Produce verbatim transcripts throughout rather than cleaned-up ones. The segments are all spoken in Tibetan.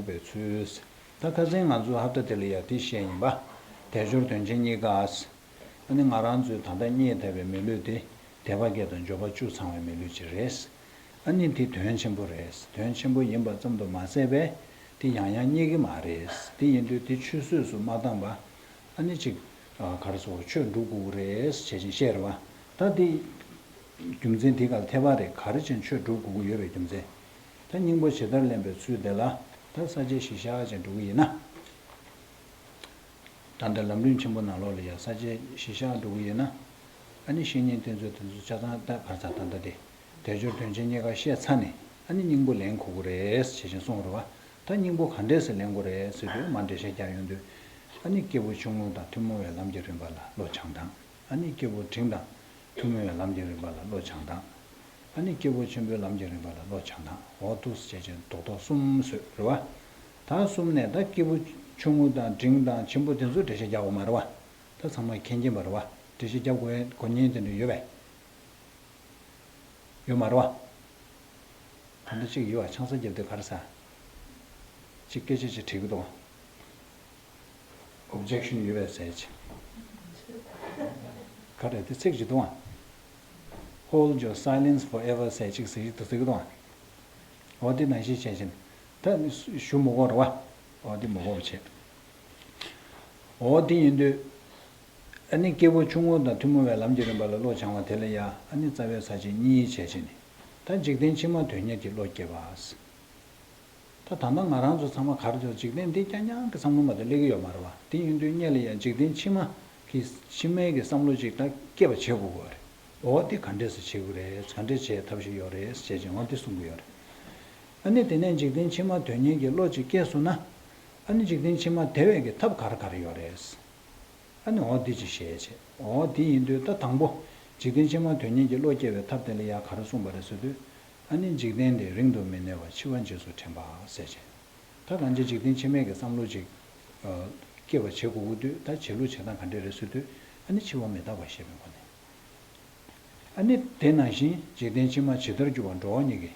པའི་ཚུལ། ད་ཁ་སང་ང་ཚོ་ཧབ་ཏ་དེ་ལ་ཡ་དེ་བཤད་ཡིན་པ། དལ་འབྱོར་དོན་ཆེན་རྙེད་དཀའ། ཨ་ནི་ང་རང་ཚོའི་ད་ལྟ་རྙེད་བསྡད་པའི་མི་ལུས་དེ་དད་པ་བརྒྱད་དང་འབྱོར་པ་བཅུ་ཚང་བའི་མི་ལུས་ཅིག་རེད། ཨ་ནི་དེ་དོན་ཆེན་པོ་རེད། དོན་ཆེན་པོ་ཡིན་པ་ཙམ་དུ་མ་ཟད་པས་དེ་ཡང་ཡང་རྙེད་ཀྱི་མ་རེད། དེ་ཡིན་དུས་དེ་ཆུད་ཟོས་སུ་མ་བཏང་པ། ཨ་ནི་ཅིག་ག་རེ་ཟེར། ཆོས་སྒྲུབ་དགོས་ཀྱི་རེད་ཟེར་བྱས་བཤད་རེད་བ། ད་དེ་རྒྱུ་མཚན་དེ་ག་ལ་འཐད་པ་རེད། ག་རེ་བྱས་ཆོས་སྒྲུབ་དགོས་ཀྱི་ཡོད་པའི་རྒྱུ་མཚན། ད་སྙིང་པོ་ཇི་ལྟར་ལེན་པའི་ཚུལ་དེ་ལ་ད་ས་བཅད་བཞི་བཞག་བྱས་འགྲོ་གི་ཡིན་ན། ད་ལྟ་ལམ་རིམ་ཆེན་པོ་ནང་ལོགས་ལ་ཡང་ས་བཅད་བཞི་བཞག་འགྲོ་གི་ཡིན་ན། ཨ་ནི་བཤེས་གཉེན་བསྟེན་ཚུལ་དེ་ཚོ་ཆ་ཚང་ད་ག་རེ་ཟེར། ད་ལྟ་དེ་དལ་འབྱོར་དོན་ཆེན་རྙེད་དཀའ་བཤད་ཚར་ནས། ཨ་ནི་སྙིང་པོ་ལེན་དགོས་ཀྱི་རེད་ཟེར་བྱས་གསུངས་རེད་བ། ད་སྙིང་པོ་ག་འདྲས་སེ་ལེན་དགོས་རེད་ཟེར་དུས་མར་འགྲེལ་བཤད་རྒྱག་ཡོང་དུས། ཨ་ནི་སྐྱེས་བུ་ཆུང་ངུ་དང་ཐུན་མོང་བའི་ལམ་གྱི་རིམ་པ་ལ་བློ་སྦྱང་སྟངས། ཨ་ནི་སྐྱེས་བུ་འབྲིང་དང་ཐུན་མོང་བའི་ལམ་གྱི་རིམ་པ་ལ་བློ་སྦྱང་སྟངས། ཨ་ནི་སྐྱེས་བུ་ཆེན་པོའི་ལམ་གྱི་རིམ་པ་ལ་བློ་སྦྱང་སྟངས། འོ་འདུག་སེ་བྱས་བྱས་རྡོག་རྡོག་གསུམ་བཟོས་རེད་བ། ད་གསུམ་ནས་ད་སྐྱེས་བུ་ཆུང་ངུ་དང་འབྲིང་དང་ཆེན་པོ་དེ་ཚོ་འགྲེལ་བཤད་རྒྱག་དགོས་མ་རེད་བ། ད་ཚང་མས་མཁྱེན་མཁྱེན་པ་རེད་བ། འགྲེལ་བཤད་རྒྱག་དགོས་དགོས་མཁན་དེ་འདྲ་ཡོད་པས། ཡོད་མ་རེད་བ། ད་ལྟ་གཅིག་ཡོད་བ། ཆང་ས་བརྒྱབ་དུས་ག་རེ་ཟེར། གཅིག་སྐད་ཆ་ཅིག་དྲིས་ཀྱི་འདུག་བ། Objection ཡོད་པས་ཟེར་ཅིག་ག་རེ་དེ་ཚིག་ཅིག་འདུག་བ། Hold your silence forever ཟེར་ཅིག་ཟེར་གྱི་འདུག་ཟེར་གྱི་འདུག་བ། འོ་དེ་ནང་བཞིན་བྱས་ཕྱིན། ད་ཞུ་མི་དགོས་རེད་བ། འོ་དེ་མི་དགོས་པ་བྱས། འོ་དེ་ཡིན་དུས། ཨ་ནི་སྐྱེས་བུ་ཆུང་ངུ་དང་ཐུན་མོང་བའི་ལམ་གྱི་རིམ་པ་ལ་བློ་སྦྱང་བ་དེ་ལ་ཡང་ཨ་ནི་རྩ་བའི་ས་བཅད་གཉིས་བྱས་ཕྱིན་ནི། ད་འཇིག་རྟེན་ཕྱི་མ་དོན་གཉེར་གྱི་བློ་སྐྱེ་བ། ད་ད་ལྟ་ང་རང་ཚོ་ཚང་མ་ག་རེ་ཚོ་འཇིག་རྟེན་འདི་རྐྱང་རྐྱང་གི་བསམ་བློ་མ་གཏོགས་སླེབས་ཀྱི་ཡོད་མ་རེད་བ། དེ་ཡིན་དུས་སྔོན་ལ་ཡང་འཇིག་རྟེན་ཕྱི་མ་གི་ཕྱི་མའི་གི་བསམ་བློ་ཅིག་ད་སྐྱེ་བ་བྱེད་དགོས་ཀྱི་ཡོད་རེད། འོ་དེ་ག་འདྲས་སེ་བྱེད་དགོས་རེད། ག་འདྲས་བྱེད་ཐབས་ཤེས་ཡོད་རེད་ཟེར་བྱས་འོ་དེ་གསུང་གི་ཡོད་རེད། ཨ་ནི་དེ་ནས་འཇིག་རྟེན་ཕྱི་མ་དོན་གཉེར་གྱི་བློ་ཅིག་སྐྱེས་སོང་ན། ཨ་ནི་འཇིག་རྟེན་ཕྱི་མ་དེ་བས་ཀྱི་ཐབས་ག་རེ་ག་རེ་ཡོད་རེད། ཨ་ནི་འོ་འདི་ཅིག་བཤད་བྱས། འོ་འདི་ཡིན་དུས་ད་དང་པོ། འཇིག་རྟེན་ཕྱི་མ་དོན་གཉེར་གྱི་བློ་སྐྱེ་བའི་ཐབས་དེ་ལ་ཡང་ག་རེ་གསུངས་པ་རེད་ཟེར་དུས། ཨ་ནི་འཇིག་རྟེན་འདི་རིང་དུ་མི་གནས་པར་འཆི་བ་རྗེས་སུ་དྲན་པ་ཟེར་བྱས། ད་གང་ཅི་འཇིག་རྟེན་ཕྱི་མའི་གི་བསམ་བློ་ཅིག་ཨ། སྐྱེ་བ་བྱེད་དགོས་ཀྱི་དུས་ད་བྱེད་ལུགས་བྱེད་སྟངས་ག་འདྲས་རེད་ཟེར་དུས། ཨ་ནི་འཆི་བ་མི་རྟག་པ་ཤེས་པའི་སྒོ་ནས། ཨ་ནི་དེ་ནང་བཞིན་འཇིག་རྟེན་ཕྱི་མ་ཇི་ལྟར་འགྱུར་བ་འགྲོ་བ་ཉིད་ཀྱི།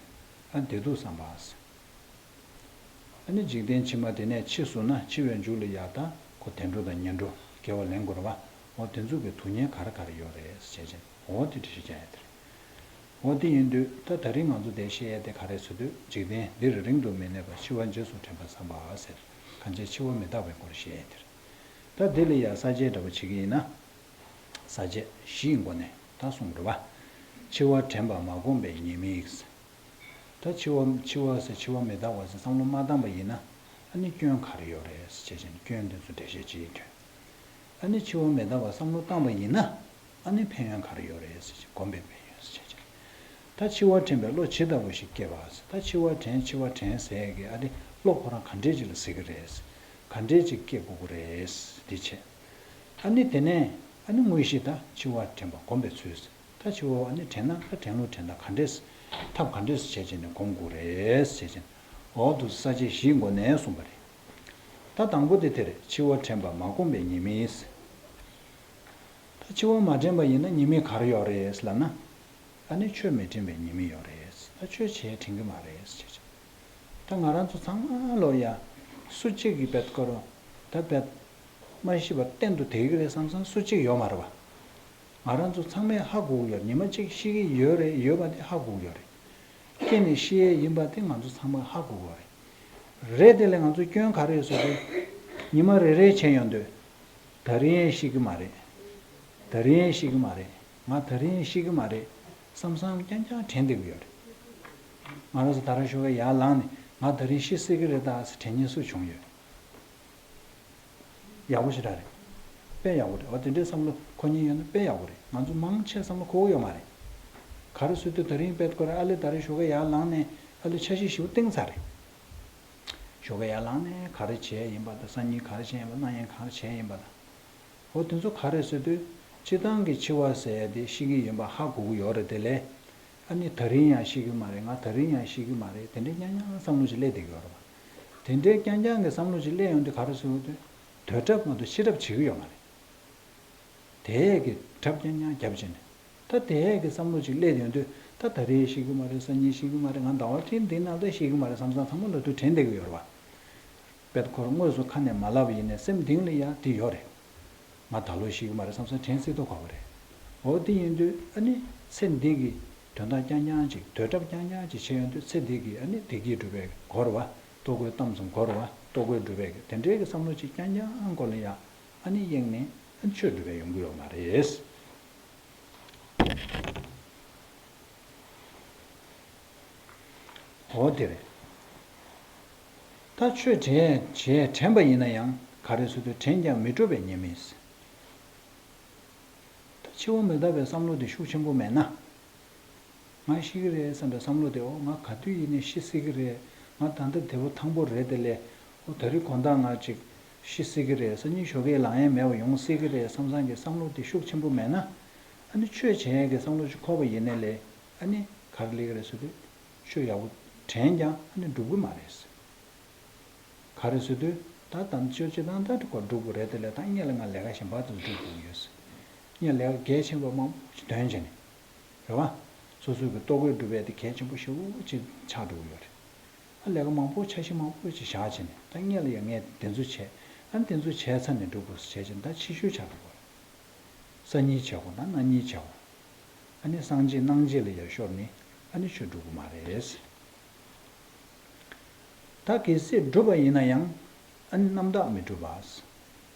ཨ་བདེ་སྡུག་བསམ་པ། ཨ་ནི་འཇིག་རྟེན་ཕྱི་མ་དེ་ནས་འཆི་སོང་ན་འཆི་བའི་མཇུག་ལ་ཡང་ད་ཁོ་བདེ་འགྲོ་དང་ངན་འགྲོ་དགེ་བ་ལེན་དགོས་རེད་བ། འོ་དེ་ཚོ་གི་སྡུག་བསྔལ་ག་རེ་ག་རེ་ཡོད་རེད་ཟེར་བྱས་ཅན་འོ་དེ་འགྲེལ་བཤད་རྒྱག་ཡ་དེ་རེད། འོ་དེ་ཡིན་དུས་ད་ད་རིང་ང་ཚོ་འདིར་བཤད་ཡ་དེ་ག་རེ་ཟེར་དུས་འཇིག་རྟེན་འདིར་རིང་དུ་མི་གནས་པར་འཆི་བ་རྗེས་སུ་དྲན་པ་བསམ་པ་ཟེར། གང་ཅི་འཆི་བ་མི་རྟག་པའི་སྐོར་བཤད་ཡ་དེ་རེད། ད་དེ་ལ་ཡང་ས་བཅད་འདྲ་པོ་བྱེད་ཀྱི་ཡིན་ན། ས་བཅད་བཞིའི་སྒོ་ནས་ད་གསུངས་རེད་བ། འཆི་བ་དྲན་པ་མ་བསྒོམས་པའི་ཉེས་དམིགས། ད་འཆི་བ་འཆི་བ་ཟེར་འཆི་བ་མི་རྟག་པ་ཟེར་བསམ་བློ་མ་བཏང་པ་ཡིན་ན། ཨ་ནི་སྐྱོན་ག་རེ་ཡོད་རེད་ཟེར་བྱས་ཙང་སྐྱོན་དེ་ཚོ་འགྲེལ་བཤད་བྱེད་ཀྱི་ཡོད། ཨ་ནི་འཆི་བ་མི་རྟག་པ་བསམ་བློ་བཏང་པ་ཡིན་ན། ཨ་ནི་ཕན་ཡོན་ག་རེ་ཡོད་རེད་ཟེར་བྱས་སྒོམ་པའི་ཕན་ཡོན་ཟེར་བྱས་ཙང་། ད་འཆི་བ་དྲན་པའི་བློ་ཇི་ལྟ་བུ་ཞིག་སྐྱེ་བ་ཟེར། ད་འཆི་བ་དྲན་འཆི་བ་དྲན་ཟེར་གི་ཨ་ནི་བློ་ཁོ་རང་ག་འདྲས་ཅིག་ལ་ཟེར་གི་རེད། ག་འདྲས་ཅིག་སྐྱེ་དགོས་ཀྱི་རེད་འདི་བྱས། ཨ་ནི་དེ་ནས་ཨ་ནི་དངོས་གཞི་ད་འཆི་བ་དྲན་པ་སྒོམ་པའི་ཚུལ། ད་འཆི་བ་ཨ་ནི་དྲན་ན་ད་དྲན་ལུགས་དྲན་ད་ག་འདྲས། ཐབས་ག་འདྲས་བྱས་བྱས་ནས་སྒོམ་དགོས་རེད་བྱས་བྱས། འོ་འདུག་ས་བཅད་བཞིའི་སྒོ་ནས་གསུངས་པ་རེད། ད་དང་པོ་དེ་དེ་རེད། འཆི་བ་དྲན་པ་མ་བསྒོམས་པའི་ཉེས་དམིགས། ད་འཆི་བ་མ་དྲན་པ་ཡིན་ན་ཉེས་དམིགས་ག་རེ་ཡོད་རེད་ལབ་ན། ཨ་ནི་ཆོས་མི་དྲན་པའི་ཉེས་དམིགས་ཡོད་རེད། ད་ཆོས་བྱས་དྲན་གི་མ་རེད་ཟེར་བྱས། ད་ང་རང་ཚོ་ཚང་མ་ལོ་ཡ། སུ་གཅིག་གིས་བེད་ཀ་རོ། ད་བེད། མ་ཤི་བར་གཏན་དུ་བསྡད་ཀྱི་རེད་བསམ་བསམ་སུ་གཅིག་ཡོད་མ་རེད་བ། ང་རང་ཚོ་ཚང་མས་ཧ་གོ་གི་ཡོད་རེད། ཉི་མ་གཅིག་ཤི་གི་ཡོད་རེད། ཡོད་པ་དེ་ཧ་གོ་གི་ཡོད་རེད། སྐྱེས་ནས་ཤི་ཡས་ཡིན་པ་དེ་ང་ཚོ་ཚང་མ་ཧ་གོ་གི་ཡོད་རེད། རེད་དེ་ལས་ང་ཚོ་སྐྱོན་ག་རེ་ཡོད་ཟེར་དུས། ཉི་མ་རེ་རེ་བྱས་ཡོང་དུས། ད་རིང་ཡང་ཤི་གི་མ་རེད། ད་རིང་ཡང་ཤི་གི་མ་རེད། ང་ད་རིང་ཡང་ཤི་གི་མ་རེད་བསམ་བསམ་རྐྱང་རྐྱང་དྲན་བསྡད་ཀྱི་ཡོད་རེད། ང་རང་ཚོ་ད་རང་ཞོགས་ཀས་ཡར་ལངས་ནས་ང་ད་རིང་ཤི་སྲིད་ཀྱི་རེད་ད་ཟེར་དྲན་མཁན་སུ་བྱུང་ཡོད། ཡག་པོ་ཞེ་དྲག་རེད། དཔེ་ཡག་པོ་རེད། འོ་དེ་འདྲའི་བསམ་བློ་འཁོར་མཁན་ཡོད་ན་དཔེ་ཡག་པོ་རེད། ང་ཚོ་མང་ཆེ་བསམ་བློ་འཁོར་གྱི་ཡོད་མ་རེད། ག་རེ་ཟེར་དུས་ད་རིང་དཔེ་ཁོ་རང་ཨ་ལེ་ད་རིང་ཞོགས་ཀས་ཡར་ལངས་ནས་ཨ་ལེ་འཆར་གཞི་ཞིག་བཏིང་ཚར་རེད། ཞོགས་ཀས་ཡར་ལངས་ནས་ག་རེ་བྱས་ཡིན་པ་དང་སང་ཉིན་ག་རེ་བྱས་ཡིན་པ་གནང་ཡས་ག་རེ་བྱས་ཡིན་པ་དང་། འོ་དེ་ཚོ་ག་རེ་ཟེར་དུས། སྤྱིར་བཏང་གི་འཆི་བ་ཟེར་ཡ་དེ་ཤི་གི་ཡིན་པ་ཧ་གོ་གི་ཡོད་རེད་དེ་ལས། ཨ་ནི་ད་རིང་ཡང་ཤི་གི་མ་རེད། ང་ད་རིང་ཡང་ཤི་གི་མ་རེད། དེ་འདྲའི་རྐྱང་རྐྱང་བསམ་བློ་ཅིག་སླེབས་བསྡད་ཀྱི་ཡོད་རེད་བ། དེ་འདྲའི་རྐྱང་རྐྱང་གི་བསམ་བློ་ཅིག་སླེབས་ཡོང་དུས་ག་རེ་ཟེར་དུས། དུས་རབས་མ་གཏོགས་ཕྱི་རབས་བྱེད་ཀྱི་ཡོད་མ་རེད། དེ་གི་གྲབས་རྐྱང་རྐྱང་རྒྱབ་བྱས་ནས། ད་དེ་གི་བསམ་བློ་ཅིག་སླེབས་ཡོང་དུས་ད་ད་རེས་ཤི་གི་མ་རེད། སང་ཉིན་ཤི་གི་མ་རེད། ང་ཟླ་བ་ཁྲི་འདི་ནང་ད་ཤི་གི་མ་རེད་བསམ་བསམ་ཚང་མ་ལ་དུ་དྲན་བསྡད་ཀྱི་ཡོད་རེད་བ། པད་ཁོར་དངོས་སུ་ཁ་ནས་མ་ལབ་ཡིན་ནའི་སེམས་གཏིང་ལ་ཡ་དེ་ཡོད་རེད། ང་ད་ལོ་ཤི་གི་མ་རེད་བསམ་སེམས་དྲན་སྲིད་དོ་ག་བ་རེད། འོ་དེ་ཡིན་དུས་ཨ་ནི་ཚེ་འདི་གི་དོན་དག་རྐྱང་རྐྱང་ཅིག་དོས་གྲབས་རྐྱང་རྐྱང་ཅིག་བྱས་ཡོང་དུས་ཚེ་འདི་གི་ཨ་ནི་བདེ་སྐྱིད་སྒྲུབ་པའི་གོ་ར་བ། ལྟོ་གོས་གཏམ་གསུམ་གོ་ར་བ། ལྟོ་གོས་སྒྲུབ་པའི་དེ་འདྲའི་གི་བསམ་བློ་ཅིག་རྐྱང་རྐྱང་སྐོར་ལ་ཡ་ཨ་ནི་གཡེང་ནས་ཨ་ནི་ཆོས་སྒྲུབ་པའི་ཡོང་གི་ཡོད་མ་རེད། འོ་དེ་རེད། ད་ཆོས་དྲན་བྱས་དྲན་པ་ཡིན་ན་ཡང་ག་རེ་ཟེར་དུས་དྲན་ཀྱང་མི་འགྲུབ་པའི་ཉེས་དམིགས། ད་འཆི་བ་མི་རྟག་པའི་བསམ་བློ་དེ་ཤུགས་ཆེན་པོ་མེད་ན། ང་ཤི་གི་རེད་བསམ་པའི་བསམ་བློ་དེ་འོ་ང་ག་དུས་ཡིན་ནའི་ཤི་སྲིད་ཀྱི་རེད། ང་ད་ལྟ་དེ་བོ་ཐང་པོ་རེད་དེ་ལས་འོ་ད་རེས་དགོང་དག་ང་ཅིག་ཤི་སྲིད་ཀྱི་རེད། སང་ཉིན་ཞོགས་ཀས་ལངས་ཡས་མེད་པ་ཡོང་སྲིད་ཀྱི་རེད་བསམ་བསམ་གྱི་བསམ་བློ་དེ་ཤུགས་ཆེན་པོ་མེད་ན། ཨ་ནི་ཆོས་བྱེད་ཡས་ཀྱི་བསམ་བློ་ཅིག་འཁོར་བ་ཡིན་ནའི་ལས། ཨ་ནི་ག་རེ་ལས་ཀྱི་རེད་ཟེར་དུས། ཆོས་ཡག་པོ་དྲན་ཀྱང་ཨ་ནི་འགྲུབ་ཀྱི་མ་རེད། ག་རེ་ཟེར་དུས་ད་དམ་ཆོས་སྤྱི་དང་ད་འགྲིག་པ་འགྲུབ་དགོས་རེད་དེ་ལས་ད་སྔོན་ལ་ང་ལས་ཀ་གཞན་པ་དེ་ཚོ་སྒྲུབ་དགོས་ཡོད། སྔོན་ལས་ཀ་གལ་ཆེན་པོ་མང་པོ་ཞིག་འདོན་བྱས་ནས། རེད་བ། སོ་སོའི་གི་ལྟོ་གོས་སྒྲུབ་པའི་དེ་གལ་ཆེན་པོ་ཞེ་པོ་ཅིག་ཆགས་འགྲོ་གི་ཡོད་རེད། ཨ་ལས་ཀ་མང་པོ་འཆར་གཞི་མང་པོ་ཅིག་བཞག་བྱས་ནས་ད་སྔོན་ལ་ཡང་ངས་དེ་ཚོ་བྱས། ཨ་དེ་ཚོ་བྱས་ཚར་ནས་འགྲུབ་དགོས་བྱས་བྱས་ནས་ད་ཕྱི་ཤོས་ཆགས་འགྲོ་གི་རེད། སང་ཉིན་བྱེད་དགོས་ན་གནངས་ཉིན་བྱེད་དགོས། ཨ་ནི་སང་རྗེས་གནངས་རྗེས་ལ་ཡར་ཤོར་ནས་ཨ་ནི་ཆོས་འགྲུབ་ཀྱི་མ་རེད། ད་གལ་སྲིད་འགྲུབ་པ་ཡིན་ན་ཡང་ཨ་ནི་རྣམ་དག་མི་འགྲུབ་པ།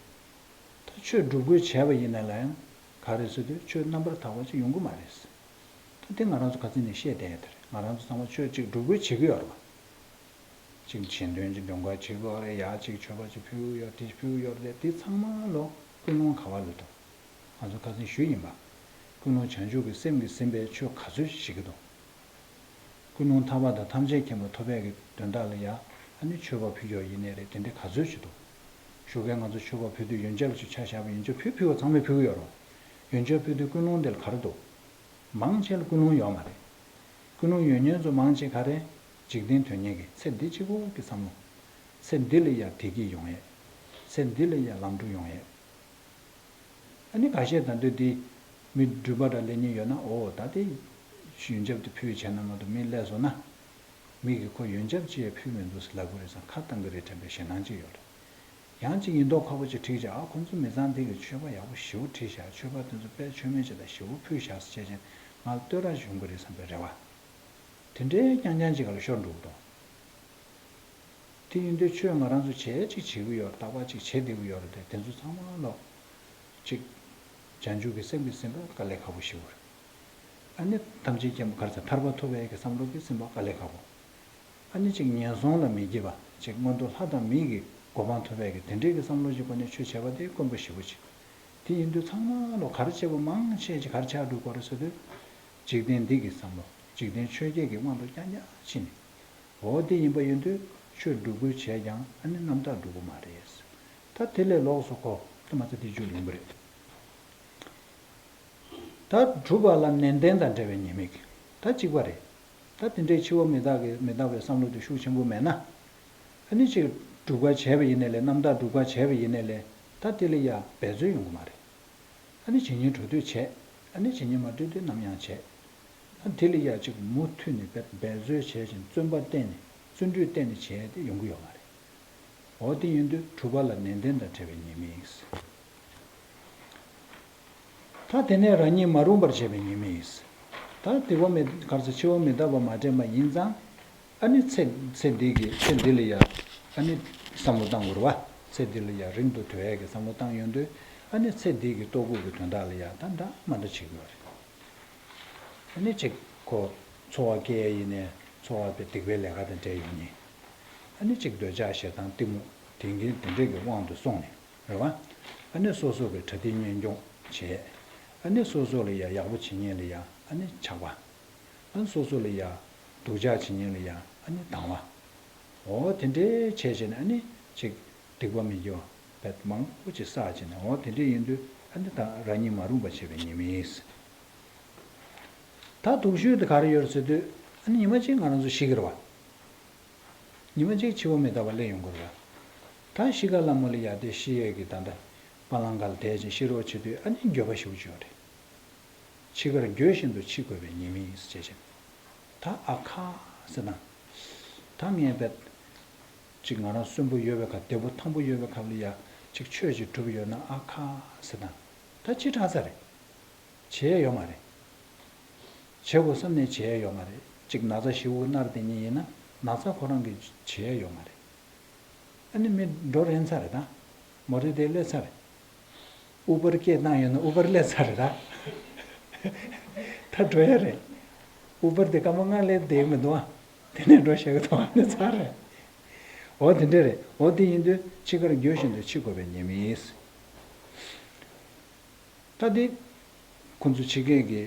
ད་ཆོས་སྒྲུབ་དགོས་བྱས་པ་ཡིན་ན་ལ་ཡང་ག་རེ་ཟེར་དུས་ཆོས་རྣམ་པར་དག་པ་ཅིག་ཡོང་གི་མ་རེད། ད་དེ་ང་རང་ཚོ་ཁ་སང་ནས་བཤད་བསྡད་ཡོད་དེ་རེད། ང་རང་ཚོ་ཚང་མ་ཆོས་ཅིག་སྒྲུབ་དགོས་བྱེད་ཀྱི་ཡོད་རེད་བ། གཅིག་གཞན་དོན་གྱི་སྡོང་ག་བྱེད་དགོས་རེད། ཡར་གཅིག་མཆོད་པ་ཅིག་ཕུལ་གྱི་ཡོད། དེ་ཕུལ་གྱི་ཡོད་རེད། དེ་ཚང་མ་ལོ་ཀུན་སློང་ག་བ་ལ་འདུག་ང་ཚོ་ཁ་སང་ཞུས་ཡིན་པ། ཀུན་སློང་བྱང་ཆུབ་ཀྱི་སེམས་ཀྱིས་ཟིན་པའི་ཆོས་ག་ཚོད་ཅིག་བྱེད་ཀྱི་འདུག་ཀུན་སློང་ཐར་པ་དང་ཐམས་ཅད་མཁྱེན་པ་ཐོབ་པའི་གི་དོན་དག་ལ་ཡ་ཨ་ནི་མཆོད་པ་ཕུལ་གྱི་ཡོད་ཡིན་ནའི་རེད། དེ་འདྲ་ག་ཚོད་ཅིག་འདུག་ཞོགས་ཀས་ང་ཚོ་མཆོད་པ་ཕུལ་དུས་ཡོན་ཆབ་ཅིག་ཆ་བཞག་པ་ཡིན་ཆོག་ཕུལ་ཕུལ་བ་ཚང་མས་ཕུལ་གྱི་ཡོད་རེད། ཡོན་ཆབ་ཕུལ་དུས་ཀུན་སློང་དེ་ལ་ག་རེ་འདུག་མང་ཆེ་ལ་ཀུན་སློང་ཡོད་མ་རེད། ཀུན་སློང་ཡོད་མཁན་ཚོ་མང་ཆེ་ག་རེ། འཇིག་རྟེན་དོན་གཉེར་གྱི་ཚེ་འདི་གཅིག་པོ་གི་བསམ་བློ། ཚེ་འདི་ལ་ཡ་བདེ་སྐྱིད་ཡོང་ཡས། ཚེ་འདི་ལ་ཡ་ལམ་འགྲོ་ཡོང་ཡས། ཨ་ནི་ཁ་ཤས་ད་འདོད་འདི་མི་འགྲུལ་པ་འདྲ་སླེབས་མཁན་ཡོད་ན། འོ་ད་དེ་ཡོན་ཆབ་དེ་ཕུལ་བྱས་ན་མ་གཏོགས་མི་སླེབས་སོང་ན། མི་གིས་ཁོ་ཡོན་ཆབ་ཅི་ཡང་ཕུལ་མི་འདུག་ཟེར་ལབ་ཀྱི་རེད་བསམ་ཁ་བཏང་གི་རེད་དྲན་པའི་ཞེད་སྣང་ཅིག་ཡོད་རེད། ཡང་ཅིག་ཡིན་མདོག་ཁ་པོ་ཅིག་བྲིས་བྱས། ཨ་ཁོ་ཚོ་མི་ཚང་འདི་གིས་མཆོད་པ་ཡག་པོ་ཞེ་པོ་བྲིས་བཞག་མཆོད་པ་དེ་ཚོ་དཔེ་མཆོད་མེ་ཅིག་དང་ཞེ་པོ་ཕུལ་བཞག་ཟེར་བྱས་ཅན་ང་ལ་བསྟོད་ར་ཡོང་གི་རེད་བསམ་པའི་རེ་བ། དེ་འདྲའི་རྐྱང་རྐྱང་ཅིག་ག་ལ་ཤོར་འགྲོ་གི་འདུག་དེ་ཡིན་དུས་ཆོས་ང་རང་ཚོ་བྱས་ཅིག་བྱེད་ཀྱི་ཡོད་རེད། རྟག་པར་ཅིག་བྱེད་བསྡད་ཀྱི་ཡོད་རེད་དེ། དེ་ཚོ་ཚང་མ་ལོ། ཅིག་བྱང་ཆུབ་ཀྱི་སེམས་ཀྱིས་ཟིན་པ་དཀའ་ལས་ཁག་པོ་ཞེ་པོ་རེད། ཨ་ནི་ཐམས་ཅད་མཁྱེན་པ་ག་རེ་ཟེར་ཐར་པ་ཐོབ་པའི་གི་བསམ་བློ་གིས་ཟིན་པ་དཀའ་ལས་ཁག་པོ། ཨ་ནི་ཅིག་ངན་སོང་ལ་མི་སྐྱེ་བ། ཅིག་མངོན་མཐོ་ལྷ་དང་མིའི་གི་གོ་འཕང་ཐོབ་པའི་གི་དེ་འདྲའི་གི་བསམ་བློ་ཅིག་སྒོ་ནས་ཆོས་བྱས་པ་དེ་དཀོན་པོ་ཞེ་པོ་ཅིག་དེ་ཡིན་དུས་ཚང་མ་ལོ་ག་རེ་བྱས་པ་མང་ཆེ་ཅིག་ག་རེ་ཆགས་འགྲོ་གི་རེད་ཟེར་དུས། འཇིག་རྟེན་འདི་གི་བསམ་བློ། འཇིག་རྟེན་ཆོས་བརྒྱད་ཀྱི་དབང་དུ་རྐྱང་རྐྱང་ཕྱིན་ནས། འོ་དེ་ཡིན་པ་ཡིན་དུས་ཆོས་སྒྲུབ་དགོས་བྱས་ཀྱང་ཨ་ནི་རྣམ་དག་འགྲུབ་ཀྱི་མ་རེད། ད་དེ་ལས་ལོགས་སུ་ཁོ་ད་མ་ཚད་དེ་རྒྱུ་ཡོང་གི་རེད། ད་སྒྲུབ་པ་ལ་ནན་ཏན་དང་བྲལ་བའི་ཉེས་དམིགས། ད་གཅིག་པ་རེད། ད་དེ་འདྲའི་འཆི་བ་མི་རྟག་གི་མི་རྟག་པའི་བསམ་བློ་དེ་ཤུགས་ཆེན་པོ་མེད་ན། ཨ་ནི་ཅིག་སྒྲུབ་པ་བྱས་པ་ཡིན་ནའི་ལས། རྣམ་དག་སྒྲུབ་པ་བྱས་པ་ཡིན་ནའི་ལས། ད་དེ་ལ་ཡ་འབད་རྩོལ་ཡོང་གི་མ་རེད། ཨ་ནི་ཇི་སྙེད་འགྲོ་འདོད་བྱས། ཨ་ནི་ཇི་སྙེད་མ་འགྲོ་འདོད་ནམ་ཡང་བྱས། ཨ་དེ་ལ་ཡ་ཅིག་མུ་མཐུད་ནས་འབད་འབད་རྩོལ་བྱས་ཅིང་བརྩོན་པ་བརྟེན་ནས་བརྩོན་འགྲུས་བརྟེན་ནས་བྱས་ཏེ་ཡོང་གི་ཡོད་མ་རེད། འོ་དེ་ཡིན་དུས་སྒྲུབ་པ་ལ་ནན་ཏན་དང་བྲལ་བའི་ཉེས་དམིགས། ད་དེ་ནས་རང་ཉིད་མ་རུངས་པར་བྱེད་པའི་ཉེས་དམིགས། ད་སྡིག་པ་མི་ག་རེ་ཟེར་འཆི་བ་མི་རྟག་པ་མ་དྲན་པ་ཡིན་ཙང་། ཨ་ནི་ཚེ་ཚེ་འདི་གི་ཚེ་འདི་ལ་ཡ་ཨ་ནི་བསམ་བློ་བཏང་དགོས་རེད་བ། ཚེ་འདི་ལ་ཡ་རིང་དུ་དུ་ཡས་ཀྱི་བསམ་བློ་བཏང་ཡོང་དུས། ཨ་ནི་ཚེ་འདི་གི་ལྟོ་གོས་ཀྱི་དོན་དག་ལ་ཡ་ད་འདྲ་མ་འདྲ་བྱེད་དགོས་རེད། ཨ་ནི་ཅིག་ཁོ་འཚོ་བ་སྐྱེལ་ཡས་ཡིན་ནའི་འཚོ་བ་དེ་སྡིག་པའི་ལས་ཀ་དང་འབྲེལ་ཡོང་ཉེན། ཨ་ནི་ཅིག་འདོད་ཆགས་ཞེ་སྡང་གཏི་མུག་དེ་འགན་དེ་འདྲས་ཀྱི་དབང་དུ་སོང་ནས་རེད་བ། ཨ་ནི་སོ་སོ་གི་གྲ་སྒྲིག་གཉེན་སྐྱོང་བྱས། ཨ་ནི་སོ་སོ་ལ་ཡ་ཡག་པོ་བྱེད་ཉེན་ལ་ཡ་ཨ་ནི་ཆགས་པ། ཨ་ནི་སོ་སོ་ལ་ཡ་སྡུག་ཅག་བྱེད་ཉེན་ལ་ཡ་ཨ་ནི་སྡང་བ། འོ་དེ་འདྲའི་བྱས་བྱས་ནས་ཨ་ནི་ཅིག་སྡིག་པ་མི་དགེ་བ་བེད་མང་པོ་ཅིག་བསགས་བྱས་ནས། འོ་དེ་འདྲ་ཡིན་དུས་ཨ་ནི་ད་རང་ཉིད་མ་རུངས་པ་བྱས་པའི་ཉེས་དམིགས། ད་སྡུག་ཤོས་དེ་ག་རེ་ཡོད་ཟེར་དུས། ཨ་ནི་ཉི་མ་གཅིག་ང་རང་ཚོ་ཤི་གི་རེད་བ། ཉི་མ་གཅིག་འཆི་བ་མི་རྟག་པ་སླེབས་ཡོང་གི་རེད་བ། ད་ཤི་ཁ་ལ་མོ་ལ་ཡ་དེ་ཤི་ཡས་ཀྱི་ད་ལྟ་པ་ལང་ཁ་ལ་བསྡད་ཅིང་ཤི་རོགས་བྱེད་དུས་ཨ་ནི་འགྱོད་པ་ཞེ་པོ་ཅིག་ཡོད་རེད། འཆི་ཁར་འགྱོད་བཞིན་དུ་འཆི་དགོས་པའི་ཉེས་དམིགས་ཟེར་བྱས། ད་ཨ་ཁ་ཟེར་ན། ད་ངས་བེད། ཅིག་ང་རང་གསོན་པོ་ཡོད་པའི་ཁ། བདེ་པོ་ཐང་པོ་ཡོད་པའི་ཁ་ལ་ཡ་ཅིག་ཆོས་ཅིག་སྒྲུབ་ཡོད་ན་ཨ་ཁ་ཟེར་དང་། ད་ཕྱི་དྲགས་ས་རེད། བྱེད་ཡ་ཡོད་མ་རེད། བྱེད་དགོས་བསམ་ནས་བྱེད་ཡ་ཡོད་མ་རེད། ཅིག་ན་ཚ་ཞེ་པོ་མནར་བསྡད་མཁན་ཡིན་ན་ན་ཚ་ཁོ་རང་གིས་བྱེད་ཡ་ཡོད་མ་རེད། ཨ་ནི་མི་འགྲོ་རན་ཚར་རེད་ད། མོ་ཊ་དེ་སླེབས་ཚར་རེད། ཨུ་བར་སྐད་བཏང་ཡོད་ན་ཨུ་བར་སླེབས་ཚར་རེད་ད། ད་འགྲོ་ཡ་རེད། ཨུ་བར་དེ་སྐར་མ་ལྔ་སླེབས་བསྡད་མི་འདུག་ཨ། དེ་ནས་འགྲོ་ཤེས་ཀྱི་འདུག་ཨ། ནི་ཚར་རེད། འོ་དེ་འདྲས་རེད། འོ་དེ་ཡིན་དུས་འཆི་ཁར་འགྱོད་བཞིན་དུ་འཆི་དགོས་པའི་ཉེས་དམིགས། ད་དེ་ཁོ་ཚོ་འཆི་ཁའི་གི་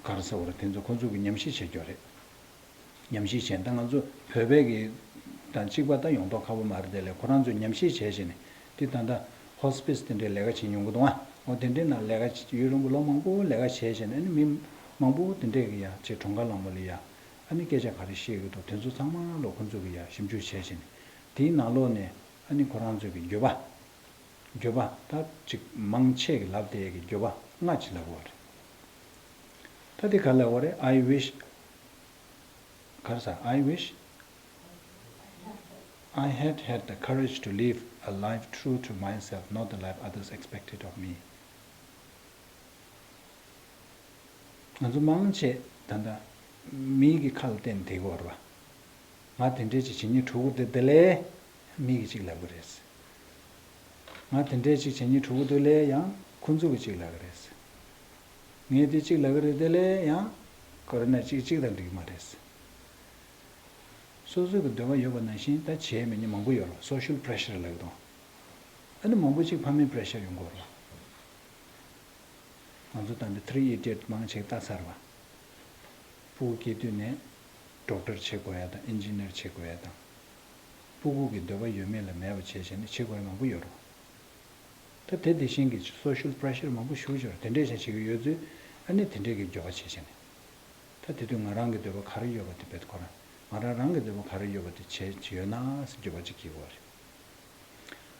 ག་རེ་ཟེར་བ་རེད། དེ་ཚོ་ཁོ་ཚོ་གི་ཉམས་ཞིབ་བྱེད་རྒྱུ་རེད། ཉམས་ཞིབ་བྱས། ད་ང་ཚོ་བོད་པའི་གི་དང་གཅིག་པ་ད་ཡོང་མདོག་ཁ་པོ་མ་རེད། དེ་ལས་ཁོ་རང་ཚོས་ཉམས་ཞིབ་བྱས་བྱས་ནས་དེ་ད་ལྟ་ཧོ་སི་པི་སི་དེ་འདྲའི་ལས་ཀ་བྱེད་མྱོང་གི་འདུག་ཨ། འོ་དེ་འདྲའི་ནང་ལས་ཀ་བྱེད་ཡུན་རིང་པོ་ལོ་མང་པོ་ལས་ཀ་བྱས་བྱས་ནས་ཨ་ནི་མི་མང་པོ་དེ་འདྲས་གི་ཡ་ཅིག་གྲངས་ཀ་ལངས་པ་ལ་ཡ་ཨ་ནི་སྐད་ཆ་ག་རེ་བཤད་གི་འདུག་དེ་ཚོ་ཚང་མ་ལོ་ཁོ་ཚོ་གི་ཡ་ཞིབ་འཇུག་བྱས་བྱས་ནས་དེའི་ནང་ལོགས་ནས་ཨ་ནི་ཁོ་རང་ཚོ་གི་འགྱོད་པ། འགྱོད་པ་ད་ཅིག་མང་ཆེ་གི་ལབ་བསྡད་ཡས་ཀྱི་འགྱོད་པ་ལྔ་ཅིག་ལབ་དགོས་རེད། ད་དེ་ག་ལབ་དགོས་རེད། I wish ག་རེ་ཟ། I wish I had had the courage to live a life true to myself, not the life others expected of me. ང་ཚོ་མང་ཆེ་ད་ལྟ་མིའི་གི་ཁ་ལ་བརྟེན་བསྡད་ཀྱི་ཡོད་རེད་པ། ང་དེ་འདྲས་ཅིག་བྱེད་སྙིང་བྲོ་གི་འདུག་དེ་ལས་མི་གིས་གཅིག་ལབ་གི་རེད། ང་དེ་འདྲས་ཅིག་བྱེད་སྙིང་བྲོ་གི་འདུག་ལས་ཡང་ཁོ་ཚོ་གིས་གཅིག་ལབ་གི་རེད། ངས་དེ་གཅིག་ལབ་གི་རེད་དེ་ལས་ཡང་ཁོ་རེ་ན་གཅིག་གཅིག་དང་འགྲིག་གི་མ་རེད། སོ་སོ་གི་འདོད་པ་ཡོད་པ་ནང་བཞིན་ད་བྱས་མེད་ནི་མང་པོ་ཡོད་རེད། སོ་ཤལ་པི་རེ་ཤར་ལབ་གི་འདུག་ཨ་ནི་མང་པོ་ཅིག་ཕ་མའི་པི་རེ་ཤར་ཡོང་གི་ཡོད་རེད། ང་ཚོ་ད་ལྟ་ཐི་རི་ཨི་ཌི་ཡེཊ་མང་ཆེ་ལྟ་ཚར་བ། སྤུ་གུ་སྐྱེས་དུས་ནས་ཌོག་ཊར་བྱེད་དགོས་ཡ་དང་ཨིན་ཇི་ནིར་བྱེད་དགོས་ཡ་དང་། སྤུ་གུ་གི་འདོད་པ་ཡོད་མེད་ལ་མེད་པ་བྱས་བྱས་ནས་བྱེད་དགོས་ཡ་མང་པོ་ཡོད་རེད། ད་དེ་དེ་བཞིན་གྱི་སོ་ཤལ་པི་རེ་ཤར་མང་པོ་ཞུགས་ཀྱི་རེད། དེ་འདྲས་བྱས་བྱེད་ཀྱི་ཡོད་ཚུལ་ཨ་ནི་དེ་འདྲས་ཀྱི་འགྱོད་པ་བྱས་བྱས་ནས། ད་དེ་དུས་ང་རང་གི་འདོད་པ་ག་རེ་ཡོད་པ་དེ་བེད་ཁོ་རང་ང་རང་རང་གི་འདོད་པ་ག་རེ་ཡོད་པ་དེ་བྱས་ཡོད་ན་ཟེར་འགྱོད་པ་ཅིག་སྐྱེ་གི་ཡོད་རེད།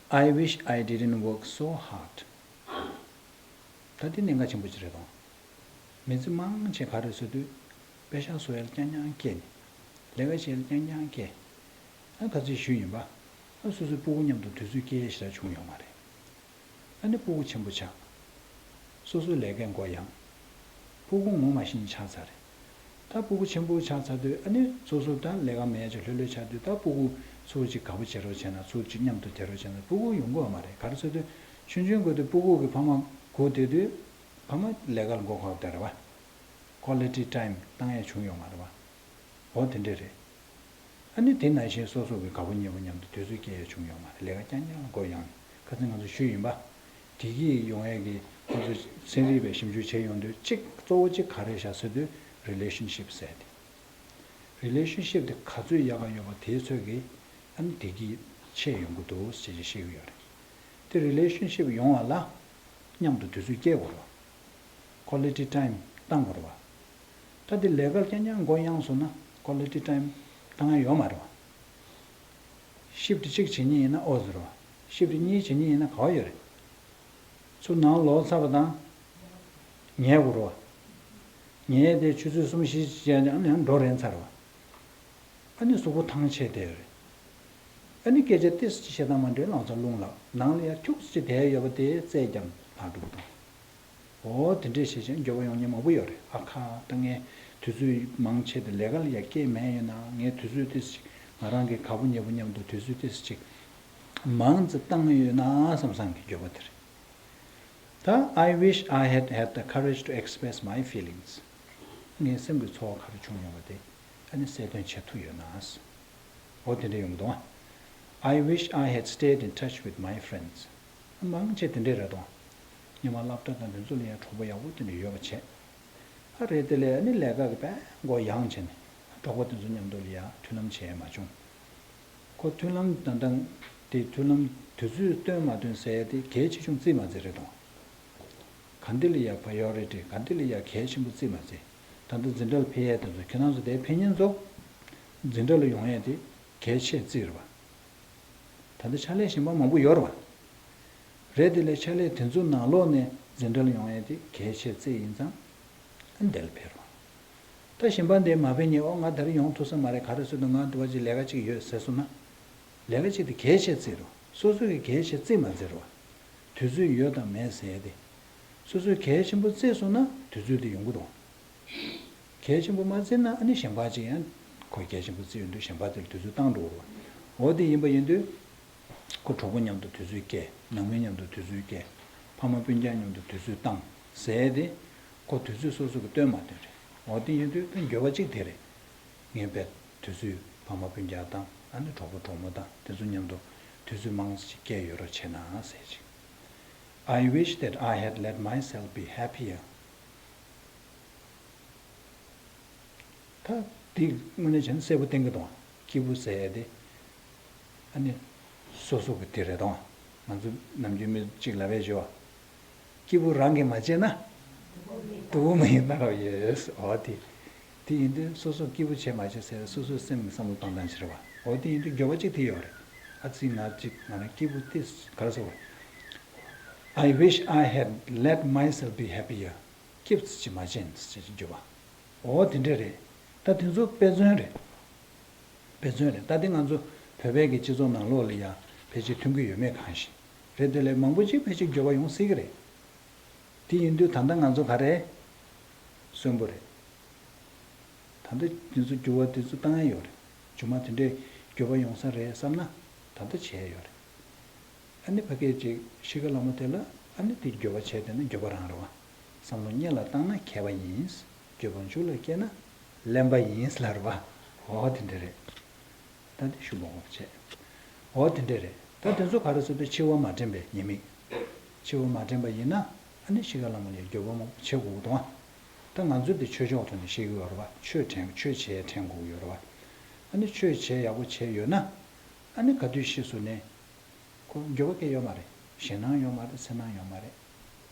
I wish I didn't work so hard. ད་འདི་གནད་འགག་ཆེན་པོ་ཅིག་རེད་དོ། མི་ཚེ་མང་ཆེ་ག་རེ་ཟེར་དུས། པེ་ཤག་བཟོ་ཡ་ལ་རྐྱང་རྐྱང་སྐྱེས་ནས། ལས་ཀ་བྱེད་ཡ་ལ་རྐྱང་རྐྱང་སྐྱེས། ཨ་ག་ཚོད་ཞུས་ཡིན་པ། ཨ་སོ་སོའི་སྤུ་གུ་མཉམ་དུ་དུས་ཚོད་སྐྱེལ་ཡ་ཞེ་དྲག་བྱུང་ཡོད་མ་རེད། ཨ་ནི་སྤུ་གུ་ཆེན་པོ་ཆགས། སོ་སོའི་ལས་ཀའི་མགོ་ཡངས། སྤུ་གུ་ངོ་མ་ཤེས་ཆགས་ཚར་རེད། ད་སྤུ་གུ་ཆེན་པོ་ཆགས་ཚར་དུས་ཨ་ནི་སོ་སོ་ད་ལས་ཀ་མེད་ཅིག་ལྷོད་ལྷོད་ཆགས་དུས། ད་སྤུ་གུ་ཚུར་ཅིག་དགའ་པོ་བྱེད་རོགས་བྱས་ན། ཚུར་ཅིག་མཉམ་དུ་བསྡད་རོགས་བྱས་ན་སྤུ་གུ་ཡོང་གི་ཡོད་མ་རེད། ག་རེ་ཟེར་དུས་ཆུང་ཆུང་དགོས་དུས་སྤུ་གུ་གི་ཕ་མ་སྒུག་བསྡད་དུས་ཕ་མ་ལས་ཀ་ལ་མགོ་འཁོར་བསྡད་རེད་པ། ཀོ་ལི་ཊི་ཊའིམ་བཏང་ཡ་བྱུང་ཡོད་མ་རེད་པ། འོ་དེ་འདྲས་རེད། ཨ་ནི་དེ་ནང་བཞིན་སོ་སོ་གི་དགའ་པོ་ཉེ་པོ་མཉམ་དུ་དུས་ཚོད་སྐྱེལ་ཡ་བྱུང་ཡོད་མ་རེད། ལས་ཀ་རྐྱང་རྐྱང་ལ་མགོ་ཡངས་ནས། ཁ་སང་ང་ཚོ་ཞུས་ཡིན་པ། དེ་གིས་ཡོང་ཡ་གི་ཁོ་ཚོ་ཚན་རིག་པས་ཞིབ་འཇུག་བྱས་ཡོང་དུས་གཅིག་གཙོ་བོ་གཅིག་ག་རེ་བཞག་ཟེར་དུས་རི་ལེ་ཤན་ཤིབ་ཟེར་ཏེ། རི་ལེ་ཤན་ཤིབ་དེ་ག་ཚོད་ཡག་ག་ཡོད་པ་དེའི་ཚོད་ཀྱིས་ཨ་ནི་དེ་གིས་ཆེ་ཡོང་གི་འདུག་ཅེས་ཀྱི་བཤད་ཀྱི་ཡོད་རེད། དེ་རི་ལེ་ཤན་ཤིབ་ཡོང་བ་ལ་མཉམ་དུ་དུས་ཚོད་སྐྱེལ་དགོས་རེད་པ། ཀོ་ལི་ཊི་ཊའིམ་བཏང་དགོས་རེད་པ། ད་དེ་ལས་ཀ་རྐྱང་རྐྱང་མགོ་ཡངས་སོང་ན་ཀོ་ལི་ཊི་ཊའིམ་བཏང་ཡ་ཡོད་མ་རེད་པ། ཤིབ་ཊི་གཅིག་བྱེད་མཁན་ཡིན་ན་ཨོ་ཟེར་བ། ཤིབ་ཊི་གཉིས་བྱེད་མཁན་ཡིན་ན་ག་པར་ཡོད་རེད། ཚུར་ནང་ལོག་ཚར་བ་དང་། ཉལ་དགོས་རེད་པ། ཉལ་དེ་ཆུ་ཚོད་གསུམ་བཞི་ཅིག་ཡང་ཡང་འགྲོ་རན་ཚར་བ། ཨ་ནི་གཟུགས་པོ་ཐང་ཆད་བསྡད་ཡོད་རེད། ཨ་ནི་སྐད་ཆ་ཏོག་ཙམ་ཅིག་བཤད་སྟངས་མ་འགྲིག་ལང་ཚོ་རླུང་ལངས། ནང་ལ་ཡར་ཁྱུག་ཙམ་ཅིག་བསྡད་ཡོད་པ་དེ་རྩལ་རྒྱག་ལ་འགྲོ་གི་འདུག་འོ་དེ་འདྲས་བྱས་ཙང་འགྱོད་པ་ཡོང་མཁན་མང་པོ་ཡོད་རེད། ཨ་ཁ། ད་ངས་དུས་ཚོད་མང་ཆེ་དེ་ལས་ཀ་ལ་ཡ་སྐྱེལ་མེད་ཡོད་ན། ངས་དུས་ཚོད་ཏོག་ཙམ་ཅིག་ང་རང་གི་དགའ་པོ་ཉེ་པོ་མཉམ་དུ་དུས་ཚོད་ཏོག་ཙམ་ཅིག་མང་ཙམ་བཏང་ཡོད་ན་བསམ་བསམ་གྱི་འགྱོད་པ་དེ་རེད། ད། I wish I had had the courage to express my feelings. ངའི་སེམས་ཀྱི་ཚོར་བ་ག་རེ་བྱུང་ཡོད་པ་དེ་ཨ་ནི་གསལ་སྟོན་བྱེད་ཐུབ་ཡོད་ན། འོ་དེ་འདྲ་ཡོང་གི་འདུག I wish I had stayed in touch with my friends. མང་ཆེ་དེ་འདྲས་རེད་དོ། སྔོན་མ་སློབ་གྲྭ་དང་དེ་ཚོ་ལ་ཡང་གྲོགས་པོ་ཡག་པོ་དེ་འདྲ་ཡོད་པ་བྱས། ཨ་རེད། དེ་ལས་ཨ་ནི་ལས་ཀ་གི་དཔེ་མགོ་ཡངས་བྱས་ནས་གྲོགས་པོ་དེ་ཚོ་མཉམ་དུ་ལ་ཡ་མཐུན་ལམ་བྱས་མ་བྱུང་། ཁོ་མཐུན་ལམ་ད་ལྟ་དེ་མཐུན་ལམ་དུས་ཚོད་བཏོན་མ་བཏོན་ཟེར་ཡ་དེ་གལ་ཆེ་ཆུང་རྩིས་མ་རྩིས་རེད་དོ། ག་འདི་ལ་ཡ་པ་ཡོ་རི་ཊི། ག་འདི་ལ་ཡ་གལ་ཆེན་པོ་རྩིས་མ་རྩིས། ད་ལྟ་འཛིན་གྲྭ་ལ་ཕེབས་ཡས་དེ་ཚོ། ཁྱེད་རང་ཚོ་དེ་ཕེབས་མཁན་ཚོ་འཛིན་གྲྭ་ལ་ཡོང་ཡས་དེ་གལ་ཆེ་རྩིས་རེད་པ། ད་ལྟ་ཕྱག་ལས་གཞན་པ་མང་པོ་ཡོད་རེད་པ། རེད། དེ་ལས་ཕྱག་ལས་དེ་ཚོའི་ནང་ལོགས་ནས་འཛིན་གྲྭ་ལ་ཡོང་ཡས་དེ་གལ་ཆེ་རྩིས་ཡིན་ཙང་། ཨ་འདི་ལ་ཕེབས་རོགས། ད་གཞན་པ་འདི་མ་ཕེབས་ཉིན། ཨོ་ང་ད་རེས་ཡོང་ཐུབ་ས་མ་རེད། ག་རེ་ཟེར་དུས་ང་འདི་བ་ཅིག་ལས་ཀ་ཅིག་ཡོད་ཟེར་སོང་ན། ལས་ཀ་གཅིག་དེ་གལ་ཆེ་བརྩི་རོགས། སོ་སོ་གི་གལ་ཆེ་བརྩི་མ་བརྩི་རོགས། དུས་ཚོད་ཡོད་དང་མེད་ཟེར་ཡ་དེ། སོ་སོའི་གལ་ཆེན་པོ་བརྩིས་སོང་ན་དུས་ཚོད་དེ་ཡོང་གི་འདུག་གལ་ཆེན་པོ་མ་བརྩིས་ན་ཨ་ནི་གཞན་པ་ཅིག་ཡང་ཁོ་གལ་ཆེན་པོ་བརྩི་ཡོང་དུས་གཞན་པ་དེར་དུས་ཚོད་བཏང་འགྲོ་གི་རེད་བ། འོ་དེ་ཡིན་པ་ཡིན་དུས། ཁོ་གྲོགས་པོ་མཉམ་དུ་དུས་ཚོད་སྐྱེལ། ནང་མི་མཉམ་དུ་དུས་ཚོད་སྐྱེལ། ཕ་མ་སྤུན་ཀྱག་མཉམ་དུ་དུས་ཚོད་བཏང་ཟེར་ཏེ། ཁོ་དུས་ཚོད་སོ་སོ་གི་བཏོན་མ་བཏོན་རེད། འོ་དེ་ཡིན་དུས་ད་འགྱོད་པ་གཅིག་དེ་རེད། ངས་དཔེ་དུས་ཚོད་ཕ་མ་སྤུན་ཀྱག་དང་ཨ་ནི་གྲོགས་པོ་གྲོགས་མོ་དང་དེ་ཚོ་མཉམ་དུ་དུས་ཚོད་མང་ཙམ་ཞིག་སྐྱེལ་ཡོད་རོགས་བྱས་ན་ཟེར་ཅིག I wish that I had let myself be happier. ད་འདི་དངོས་གནས་བྱས་ན་གསལ་པོ་བསྟན་གྱི་འདུག་སྐྱིད་པོ་ཟེར་ཡ་དེ། ཨ་ནི། སོ་སོ་གི་དེ་རེད་དོ། ང་ཚོ་ནམ་རྒྱུན་མི་གཅིག་ལབ་པའི་བརྗོད། སྐྱིད་པོ་རང་གིས་མ་བྱས་ན། སྡུག་པོ་མ་ཡིན་ན་རོགས་ཡོད། འོ་དེ། དེ་ཡིན་དུས་སོ་སོ་སྐྱིད་པོ་བྱས་མ་བྱས་ཟེར་སོ་སོའི་སེམས་ཀྱི་བསམ་བློ་བཏང་སྟངས་ཅིག་རེད་བ། འོ་དེ་ཡིན་དུས་འགྱོད་པ་གཅིག་དེ་ཡོད་རེད། ཨ་ཙི་ང་གཅིག་ང་རང་སྐྱིད་པོ་དེ་ག་རེ་ཟེར་བ། I wish I had let myself be happier. སྐྱིད་པོ་ཅིག་མ་བྱས་ན་ཅེས་འགྱོད་པ། འོ་དེ་འདྲ་རེད། ད་དེ་ཚོ་དཔེ་མཚོན་རེད། དཔེ་མཚོན་རེད། ད་དེ་ང་ཚོ་བོད་པའི་གི་སྤྱི་ཚོགས་ནང་ལོགས་ལ་ཡང་ཕལ་ཆེར་མཐུན་གྱི་ཡོད་མེད་གང་ཞིག་རེད། དེ་ལས་མང་པོ་ཅིག་ཕལ་ཆེར་འགྱོད་པ་ཡོང་སྲིད་ཀྱི་རེད། དེ་ཡིན་དུས་ད་ལྟ་ང་ཚོ་ག་རེ། གསོན་པོ་རེད། ད་ལྟ་དེ་ཚོ་འགྱུར་བ་དེ་ཚོ་བཏང་ཡ་ཡོད་རེད། རྗེས་མ་དེ་འདྲའི་འགྱོད་པ་ཡོང་ས་རེད་བསམ་ན་ད་ལྟ་བྱས་ཡ་ཡོད་རེད། ཨ་ནི་ཕ་སྐད་ཅིག་ཤི་ཁ་ལ་མོ་དེ་ལ་ཨ་ནི་དེ་འགྱོད་པ་བྱས་དེ་ན་འགྱོད་པ་རང་རེད་བ། བསམ་བློ་སྔོན་ལ་བཏང་ན་མཁས་པ་ཡིན། འགྱོད་པ་མཇུག་ལ་སྐྱེས་ན་གླེན་པ་ཡིན་ལབ་རེད་བ། འོ་དེ་འདྲ་རེད། ད་དེ་ཤུ་བ་འོ་བྱས། འོ་དེ་འདྲ་རེད། ད་དེ་ཚོ་ག་རེ་ཟེར་དུས་འཆི་བ་མ་དྲན་པའི་ཉེས་དམིགས། འཆི་བ་མ་དྲན་པ་ཡིན་ན་ཨ་ནི་ཤི་ཁ་ལ་མོ་ལ་འགྱོད་པ་མང་པོ་བྱེད་དགོས་ཀྱི་འདུག་ཨ། ད་ང་ཚོ་དེ་ཆོས་ཕྱོགས་ཐོག་ནས་ཤེས་ཀྱི་ཡོད་རེད་བ། ཆོས་དྲན་ཆོས་བྱས་དྲན་དགོས་ཀྱི་ཡོད་རེད་བ། ཨ་ནི་ཆོས་བྱས་ཡག་པོ་བྱས་ཡོད་ན་ཨ་ནི་ག་དུས་ཤི་སོང་ནས། ཁོ་འགྱོད་པ་སྐྱེ་ཡོད་མ་རེད། ཞེད་སྣང་ཡོད་མ་རེད། སེམས་ནང་ཡོད་མ་རེད།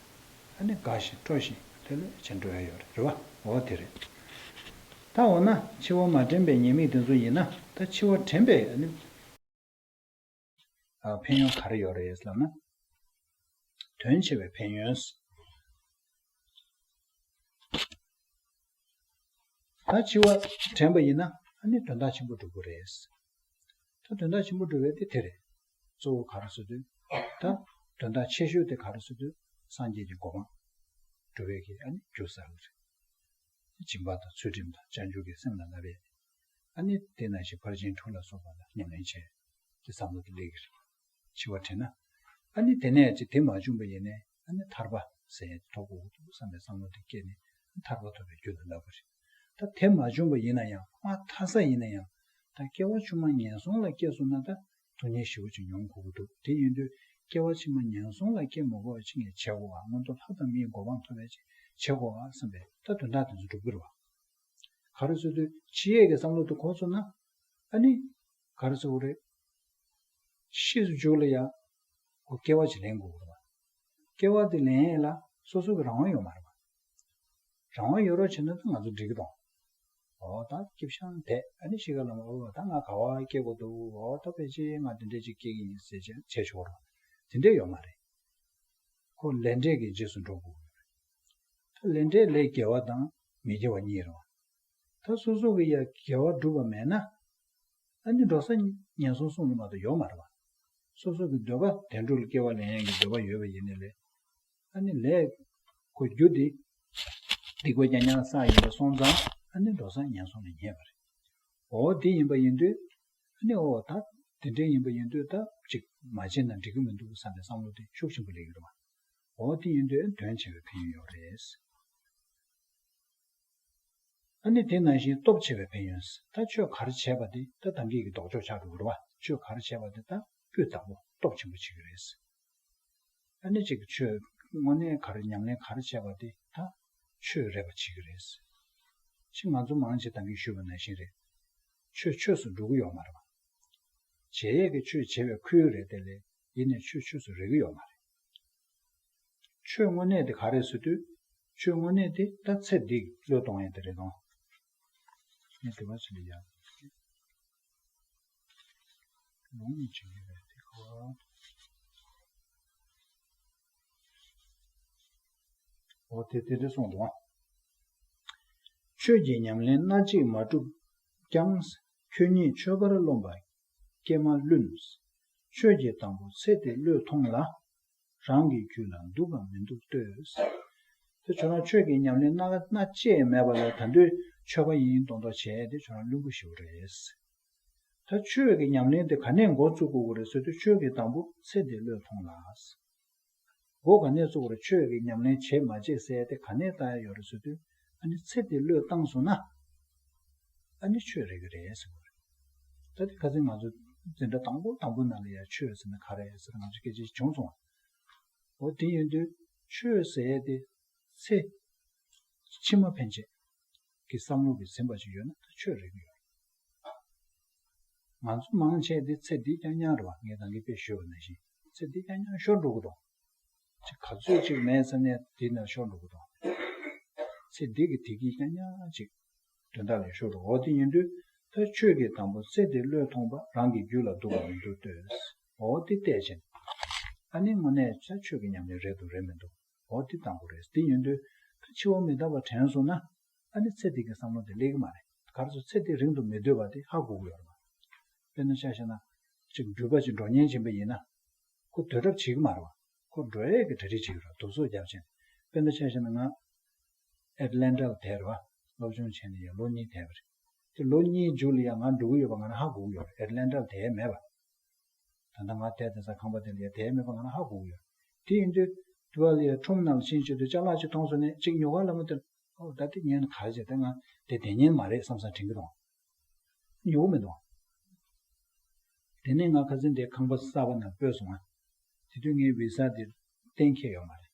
ཨ་ནི་དགའ་ཞིང་སྤྲོ་ཞིང་དེ་ལས་བྱེད་འགྲོ་ཡ་ཡོད་རེད། རེད་བ། འོ་དེ་རེད། ད་འོ་ན་འཆི་བ་མ་དྲན་པའི་ཉེས་དམིགས་དེ་ཚོ་ཡིན་ན་ད་འཆི་བ་དྲན་པའི་ཨ་ནི། ཨ་ཕན་ཡོན་ག་རེ་ཡོད་རེད་ལབ་ན། དོན་ཆེ་བའི་ཕན་ཡོན། ད་འཆི་བ་དྲན་པ་ཡིན་ན་ཨ་ནི་དོན་དག་ཆེན་པོ་འགྲུབ་ཀྱི་རེད། ད་དོན་དག་ཆེན་པོ་འགྲུབ་པའི་དེ་དེ་རེད། གཙོ་བོ་ག་རེ་ཟེར་དུས། ད་དོན་དག་ཆེ་ཤོས་དེ་ག་རེ་ཟེར་དུས་སངས་རྒྱས་ཀྱི་གོ་འཕང་འགྲུབ་པའི་གི་ཨ་ནི་རྒྱུ་ཟེར་བ་རེད། སྦྱིན་པ་དང་ཚུལ་ཁྲིམས་དང་བྱང་ཆུབ་ཀྱི་སེམས་ལ་བསླབ་པའི། ཨ་ནི་དེ་ནང་བཞིན་ཕར་ཕྱིན་དྲུག་ལ་སོགས་པ་ལ་ཉམས་ལེན་བྱས། དེ་བསམ་བློ་དེ་སླེབས་ཀྱི་རེད། འཆི་བ་དྲན་ན། ཨ་ནི་དེ་ནས་ཅི་དེ་མ་བྱུང་བ་ཡིན་ནའི་ཨ་ནི་ཐར་པ་ཟེར་ཡས་དེ་ཐོབ་དགོས་འདུག་བསམ་པའི་བསམ་བློ་དེ་སྐྱེས་ནས་ཐར་པ་ཐོབ་པའི་རྒྱུ་ལ་བསླབ་པ་རེད། ད་དེ་མ་བྱུང་བ་ཡིན་ན་ཡང་མ་ཐར་ས་ཡིན་ན་ཡང་ད་སྐྱེ་བ་ཕྱི་མ་ངན་སོང་ལ་སྐྱེས་སོང་ན་ད་སྡུག་བསྔལ་ཞེ་པོ་ཅིག་མྱོང་དགོས་ཀྱི་འདུག་དེ་ཡིན་དུས་སྐྱེ་བ་ཕྱི་མ་ངན་སོང་ལ་སྐྱེ་མི་དགོས་པ་ཅིག་ངས་བྱེད་དགོས་པ། མངོན་མཐོ་ལྷ་དང་མིའི་གོ་འཕང་ཐོབ་པའི་ཅིག་བྱེད་དགོས་པ་བསམ་པའི་ད་དོན་དག་དེ་ཚོ་འགྲུབ་ཀྱི་རེད་བ། ག་རེ་ཟེར་དུས་འཆི་ཡས་ཀྱི་བསམ་བློ་དེ་འཁོར་སོང་ན། ཨ་ནི། ག་རེ་ཟེར་དགོས་རེད། ཤེས་སུ་འཇུག་ལ་ཡ། ཁོ་སྐྱེ་བ་ཅིག་ལེན་དགོས་རེད་བ། སྐྱེ་བ་དེ་ལེན་ཡས་ལ་སོ་སོ་གི་རང་དབང་ཡོད་མ་རེད་བ། རང་དབང་ཡོད་རོགས་བྱས་ན་ད་ང་ཚོ་འགྲིག་གི་འདུག་འོ་ད་སྐྱིད་ཤང་དེ་ཨ་ནི་ཤི་ཁ་ལ་མ་འོ་ད་ང་ག་བ་སྐྱེ་དགོས་འདུག་འོ་ད་ཕལ་ཆེར་ང་དེ་འདྲས་ཅིག་སྐྱེ་གི་ཡིན་ཟེར་བྱས་བྱས་ཆོག་རོགས། དེ་འདྲས་ཡོད་མ་རེད། ཁོ་ལས་འབྲས་ཀྱི་རྗེས་སུ་འགྲོ་དགོས་ཀྱི་ཡོད་རེད། ད་ལས་འབྲས་ལས་དགེ་བ་དང་མི་དགེ་བ་གཉིས་རེད་བ། ད་སོ་སོ་གི་ཡ་དགེ་བ་བསྒྲུབས་པ་མེད་ན། ཨ་ནི་འགྲོ་ས་ངན་སོང་གསུམ་ལ་མ་གཏོགས་ཡོད་མ་རེད་བ། སོ་སོ་གི་འདོད་པ་བདེ་འགྲོ་ལ་སྐྱེ་བ་ལེན་ཡག་གི་འདོད་པ་ཡོད་པ་ཡིན་ནའི་ལས། ཨ་ནི་ལས་ཁོ་རྒྱུ་དེ་སྡིག་པ་རྐྱང་རྐྱང་བསགས་ཡིན་པ་སོང་ཙང་ཨ་ནི་འགྲོ་ས་ངན་སོང་ལ་ཉེ་བ་རེད། འོ་དེ་ཡིན་པ་ཡིན་དུས་ཨ་ནི་འོ་ད་དེ་འདྲ་ཡིན་པ་ཡིན་དུས་ད་ཅིག་མ་བྱས་ན་འགྲིག་གི་མི་འདུག་བསམ་པའི་བསམ་བློ་དེ་ཤུགས་ཆེན་པོ་སླེབས་ཀྱི་རེད་བ། འོ་དེ་ཡིན་དུས་དོན་ཆེ་བའི་ཕན་ཡོན་ཡོད་རེད། ཨ་ནི་དེ་ནང་བཞིན་སྟོབས་ཆེ་བའི་ཕན་ཡོན། ད་ཆོས་ག་རེ་བྱས་པ་དེ་ད་ད་གིན་གྱི་ལྡོག་ཕྱོགས་ཆགས་འགྲོ་གི་རེད་བ། ཆོས་ག་རེ་བྱས་པ་དེ་ད་སྤུས་དག་པོ་སྟོབས་ཆེན་པོ་བྱེད་ཀྱི་རེད། ཨ་ནི་གཅིག་ཆོས་དངོས་གནས་ག་རེ་ཉམས་ལེན་ག་རེ་བྱས་པ་དེ་ད་ཆོས་རེད་པ་བྱེད་ཀྱི་རེད། ཅི་ང་ཚོ་མང་ཆེ་ད་གིན་ཞུས་པ་ནང་བཞིན་རེད། ཆོས་ཆོས་སུ་འགྲོ་གི་ཡོད་མ་རེད་བ། བྱེད་ཡས་ཀྱི་ཆོས་བྱེད་པའི་ཁུལ་རེད་དེ་ལས་ཡིན་ནའི་ཆོས་ཆོས་སུ་རེག་གི་ཡོད་མ་རེད། ཆོས་དངོས་གནས་དེ་ག་རེད་ཟེར་དུས། ཆོས་དངོས་གནས་དེ་ད་ཚེ་འདི་བློས་གཏོང་ཡས་དེ་རེད་དོ། ངས་དེ་བ་ཚོ་ལ་ཡང་ལུང་ཡིན་བྱེད་ཀྱི་རེད་དེ་གོ། འོ་དེ་དེ་འདྲ་གསུངས་འདུག་ཆོས་ཀྱི་ཉམས་ལེན་སྣ་གཅིག་མ་བསྒྲུབས་ཀྱང་། ཁྱོད་ཉིད་ཆོས་པར་རློམ་པ། ཀྱེ་མ་བླུན། ཆོས་ཀྱི་དང་པོ་ཚེ་འདི་བློས་ཐོངས་ལ། རང་གི་རྒྱུད་ལ་འདུག་གམ་མི་འདུག་ལྟོས། དེ་ཁྱོད་རང་ཆོས་ཀྱི་ཉམས་ལེན་སྣ་སྣ་གཅིག་མེད་པ་ལ་ད་དུང་ཆོས་པ་ཡིན་མདོག་མདོག་བྱས་ཏེ་ཁྱོད་རང་བླུན་པོ་ཞེ་པོ་རེད། ད་ཆོས་ཀྱི་ཉམས་ལེན་དེ་ག་ནས་འགོ་བཙུགས་དགོས་ཀྱི་རེད་ཟེར་དུས་ཆོས་ཀྱི་དང་པོ་ཚེ་འདི་བློས་ཐོངས་ལ། འགོ་ག་ནས་བཙུགས་པ་རེད། ཆོས་ཀྱི་ཉམས་ལེན་བྱེད་མ་བྱེད་ཟེར་ཏེ་ག་ནས་བལྟ་ཡ་ཡོད་རེད་ཟེར་དུས། ཨ་ནི་ཚེ་འདི་བློས་བཏང་སོང་ན། ཨ་ནི་ཆོས་རེད་ཀྱི་རེད་ཟེར་བ་རེད། ད་དེ་ཁ་སང་ང་ཚོ་འཛིན་གྲྭ་དང་པོ་དང་པོ་ནང་ལ་ཡ་ཆོས་ཟེར་ན་ག་རེ་ཟེར་ང་ཚོ་སྐད་ཆ་བྱུང་སོང་བ། འོ་དེ་ཡིན་དུས་ཆོས་ཟེར་ཡ་དེ་ཚེ་ཕྱི་མ་ཕན་ཆད་ཀྱི་བསམ་བློ་གི་ཟིན་པ་ཞིག་ཡོད་ན་ད་ཆོས་རེད་ཀྱི་ཡོད་རེད། ང་ཚོ་མང་ཆེ་དེ་ཚེ་འདི་རྐྱང་རྐྱང་རེད་བ། ངས་ད་གིན་དཔེ་ཞུས་པ་ནང་བཞིན་ཚེ་འདི་རྐྱང་རྐྱང་ཤོར་འགྲོ་གི་འདུག་ཅིག་ག་ཚོད་ཅིག་མེད་ཚེ་ནས་དེ་ནས་ཤོར་འགྲོ་གི་འདུག་ཚེ་འདི་གི་དེ་གི་རྐྱང་རྐྱང་ཅིག་དོན་དག་ལས་ཤོར་འགྲོ། འོ་དེ་ཡིན་དུས་ད་ཆོས་ཀྱི་དང་པོ་ཚེ་འདི་བློས་ཐོངས་པ་རང་གི་རྒྱུད་ལ་འདུག་གམ་མི་འདུག་ལྟོས། འོ་དེ་བལྟས་ཕྱིན། ཨ་ནི་དངོས་གནས་ཆ་ཆོས་ཀྱི་ཉམས་ལེན་རེད་འདུག་རེད་མི་འདུག་འོ་དེ་དང་པོ་རེད། དེ་ཡིན་དུས་ད་འཆི་བ་མི་རྟག་པ་དྲན་སོང་ན། ཨ་ནི་ཚེ་འདི་གི་བསམ་བློ་དེ་སླེབས་ཀྱི་མ་རེད། ག་རེ་ཟེར་ཚེ་འདི་རིང་དུ་མི་སྡོད་པ་དེ་ཧ་གོ་གི་ཡོད་རེད་བ། དཔེར་ན་ཆ་བཞག་ན། ཅིག་འགྲུལ་པ་ཅིག་འགྲོ་ཉེན་ཅན་པ་ཡིན་ན། ཁོ་སྡོད་གྲབས་བྱེད་ཀྱི་མ་རེད་བ། ཁོ་འགྲོ་ཡས་ཀྱི་གྲ་སྒྲིག་བྱེད་ཀྱི་རེད། དུག་སོགས་བརྒྱབ་བྱས། དཔེར་ན་ཆ་བཞག་ན་ང་། ཨེཊ་ལན་ཊ་ལ་བསྡད་རེད་བ། སློབ་སྦྱོང་བྱས་ནས་ཡང་ལོ་གཉིས་བསྡད་པ་རེད། དེ་ལོ་གཉིས་མཇུག་ལ་ཡང་ང་འགྲོ་གི་ཡོད་པ་ང་རང་ཧ་གོ་གི་ཡོད་རེད། ཨེཊ་ལན་ཊ་ལ་བསྡད་ཡས་མེད་པ། ད་ལྟ་ང་བསྡད་དེ་ས་ཁང་པ་དེ་ལ་ཡ་བསྡད་མེད་པ་ང་རང་ཧ་གོ་གི་ཡོད། དེ་ཡིན་དུས་དུ་བ་ལ་ཡ་ཁྲོམ་ནང་ལ་ཕྱིན་བྱས་དུས་ཅ་ལག་ཅིག་མཐོང་སོང་ནས་ཅིག་ཉོ་ག་ལ་མོ་དེ། ཨོ་ད་དེ་ཉོས་ན་ག་རེ་བྱས་ད་ང་དེ་བསྡད་ཉན་མ་རེད་བསམ་བསམ་དྲན་གི་འདུག་ཉོ་གི་མི་འདུག་དེ་ནས་ང་ཁ་སང་དེ་ཁང་པ་གསར་པ་ནང་སྤོས་སོང་ང་། དེ་དུས་ངའི་བི་ས་དེ་གཏན་འཁེལ་ཡོད་མ་རེད།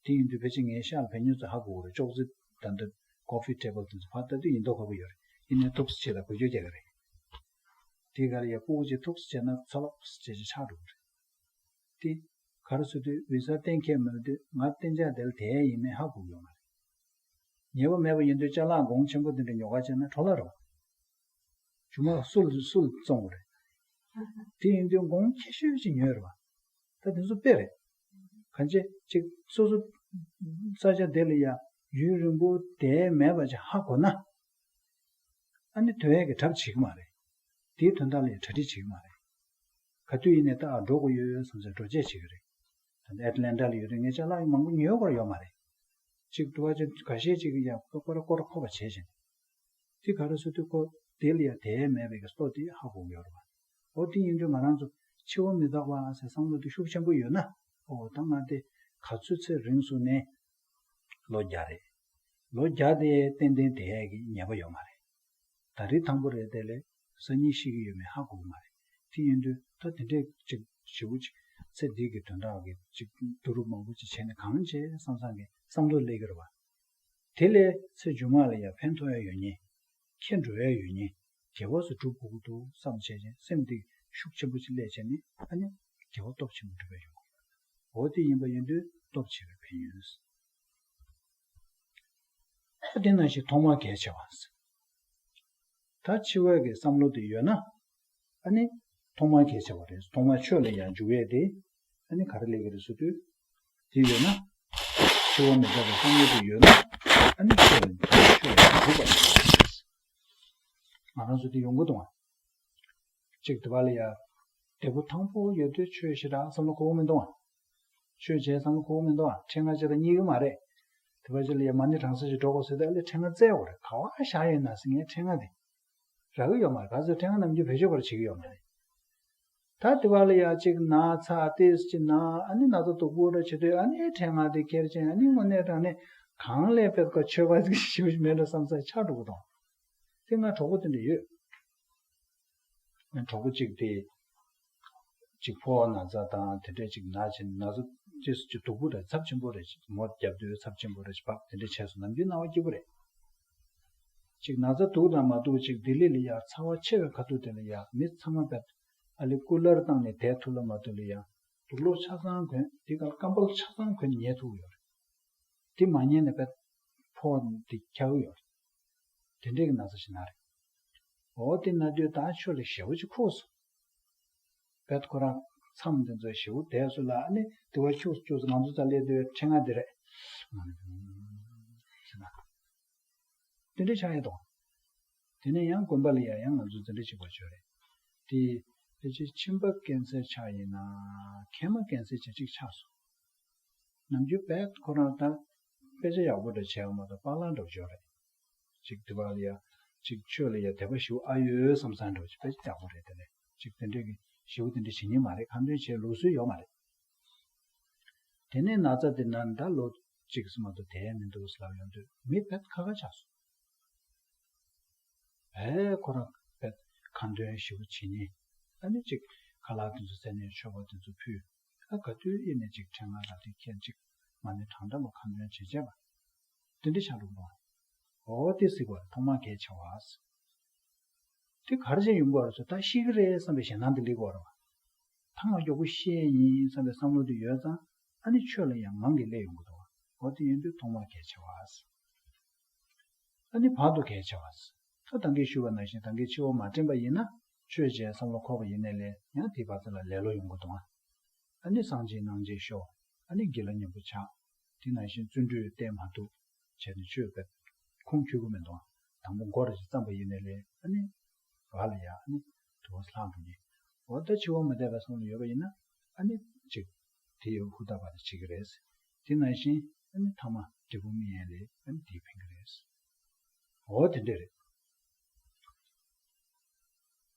དེ་ཡིན་དུས་ཕལ་ཆེར་ངའི་ཤག་ལ་བེད་སྤྱོད་ཚོ་ཧ་གོ་གི་རེད། ཅོག་ཙེ་ད་ལྟ་ཀོ་ཕི་ཊེ་བལ་དེ་ཚོ་ཕར་ལྟ་དུས་ཡིན་མདོག་ཁ་པོ་ཡོད་རེད། ཡིན་ནའི་ཐུགས་སུ་ཆེ་ལ་འགུལ་སྐྱོད་རྒྱག་གི་རེད། དེ་ག་ལ་ཡ་ཕྲུ་གུ་ཅིག་ཐུགས་སུ་ཆེ་ན་ཚ་ལོག་ཟེར་བྱས་ཆགས་འགྲོ་གི་རེད། དེ་ག་རེ་ཟེར་དུས་བི་ས་གཏན་འཁེལ་མེད་དུས་ང་གཏན་འཇགས་དེ་ལ་བསྡད་ཡ་ཡིན་མིན་ཧ་གོ་གི་ཡོད་མ་རེད། ཉེས་པ་མེད་པ་ཡིན་དུས་ཅ་ལག་གོང་ཆེན་པོ་དེ་འདྲ་ཉོ་ག་བྱས་ན་འཕྲོ་བརླག་རེད་བ། རྒྱུ་མ་སུ་ལ་སུ་ལ་བཙོང་དགོས་རེད། དེ་ཡིན་དུས་གོང་ཆེ་ཤོས་ཅིག་ཉོས་རེད་བ། ད་དེ་ཚོ་དཔེ་རེད། གང་ཅི་ཅིག་སོ་སོ་ས་ཆ་དེ་ལ་ཡ་ཡུན་རིང་པོ་བསྡད་མེད་པ་ཅིག་ཧ་གོ་ན། ཨ་ནི་དོན་ཡས་ཀྱི་གྲབས་བྱེད་ཀྱི་མ་རེད། དེའི་དོན་དག་ལ་ཡ་གྲ་སྒྲིག་བྱེད་ཀྱི་མ་རེད། ག་དུས་ཡིན་ནའི་ད་འགྲོ་དགོས་ཡོད་བསམ་ཚེ་འགྲོ་བྱེད་བྱེད་ཀྱི་རེད། ད་ལྟ་ཨེཊ་ལན་ཊ་ལ་ཡོད་དུས་ངས་ཅ་ལག་མང་པོ་ཉོས་དགོས་ཡོད་མ་རེད། གཅིག་འདུག་བ་ཅིག་འགའ་ཤས་ཅིག་གིས་ཡང་ཀོ་ར་ཀོ་ར་ཁོ་པ་བྱས་ཤིང་། དེ་ག་རེ་ཟེར་དུས་ཁོ་དེ་ལ་ཡང་དེ་མེད་པའི་གི་སྟོབས་དེ་ཧ་གོ་གི་ཡོད་རེད་བ། འོ་དེ་ཡིན་དུས་ང་རང་ཚོ་འཆི་བ་མི་རྟག་པ་ཟེར་བསམ་བློ་དེ་ཤུགས་ཆེན་པོ་ཡོད་ན། འོ་ད་ང་དེ་ག་ཚོད་ཚེ་རིང་སོང་ནའི་ལོ་བརྒྱ་རེད། ལོ་བརྒྱ་དེ་ཏན་ཏན་བསྡད་ཡས་ཀྱི་ཉེས་པ་ཡོད་མ་རེད། ད་རེས་དང་པོ་རེད། དེ་ལས་སང་ཉིན་ཤི་གི་ཡོད་མེད་ཧ་གོ་གི་མ་རེད། དེ་ཡིན་དུས་ད་དེ་འདྲས་ཅིག་ཞེ་པོ་ཅིག་ཚེ་འདི་གི་དོན་དག་གི་ཅིག་བསྡུ་རུབ་མང་པོ་ཅིག་བྱས་ནས་གང་བྱས་བསམ་བསམ་གི་བསམ་བློ་སླེབས་ཀྱི་རེད་བ། དེ་ལས་ཚེ་མཇུག་མ་ལ་ཡང་ཕན་ཐོགས་ཡ་ཡོད་ཉེན། ཁྱེད་འགྲོ་ཡ་ཡོད་ཉེན། དགེ་བ་སུ་སྒྲུབ་དགོས་ཀྱི་འདུག་བསམ་བྱས་ཅིང་སེམས་འདི་ཤུགས་ཆེན་པོ་ཅིག་སླེབས་བྱས་ནས་ཨ་ནི་དགེ་བ་སྟོབས་ཆེན་པོ་སྒྲུབ་ཡ་ཡོང་གི་རེད། འོ་དེ་ཡིན་པ་ཡིན་དུས་སྟོབས་ཆེ་བའི་ཕན་ཡོན། ཨ་དེ་ནང་བཞིན་ཐོག་མ་གལ་ཆེ་བ། ད་འཆི་བའི་གི་བསམ་བློ་དེ་ཡོད་ན། ཨ་ནི་ཐོག་མ་གལ་ཆེ་བ་རེད། ཐོག་མ་ཆོས་ལ་ཡང་འཇུག་ཡས་དེ་ཨ་ནི་ག་རེ་ལས་ཀྱི་རེད་ཟེར་དུས། དེ་ཡོད་ན། འཆི་བ་མི་རྟག་པའི་བསམ་བློ་དེ་ཡོད་ན། ཨ་ནི་ཆོས་ལ་ཆོས་ལ་འཇུག་པ་ཡིན། ང་རང་ཚོ་དེ་ཡོང་གི་འདུག་ཨ། གཅིག་དེ་བ་ལ་ཡ། འདས་པོ་ཐང་པོ་ཡོད་དུས་ཆོས་ཞེ་དྲག་བསམ་བློ་འཁོར་གི་མི་འདུག་ཨ། ཆོས་བྱས་བསམ་བློ་འཁོར་གི་མི་འདུག་ཨ། ཕྲེང་བ་ཅིག་དང་གཉིས་ཀྱི་མ་རེད། དེ་བ་ཅིག་ལ་ཡ་མ་ཎི་བགྲང་ས་ཞིག་འགྲོ་དགོས་ཟེར་ཏེ་ཨ་ལས་ཕྲེང་བ་བཙལ་དགོས་རེད། ག་བ་བཞག་ཡོད་ན་ཟེར། ངས་ཕྲེང་བ་དེ་རག་གི་ཡོད་མ་རེད། ག་ཚོད་ཕྲེང་བ་ནམ་རྒྱུན་བེད་སྤྱོད་པར་བྱེད་ཀྱི་ཡོད་མ་རེད། ད་དེ་བ་ལ་ཡ་གཅིག་ན་ཚ་ཏོག་ཙམ་ཅིག་ན་ཨ་ནི་ན་ཚ་སྡུག་པོ་འདྲ་བྱེད་དུས་ཨ་ནི་ཕྲེང་བ་དེ་ཁྱེར་ཅིང་ཨ་ནི་དངོས་གནས་དྲང་གནས་གང་ལས་དཔེ་ཁ་ཆོས་པ་ཞིག་ཞིག་མེད་འགྲོ་བསམ་ས་ཆགས་འགྲོ་གི་འདུག་དེ་ང་གྲོགས་པོ་དེ་འདྲ་ཡོད། ང་གྲོགས་པོ་གཅིག་དེ། གཅིག་ཕོ་བ་ན་ཚ་དང་དེ་འདྲས་གཅིག་ན་བྱས་ན་ཚ་ཅེས་སུ་ཅིག་སྡུག་པོ་རེད། ཚབས་ཆེན་པོ་རེད། མོ་བརྒྱབ་དུས་ཚབས་ཆེན་པོ་རེད། བག་དེ་འདྲས་བྱས་སོང་ནམ་རྒྱུན་ན་བ་སྐྱིད་པོ་རེད། གཅིག་ན་ཚ་སྡུག་དང་མ་སྡུག་གཅིག་ལྡི་ལི་ལ་ཡ་ཚ་བ་ཆེ་བའི་ཁ་ཐུག་དེ་ལ་ཡ་མི་ཚང་མ་བས་ཨ་ལི་ཀུ་ལར་བཏང་ནས་བསྡད་ཐུབ་ལ་མ་ཐུབ་ལ་ཡ་དུག་སློག་ཆ་ཚང་གོན། དེ་ག་ལ་སྐམ་པོ་ཆ་ཚང་གོན་ཉལ་ཐུབ་ཡོད་རེད། དེ་མ་ཉལ་ན་བས་ཕོ་བ་འདི་འཁྱག་གི་ཡོད་རེད། དེ་འདྲས་ཀྱི་ན་ཚ་ཞིག་ན་རེད། འོ་དེ་ན་དུས་ད་ཆོས་ལ་ཞེ་པོ་ཅིག་ཁུག་སོང་། བས་ཁོ་རང་མཚམས་དེ་ཚོ་ཞེ་པོ་བསྡད་སོང་ལ་ཨ་ནི་དེ་བ་ཁྱུག་ཁྱུག་ང་ཚོ་རྩ་ལས་དུས་ཕྲེང་ང་འདི་རེད། ཟེར་ན། དེ་འདྲ་ཆགས་ཡོད་དོ། དེ་ནས་ཡང་དགོན་པ་ལ་ཡ་ཡང་ང་ཚོ་འཛིན་གྲྭ་གཅིག་པ་ཆོས་རེད། དེ་ཕལ་ཆེར་ཁྱིམ་པ་ཀན་སར་ཆགས་ཡིན་ན་མཁལ་མ་ཀན་སར་ཆགས་གཅིག་ཆགས་སོང་། ནམ་རྒྱུན་བེད་ཁོ་རང་ད་དཔེ་ཆ་ཡག་པོ་འདྲ་བྱས་པ་མ་གཏོགས་པཱ་ལགས་འདྲ་བོ་ཅིག་ཡོད་རེད། ཅིག་དེ་བ་ལ་ཡ། ཅིག་ཆོས་ལ་ཡ་དད་པ་ཞེ་པོ་ཨ་ཡོད་བསམ་བསམ་འདྲ་བོ་ཅིག་དཔེ་ཆ་ཡག་པོ་རེད། དེ་ནས་ཅིག་དེ་འདྲས་ཀྱི་ཞེ་པོ་དེ་འདྲས་བྱེད་མཁན་མ་རེད། ཁ་འདོན་བྱེད་ལུགས་སྲོལ་ཡོད་མ་རེད། དེ་ནས་ན་ཚ་དེ་ན་ད་ལོ་གཅིག་ཙམ་མ་གཏོགས་དེ་མི་འདུག་ཟེར་ལབ་ཡོང་དུས་མི་བེད་ཁ་ཁ་ཆགས་སོང་། བེད་ཁོ་རང་བེད་ཁ་འདོན་ཞེ་པོ་བྱེད་མཁན། ཨ་ནི་ཅིག་ཁ་ལག་དེ་ཚོ་བཙལ་ནས་མཆོད་པ་དེ་ཚོ་ཕུལ། ཨ་ག་དུས་ཡིན་ནས་ཅིག་ཕྲེང་ང་ལ་དེ་ཁྱེད་ཅིག་མ་ཎི་གྲངས་འདྲ་མོ་ཁ་འདོན་བྱེད་བྱས་པ། དེ་འདྲ་ཆགས་འགྲོ་གི་འདུག་འོ་དེ་གཟིགས་པ་ཐོག་མ་གལ་ཆེ་བ། དེ་ག་རེ་བྱས་ཡོང་གི་ཡོད་རེད་ཟེར། ད་ཤི་གི་རེད་བསམ་པའི་ཞེད་སྣང་དེ་སླེབས་ཀྱི་ཡོད་རེད་བ། ད་ང་མགྱོགས་པོ་ཤི་ཡས་ཡིན་བསམ་པའི་བསམ་བློ་དེ་ཡོད་ཙང་ཨ་ནི་ཆོས་ལ་ཡང་ངང་གིས་སླེབས་ཡོང་གི་འདུག་འོ་དེ་ཡིན་དུས་ཐོག་མ་གལ་ཆེ་བ། ཨ་ནི་བར་དུ་གལ་ཆེ་བ། ད་ད་གིན་ཞུས་པ་ནང་བཞིན་ད་གིན་འཆི་བ་མ་དྲན་པ་ཡིན་ན་ཆོས་བྱས་བསམ་བློ་འཁོར་བ་ཡིན་ནའི་ལས་ཡང་དེའི་བར་དུ་ལ་ལེ་ལོ་ཡོང་གི་འདུག་ཨ་ནི་སངས་རྒྱས་རྣམ་མཁྱེན་ཤོར། ཨ་ནི་དགེ་ལ་གཉེན་པོ་ཆགས། དེ་ནང་བཞིན་བརྩོན་འགྲུས་བསྟེན་མ་ཐུབ། བྱས་ནས་ཆོས་བེད་ཁུངས་འཁྱོལ་གི་མི་འདུག་དང་པོ་མགོ་རེ་ཞིག་བརྩམས་པ་ཡིན་ནའི་ལས་ཨ་ནི་བར་ལ་ཡ་ཨ་ནི་དུ་བ་ལྷག་འགྲོ་ནི། འོ་ད་འཆི་བ་མི་འདོད་པའི་བསམ་བློ་ཡོད་པ་ཡིན་ན་ཨ་ནི་ཅིག་དེ་ཡི་ཧུར་ཐག་པ་དེ་བྱེད་ཀྱི་རེད། དེ་ནང་བཞིན་ཨ་ནི་ཐ་མ་འབྲས་བུ་སྨིན་ཡས་ལས་ཨ་ནི་དེ་ཕན་གྱི་རེད། འོ་དེ་འདྲ་རེད།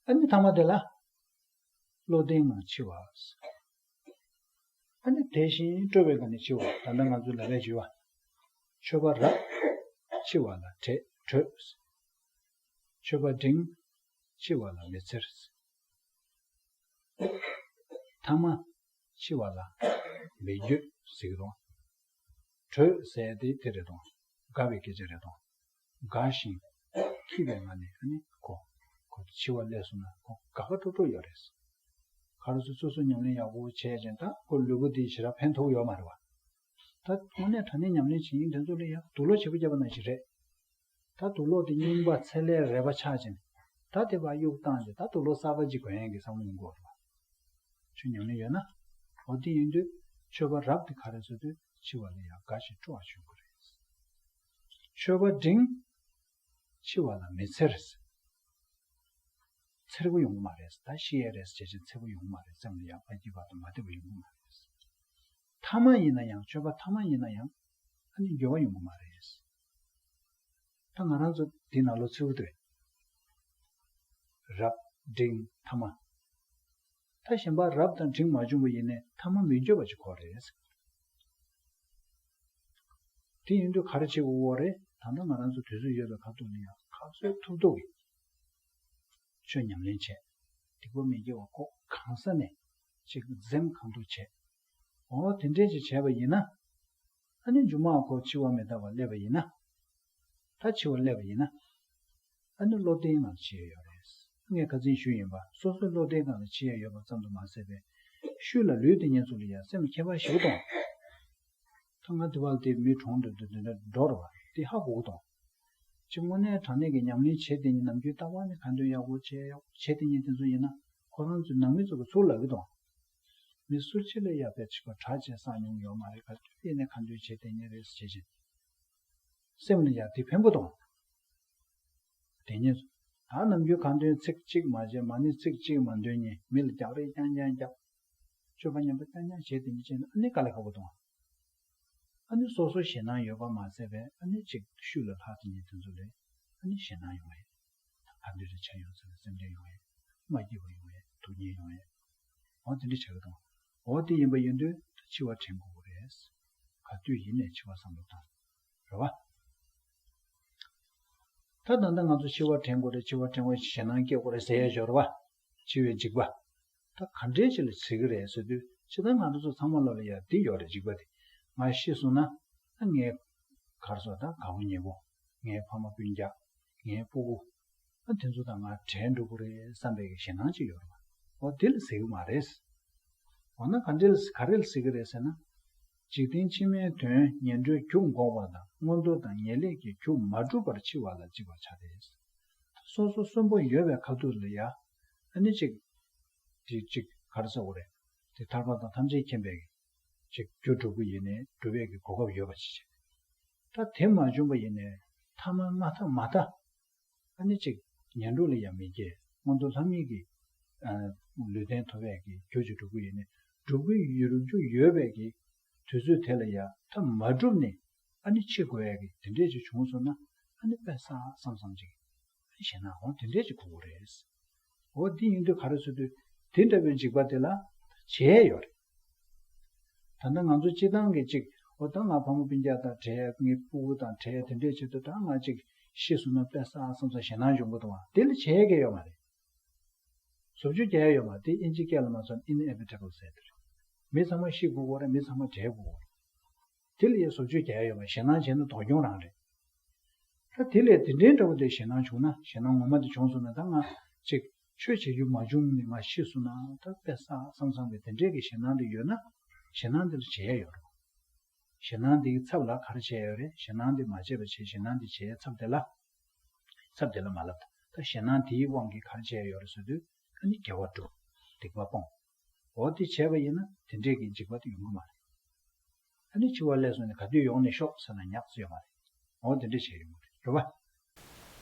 ཨ་ནི་ཐ་མ་དེ་ལ་བློ་ལྡན་ངང་འཆི་བ། ཨ་ནི་དེ་བཞིན་སྤྲོ་བའི་སྒོ་ནས་འཆི་བ། ད་ལྟ་ང་ཚོ་ལབ་པའི་འཆི་བ། མཆོད་པ་རབ། འཆི་བ་ལ་བྲེལ་བྲོད། མཆོད་པ་འབྲིང་། འཆི་བ་ལ་མི་འཚེར། ཐ་མ། འཆི་བ་ལ་མི་འགྱོད་ཟེར་གི་འདུག་བྲོད་ཟེར་དེ་དེ་རེད་འདུག་དགའ་བའི་སྐད་ཆ་རེད་འདུག་དགའ་ཞིང་སྐྱིད་པའི་ངང་ནས་ཨ་ནི་ཁོ་ཁོ་འཆི་བ་སླེབས་སོང་ན་ཁོ་དགའ་དགའ་སྤྲོ་སྤྲོ་ཡོད་རེད། ག་རེ་ཟེར་སོ་སོ་ཉམས་ལེན་ཡག་པོ་བྱས་ཅིང་ད་ཁོ་ལུས་པོ་འདི་ཞེ་དྲག་ཕན་ཐོགས་ཡོད་མ་རེད་བ། ད་དངོས་གནས་དྲང་གནས་ཉམས་ལེན་བྱེད་མཁན་དེ་ཚོ་ལ་ཡང་དུག་སློག་བྱེད་པོ་བརྒྱབ་པ་ནང་བཞིན་རེད། ད་དུག་སློག་དེ་རྙིང་པ་ཚད་ལས་རལ་པ་ཆག་ཅིང་། ད་དེ་བ་གཡུག་བཏང་རྗེས་ད་དུག་སློག་གསར་པ་ཅིག་གོན་ཡག་གི་བསམ་བློ་ཡོང་གི་ཡོད་རེད་བ། ཆོས་ཉམས་ལེན་ཡོད་ན། འོ་དེ་ཡིན་དུས་མཆོད་པ་རབ་དེ་ག་རེ་ཟེར་དུས་འཆི་བ་ལ་ཡང་དགའ་ཞིང་སྤྲོ་བ་བྱུང་གི་རེད། མཆོད་པ་འབྲིང་། འཆི་བ་ལ་མི་འཚེར། འཚེར་པོ་ཡོང་གི་མ་རེད། ད་ཤི་ཡས་རེད་ཟེར་བྱས་འཚེར་པོ་ཡོང་གི་མ་རེད། སེམས་ལ་ཡང་མ་སྐྱིད་པ་དང་མ་བདེ་བ་ཡོང་གི་མ་རེད། ཐ་མ་ཡིན་ན་ཡང་མཆོད་པ་ཐ་མ་ཡིན་ན་ཡང་ཨ་ནི་འགྱོད་པ་ཡོང་གི་མ་རེད། ད་ང་རང་ཚོ་འདི་ནང་ལོ་ཚིགས་དེ་རབ་འབྲིང་ཐ་མ། ད་གཞན་པ་རབ་དང་འབྲིང་མ་བྱུང་བ་ཡིན་ནའི་ཐ་མ་མི་འགྱོད་པ་ཅིག་དགོས་རེད། དེ་ཡིན་དུས་ག་རེ་བྱེད་དགོས་རེད། ད་ལྟ་ང་རང་ཚོ་དུས་ཚོད་ཡོད་པའི་ཁ་ཐུག་ནས་ཡང་ཁ་གསལ་ཐུབ་ཐུབ་ཀྱིས་ཆོས་ཉམས་ལེན་བྱས། སྡིག་པ་མི་དགེ་བ་ཁོ་གང་ས་ནས་ཅིག་འཛེམ་གང་ཐུབ་བྱས། འོ་དེ་འདྲས་ཅིག་བྱས་པ་ཡིན་ན། ཨ་ནི་མཇུག་མ་ཁོ་འཆི་བ་མི་རྟག་པ་སླེབས་པ་ཡིན་ན། ད་འཆི་བ་སླེབས་པ་ཡིན་ན། ཨ་ནི་བློ་བརྟན་ངང་འཆི་ཡ་ཡོད་རེད། ངས་ཁ་སང་ཞུས་ཡིན་པ་སོ་སོའི་བློ་བརྟན་སྒང་ལ་འཆི་ཡ་ཡོད་པ་ཙམ་དུ་མ་ཟད་པའི་ཤུལ་ལ་ལུས་དེ་ཉིད་ཚུ་ལ་ཡང་སེམས་ཁྱད་པར་ཞིག་གཏོང་། ད་ང་དེ་བར་དེ་མི་གྲོངས་འདུག་འདུག་འདུག་འདུག་འགྲོ་རུ་བ་དེ་ཧ་གོ་གི་གཏོང་། ཅིག་དངོས་གནས་དྲང་གནས་ཀྱི་ཉམས་ལེན་བྱེད་དེ་ཉིད་ནམ་རྒྱུན་ལྟ་བ་ནས་གང་འདོད་ཡག་པོ་བྱས་ཡག་པོ་བྱེད་དེ་ཉིད་དེ་ཚོ་ཡིན་ན་ཁོ་རང་ཚོའི་ནང་མི་ཚོ་གི་ཚུར་ལབ་གི་གཏོང་། མི་སུ་གཅིག་ལ་ཡ་བེད་ཅིག་པ་གྲ་ཆེ་ས་མྱོང་ཡོད་མ་རེད། ག་དུས་ཡིན་ནས་གང་འདོད་བྱེད་དེ་ཉིད་རེད་བྱེད་ཅིང་། སེམས་ལ་ཡང་དེ་ཕན་པོ་གཏོང་། དེ་ཉིད་ད་ནམ་རྒྱུན་གང་འདོད་ཚིག་གཅིག་མ་བྱས་མ་ཎི་ཚིག་གཅིག་མ་འདོན་ཉིན་མི་ལ་རྒྱག་རེས་རྐྱང་རྐྱང་རྒྱག་སྤྱོད་པ་ངན་པ་རྐྱང་རྐྱང་བྱས་དེ་ཉིད་བྱས་ན་ཨ་ནི་དཀའ་ལས་ཁག་པོ་གཏོང་། ཨ་ནི་སོ་སོ་ཞེད་སྣང་ཡོད་པ་མ་ཟད་པས་ཨ་ནི་གཅིག་ཤུལ་ལ་ལྷག་དེ་ཉིད་དེ་ཚོ་ལས་ཨ་ནི་ཞེད་སྣང་ཡོང་བས། ག་འདྲ་རེ་ཆ་ཡོང་ཟེར་ན་སེམས་ཁྲལ་ཡོང་ཡས། མ་སྐྱིད་པ་ཡོང་ཡས། སྡུག་བསྔལ་ཡོང་ཡས། འོ་དེ་འདྲ་བྱ་གི་དང་། འོ་དེ་ཡིན་པ་ཡིན་དུས་ད་འཆི་བ་དྲན་དགོས་ཀྱི་རེད། ག་དུས་ཡིན་ནས་འཆི་བ་བསམ་བློ་བཏང་། རེད་བ། ད་ད་ལྟ་ང་ཚོ་འཆི་བ་དྲན་དགོས་རེད། འཆི་བ་དྲན་དགོས། ཞེད་སྣང་སྐྱེ་དགོས་རེད་ཟེར་ཡས་ཡོད་རེད་བ། འཆི་བའི་འཇིགས་པ། ད་ག་འདྲའི་ཆེད་ལ་བྱེད་ཀྱི་རེད་ཟེར་དུས་ཇི་ལྟར་ང་རང་ཚོ་ཚང་མ་ལོ་ལ་ཡ་འདི་ཡོད་རེད། འཇིགས་པ་འདི་ང་ཤི་སོང་ན་ཨ་ངའི་གར་སོགས་དང་དགའ་བོ་ཉེ་བོ། ངའི་ཕ་མ་སྤུན་ཀྱག་ངའི་སྤུ་གུ། ཨ་དེ་ཚོ་དང་ང་བྲལ་འགྲོ་གི་རེད་བསམ་པའི་ཞེད་སྣང་ཅིག་ཡོད་རེད་བ། འོ་དེ་ལ་ཟེར་གི་མ་རེད། འོ་ན་ག་འདྲ་ལ་ག་རེ་ལ་ཟེར་གི་རེད་ཟེར་ན། འཇིག་རྟེན་ཕྱི་མའི་དོན་ངན་འགྲོའི་རྒྱུ་འགོག་པ་དང་མངོན་མཐོ་དང་ངེས་ལེགས་ཀྱི་རྒྱུ་མ་གྲུབ་པར་འཆི་བ་ལ་འཇིགས་པར་བྱ་སྟེ། སོ་སོ་གསོན་པོ་ཡོད་པའི་ཁ་ཐུག་ལ་ཡ། ཨ་ནི་ཅིག་དེ་ཅིག་ག་རེ་ཟེར་དགོས་རེད། དེ་ཐར་པ་དང་ཐམས་ཅད་མཁྱེན་པའི་ཅིག་རྒྱུ་སྒྲུབ་པ་ཡིན་ནའི་སྒྲུབ་པའི་གི་གོ་སྐབས་ཡོད་པ་ཅིག་བྱས། ད་དེ་མ་བྱུང་བ་ཡིན་ནའི་ཐ་མ་མ་ཐག་མ་ཐག་ཨ་ནི་ཅིག་ངན་འགྲོ་ལ་ཡང་མི་སྐྱེ། མངོན་མཐོ་ལྷ་མིའི་གི་ ལུས་རྟེན་ཐོབ་པའི་གི་རྒྱུ་ཅིག་སྒྲུབ་ཀྱི་ཡོད་ནས། སྒྲུབ་ཀྱི་ཡོད་རྒྱུ་ཡོད་པའི་གི་དུས་ཚོད་དེ་ལ་ཡ་ཐབས་མ་གྲུབ་ནས་ཨ་ནི་འཆི་དགོས་ཡ་གི་དེ་འདྲས་ཅིག་བྱུང་སོང་ན། ཨ་ནི་དཔེ་བསགས་བསམ་བསམ་ཅིག་ཨ་ནི་ཞེད་སྣང་འོང་དེ་འདྲས་ཅིག་འཁོར་གྱི་རེད། འོ་འདི་ཡིན་དུས་ག་རེ་ཟེར་དུས། དེ་འདྲ་བའི་འཇིགས་པ་དེ་ལ་བྱེད་ཡས་ཡོད་རེད། ད་ལྟ་ང་ཚོ་སྤྱི་བཏང་གི་ཅིག་འོ་ད་ང་ཕ་མ་སྤུན་ཀྱག་དང་བྲལ། ངའི་སྤུ་གུ་དང་བྲལ། དེ་འདྲས་བྱེད་དུས་ད་ང་ཅིག་ཤི་སོང་ན་དཔེ་བསགས་བསམ་བསམ་ཞེད་སྣང་འབྱུང་གི་འདུག་བ། དེ་ལ་བྱེད་ཡས་ཡོད་མ་རེད། བཟོ་བཅོས་རྒྱག་ཡ་ཡོད་མ་རེད། དེ་དབྱིན་ཇི་སྐད་ལ་མ་སོང་inevitable ཟེར་དེ་རེད། མི་ཚང་མ་ཤི་དགོས་ཀྱི་རེད། མི་ཚང་མ་བྲལ་དགོས་ཀྱི་རེད། དེ་ལ་ཡ་བཟོ་བཅོས་རྒྱག་ཡ་ཡོད་མ་རེད། ཞེད་སྣང་བྱས་ན་སྡུག་གྱོང་རང་རེད། ད་དེ་ལས་དེ་འདྲའི་འདྲ་བོ་དེ་ཞེད་སྣང་བྱུང་ན། ཞེད་སྣང་ངོ་མ་དེ་བྱུང་སོང་ན། ད་ང་ཅིག་ཆོས་བྱེད་རྒྱུ་མ་བྱུང་ནས་ང་ཤི་སོང་ན་ད་དཔེ་བསགས་བསམ་བསམ་གྱི་དེ་འདྲའི་གི་ཞེད་སྣང་དེ་ཡོད་ན། ཞེད་སྣང་དེ་ལ་བྱེད་ཡ་ཡོད་རེད། ཞེད་སྣང་དེའི་ཚབ་ལ་ག་རེ་བྱེད་ཡ་ཡོད་རེད། ཞེད་སྣང་དེ་མ་བྱེད་པ་བྱེད། ཞེད་སྣང་དེ་བྱེད་ཡའི་ཚབ་དེ་ལ། ཚབ་དེ་ལ་མ་ལབ། ད་ཞེད་སྣང་དེའི་དབང་གིས་ག་རེ་བྱས་ཡོད་རེད་ཟེར་དུས། ཨ་ནི་དགེ་བ་སྒྲུབ། སྡིག་པ་སྤོང་། འོ་དེ་བྱས་པ་ཡིན་ན་དེ་འདྲས་ཀྱི་འཇིགས་པ་དེ་ཡོང་གི་མ་རེད། ཨ་ནི་འཆི་བ་སླེབས་སོང་ནས་ག་དུས་ཡོང་ནས་ཤོག་ཟེར་ན་ཉག་ཙམ་ཡོད་མ་རེད། འོ་དེ་འདྲས་བྱས་ཡོང་གི་རེད། རེད་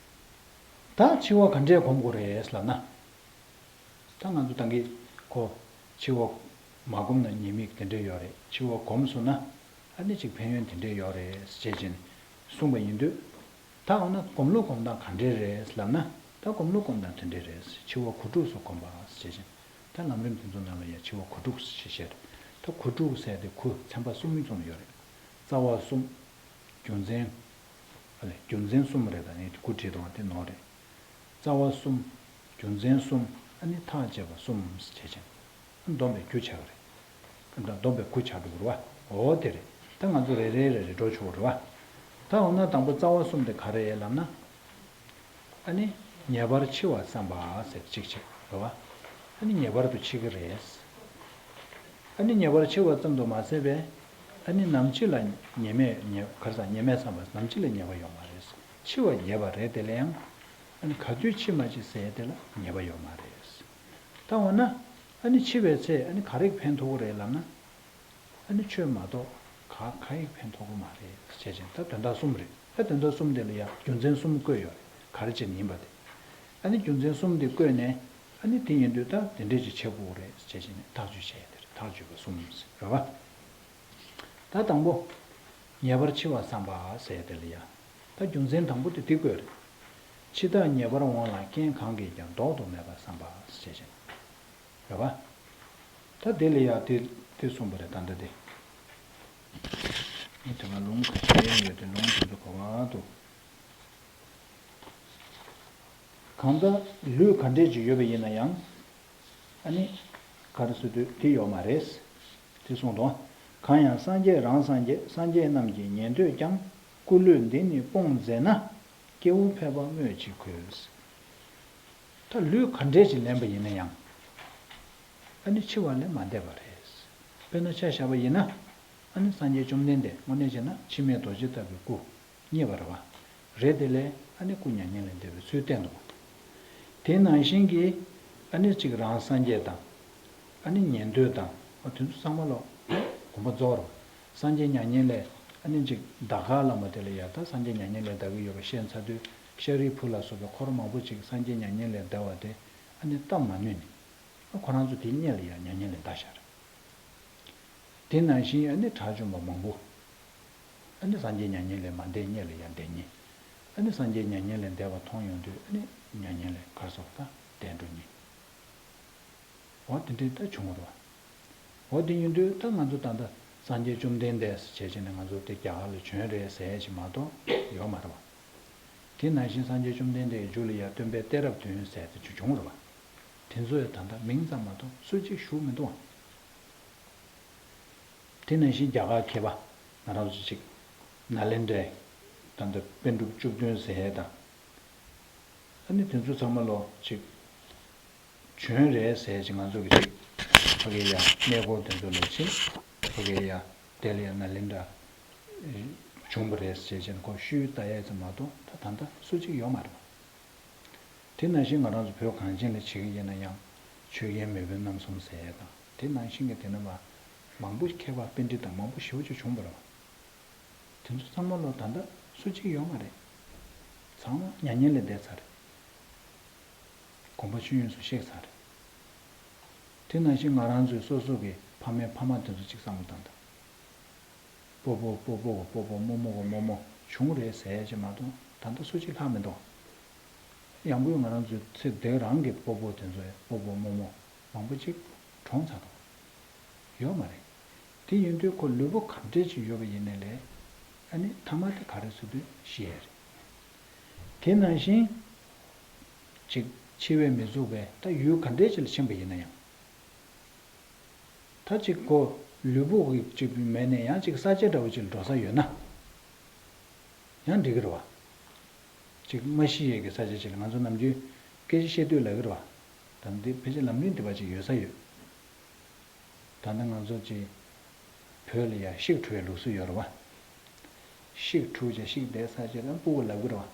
པ། ད་འཆི་བ་ག་འདྲས་སྒོམ་དགོས་རེད་ལབ་ན། ད་ང་ཚོ་ད་གིན་ཁོ་འཆི་བ་མ་སྒོམ་ན་ཉེས་དམིགས་དེ་འདྲས་ཡོད་རེད། འཆི་བ་སྒོམ་སོང་ན་ཨ་ནི་ཅིག་ཕན་ཡོན་དེ་འདྲས་ཡོད་རེད་ཅེས་བྱས་ནས་གསུངས་པ་ཡིན་དུས། ད་འོ་ན་སྒོམ་ལུགས་སྒོམ་སྟངས་ག་འདྲས་རེད་ལབ་ན། ད་སྒོམ་ལུགས་སྒོམ་སྟངས་དེ་འདྲས་རེད། འཆི་བ་གོ་དྲུག་སུ་སྒོམ་པ་ཅེས་བྱས་ནས། ད་ལམ་རིམ་དེ་ཚོ་ནང་ལ་ཡང་འཆི་བ་གོ་དྲུག་ཅེས་བཤད། ད་གོ་དྲུག་ཟེར་དེ་གོ་ཚན་པ་གསུམ་གསུམ་ཡོད་རེད། རྩ་བ་གསུམ། རྒྱུ་མཚན། ཨ་ལས་རྒྱུ་མཚན་གསུམ་རེད། ད་ནི་གོ་བྲིས་དང་དེ་ནོར་རེད། རྩ་བ་གསུམ། རྒྱུ་མཚན་གསུམ། ཨ་ནི་ཐག་བཅད་པ་གསུམ་ཞེས་བྱས། སྡོམ་པའི་རྒྱུ་ཆགས་རེད། ཨ་ད་སྡོམ་པའི་རྒྱུ་ཆགས་འགྲོ་རེད་བ། འོ་དེ་རེད། ད་ང་ཚོ་རེ་རེ་རེ་རེ་འགྲོ་ཆོག་རེད་བ། ད་འོ་ན་དང་པོ་རྩ་བ་གསུམ་དེ་ག་རེ་ལབ་ན། ཨ་ནི་ངེས་པར་འཆི་བ་བསམ་པ་ཟེར་གཅིག་བྱས་རེད་བ། ཨ་ནི་ངེས་པར་དུ་འཆི་གི་རེད། ཨ་ནི་ངེས་པར་འཆི་བ་ཙམ་དུ་མ་ཟད་པས། ཨ་ནི་ནམ་འཆི་ལ་ཉེས་མེད་ཉེས་ག་རེ་ཟ། ཉེས་མེད་བསམ་པ། ནམ་འཆི་ལ་ཉེས་པ་ཡོད་མ་རེད། འཆི་བ་ངེས་པ་རེད། དེ་ལ་ཡང་། ཨ་ནི་ག་དུས་འཆི་མ་འཆི་ཟེར་དེ་ལ་ངེས་པ་ཡོད་མ་རེད། ད་འོ་ན། ཨ་ནི་འཆི་བའི་ཚེ་ཨ་ནི་ག་རེ་ཕན་ཐོགས་ཀྱི་རེད་ལབ་ན། ཨ་ནི་ཆོས་མ་གཏོགས་ག་ག་ཡིས་ཕན་ཐོགས་ཀྱི་མ་རེད་ཅེས་བྱས་ནས། ད་དོན་དག་གསུམ་རེད། ད་དོན་དག་གསུམ་དེ་ལ་ཡང་རྒྱུ་མཚན་གསུམ་བཀོད་ཡོད་རེད། ག་རེ་བྱས་ནས་ཡིན་པ་དེ། ཨ་ནི་རྒྱུ་མཚན་གསུམ་དེ་བཀོད་ནས། ཨ་ནི་དེ་ཡིན་དུས་ད་དེ་འདྲས་ཅིག་བྱེད་དགོས་རེད་ཅེས་བྱས་ནས་ཐག་གཅོད་བྱས་ཡོད་དེ་རེད། ཐག་གཅོད་པ་གསུམ་རེད་བ། ད་དང་པོ། ངེས་པར་འཆི་བ་བསམ་པ་ཟེར་དེ་ལ་ཡང་། ད་རྒྱུ་མཚན་དང་པོ་དེ་དེ་བཀོད་རེད། འཆི་བདག་ངེས་པར་འོང་ལ་རྐྱེན་གང་གིས་ཀྱང་ལྡོག་ཏུ་མེད་པར་བསམ་པ་ཞེས་བྱས། རེད་བ། ད་དེ་ལ་ཡང་དེ་དེ་གསུངས་པ་རེད། ད་འདི་དེ། ངས་དེ་མ་ལུང་ག་ཤེས་ཡོད་དེ་ལུང་དེ་ཚོ་ག་བ་འདུག་གང་ལྟར་ལུས་ག་འདྲས་ཅིག་ཡོད་པ་ཡིན་ན་ཡང་། ཨ་ནི། ག་རེ་ཟེར་དུས་དེ་ཡོད་མ་རེད། དེ་གསུངས་དོ། གང་ཡང་སངས་རྒྱས་རང་སངས་རྒྱས། སངས་རྒྱས་རྣམས་ཀྱི་ཉན་ཐོས་ཀྱང་། སྐུ་ལུས་འདི་ནི་སྤོང་མཛད་ན། སྐྱེ་བོ་ཕལ་པ་སྨོས་ཅི་དགོས། ད་ལུས་ག་འདྲས་ཅིག་ལེན་པ་ཡིན་ན་ཡང་། ཨ་ནི་འཆི་བ་ལས་མ་འདས་པ་རེད། དཔེར་ན་ཆ་བཞག་པ་ཡིན་ན། ཨ་ནི་སངས་རྒྱས་བཅོམ་ལྡན་འདས་དངོས་གནས་བྱས་ན་འཆི་མེད་རྡོ་རྗེ་ལྟ་བུའི་སྐུ་བརྙེས་པ་རེད་བ། རེད་དེ་ལས་ཨ་ནི་སྐུ་མྱ་ངན་ལས་འདས་པའི་ཚུལ་བསྟན་འདུག་དེ་ནང་བཞིན་གྱི་ཨ་ནི་གཅིག་རང་སངས་རྒྱས་དང་། ཨ་ནི་ཉན་ཐོས་དང་། ཨ་དེ་ཚོ་ཚང་མ་ལོ་དགོངས་པ་རྫོགས་རེད། སངས་རྒྱས་མྱ་ངན་ལས་ཨ་ནི་གཅིག་ད་ག་ལ་མ་དེ་ལ་ཡ། ད་སངས་རྒྱས་མྱ་ངན་ལས་འདའ་གི་ཡོད་པ་ཤེས་ཚར་དུས། ཤཱ་རིའི་བུ་ལ་སོགས་པའི་འཁོར་མང་པོ་ཅིག་སངས་རྒྱས་མྱ་ངན་ལས་འདའ་བ་དེ་ཨ་ནི་སྟབས་མ་ནུས་ནས། ཨ་ཁོ་རང་ཚོ་དེ་སྔོན་ལ་ཡ་མྱ་ངན་ལས་འདའ་ཤག་རེད། དེ་ནང་བཞིན་ཨ་ནི་དགྲ་བཅོམ་པ་མང་པོ། ཨ་ནི་སངས་རྒྱས་མྱ་ངན་ལས་མ་འདས་སྔོན་ལ་ཡ་འདས་མཁན། ཨ་ནི་སངས་རྒྱས་མྱ་ངན་ལས་འདས་པ་མཐོང་ཡོང་དུས་ཨ་ནི་མྱ་ངན་ལས་གར་སོགས་དང་འདས་འགྲོ་མཁན། འོ་དེ་འདྲའི་ད་བྱུང་བ་རེད་བ། འོ་དེ་ཡིན་དུས་ད་ང་ཚོ་ད་ལྟ་སངས་རྒྱས་བཅོམ་ལྡན་འདས་བྱས་བྱས་ནས་ང་ཚོ་དེ་རྒྱ་གར་ལ་བྱོན་རེད་ཟེར་ཞིག་མ་གཏོགས་ཡོད་མ་རེད་བ། དེ་ནང་བཞིན་སངས་རྒྱས་བཅོམ་ལྡན་འདས་ཀྱི་མཇུག་ལ་ཡ་སྟོན་པའི་གཏད་རབས་བདུན་ཟེར་དེ་ཅིག་བྱུང་བ་རེད་བ། དེ་ཚོ་ཡང་ད་ལྟ་མིང་ཙམ་མ་གཏོགས་སུ་གཅིག་བཞུགས་མི་འདུག་བ། དེ་ནང་བཞིན་རྒྱ་གར་མཁས་པ་ང་རང་ཚོ་ཅིག་ནཱ་ལེནྡྲའི་ད་ལྟ་པཎ་གྲུབ་བཅུ་བདུན་ཟེར་ཡས་དང་། ཨ་ནི་དེ་ཚོ་ཚང་མ་ལོ་ཅིག་བྱོན་རེད་ཟེར་ཅིག་ང་ཚོ་གི་ཅིག་ཕ་གི་ཡ་གནས་སྐོར་དེ་ཚོ་ལ་ཕྱིན། ཕ་གི་ཡ་དེ་ལ་ཡ་ནཱ་ལེནྡྲ་བྱུང་བ་རེད་ཟེར་ཅིག་ཁོ་ཤུལ་ལྟ་ཡས་ཙམ་མ་གཏོགས་ད་ད་ལྟ་སུ་གཅིག་ཡོད་མ་རེད་བ། དེ་ནང་བཞིན་ང་རང་ཚོ་བོད་གངས་ཅན་ལ་བྱེད་ཀྱི་ཡིན་ན་ཡང་ཆོས་རྒྱལ་མེས་དབོན་རྣམ་གསུམ་ཟེར་ཡས་དང་། དེ་ནང་བཞིན་གྱི་དེ་ནས་མ་མང་པོ་མཁས་པ་པཎྜི་ཏ་མང་པོ་ཞེ་པོ་ཅིག་བྱུང་བ་རེད་བ། དེ་ཚོ་ཚང་མ་ལོ་ད་ལྟ་སུ་གཅིག་ཡོད་མ་རེད། ཚང་མ་མྱ་ངན་ལས་འདས་ཚར་རེད། དགོངས་པ་ཆོས་དབྱིངས་སུ་གཤེགས་ཚར་རེད། དེ་ནང་བཞིན་ང་རང་ཚོའི་སོ་སོ་གི་ཕ་མའི་ཕ་མ་དེ་ཚོ་གཅིག་བསམ་བློ་བཏང་དང་། སྤོ་བོ་སྤོ་བོ་གི་སྤོ་བོ་རྨོ་མོ་གི་རྨོ་མོ་བྱུང་རེད་ཟེར་ཡ་ཅིག་མ་གཏོགས་ད་ལྟ་སུ་གཅིག་ལྷག་མི་འདུག། ཡང་སྒོས་ང་རང་ཚོའི་ཚེ་འདི་རང་གི་སྤོ་བོ་དེ་ཚོའི་སྤོ་བོ་རྨོ་མོ་མང་པོ་ཅིག་གྲོངས་ཚར་འདུག། ཡོད་མ་རེད། དེ་ཡིན་དུས་ཁོ་ལུས་པོ་ག་འདྲས་ཅིག་ཡོད་པ་ཡིན་ནའི་ལས། ཨ་ནི་མཐའ་མ་དེ་ག་རེ་ཟེར་དུས་ཤི་ཡས་རེད། དེ་ནང་བཞིན། ཅིག་འཆི་བས་མི་ཚུགས་པའི་ད་ཡུལ་ག་འདྲས་ཅིག་ལ་ཕྱིན་པ་ཡིན་ན་ཡང་། ད་ཅིག་ཁོ་ལུས་པོ་གི་ཅིག་མེད་ནས་ཡང་ཅིག་ས་ཆ་འདྲ་བོ་ཅིག་ལ་འགྲོ་ས་ཡོད་ན། ཡང་འགྲིག་གི་རེད་བ། ཅིག་མ་ཤི་ཡས་ཀྱི་ས་ཆ་ཅིག་ལ་ང་ཚོ་ནམ་རྒྱུན་སྐད་ཆ་བཤད་དུས་ལབ་ཀྱི་རེད་བ། ད་འདི་ཕལ་ཆེར་ལམ་རིམ་འདི་པ་ཅིག་ཡོད་ས་ཡོད། ད་ལྟ་ང་ཚོ་ཅིག་བོད་ལ་ཡ་གཤེགས་འཁྲུ་བའི་ལུགས་སྲོལ་ཡོད་རེད་བ། གཤེགས་འཁྲུ་བྱས་གཤེགས་བསྡད་ས་ཅིག་ལ་སྤུ་གུ་ལབ་ཀྱི་རེད་བ།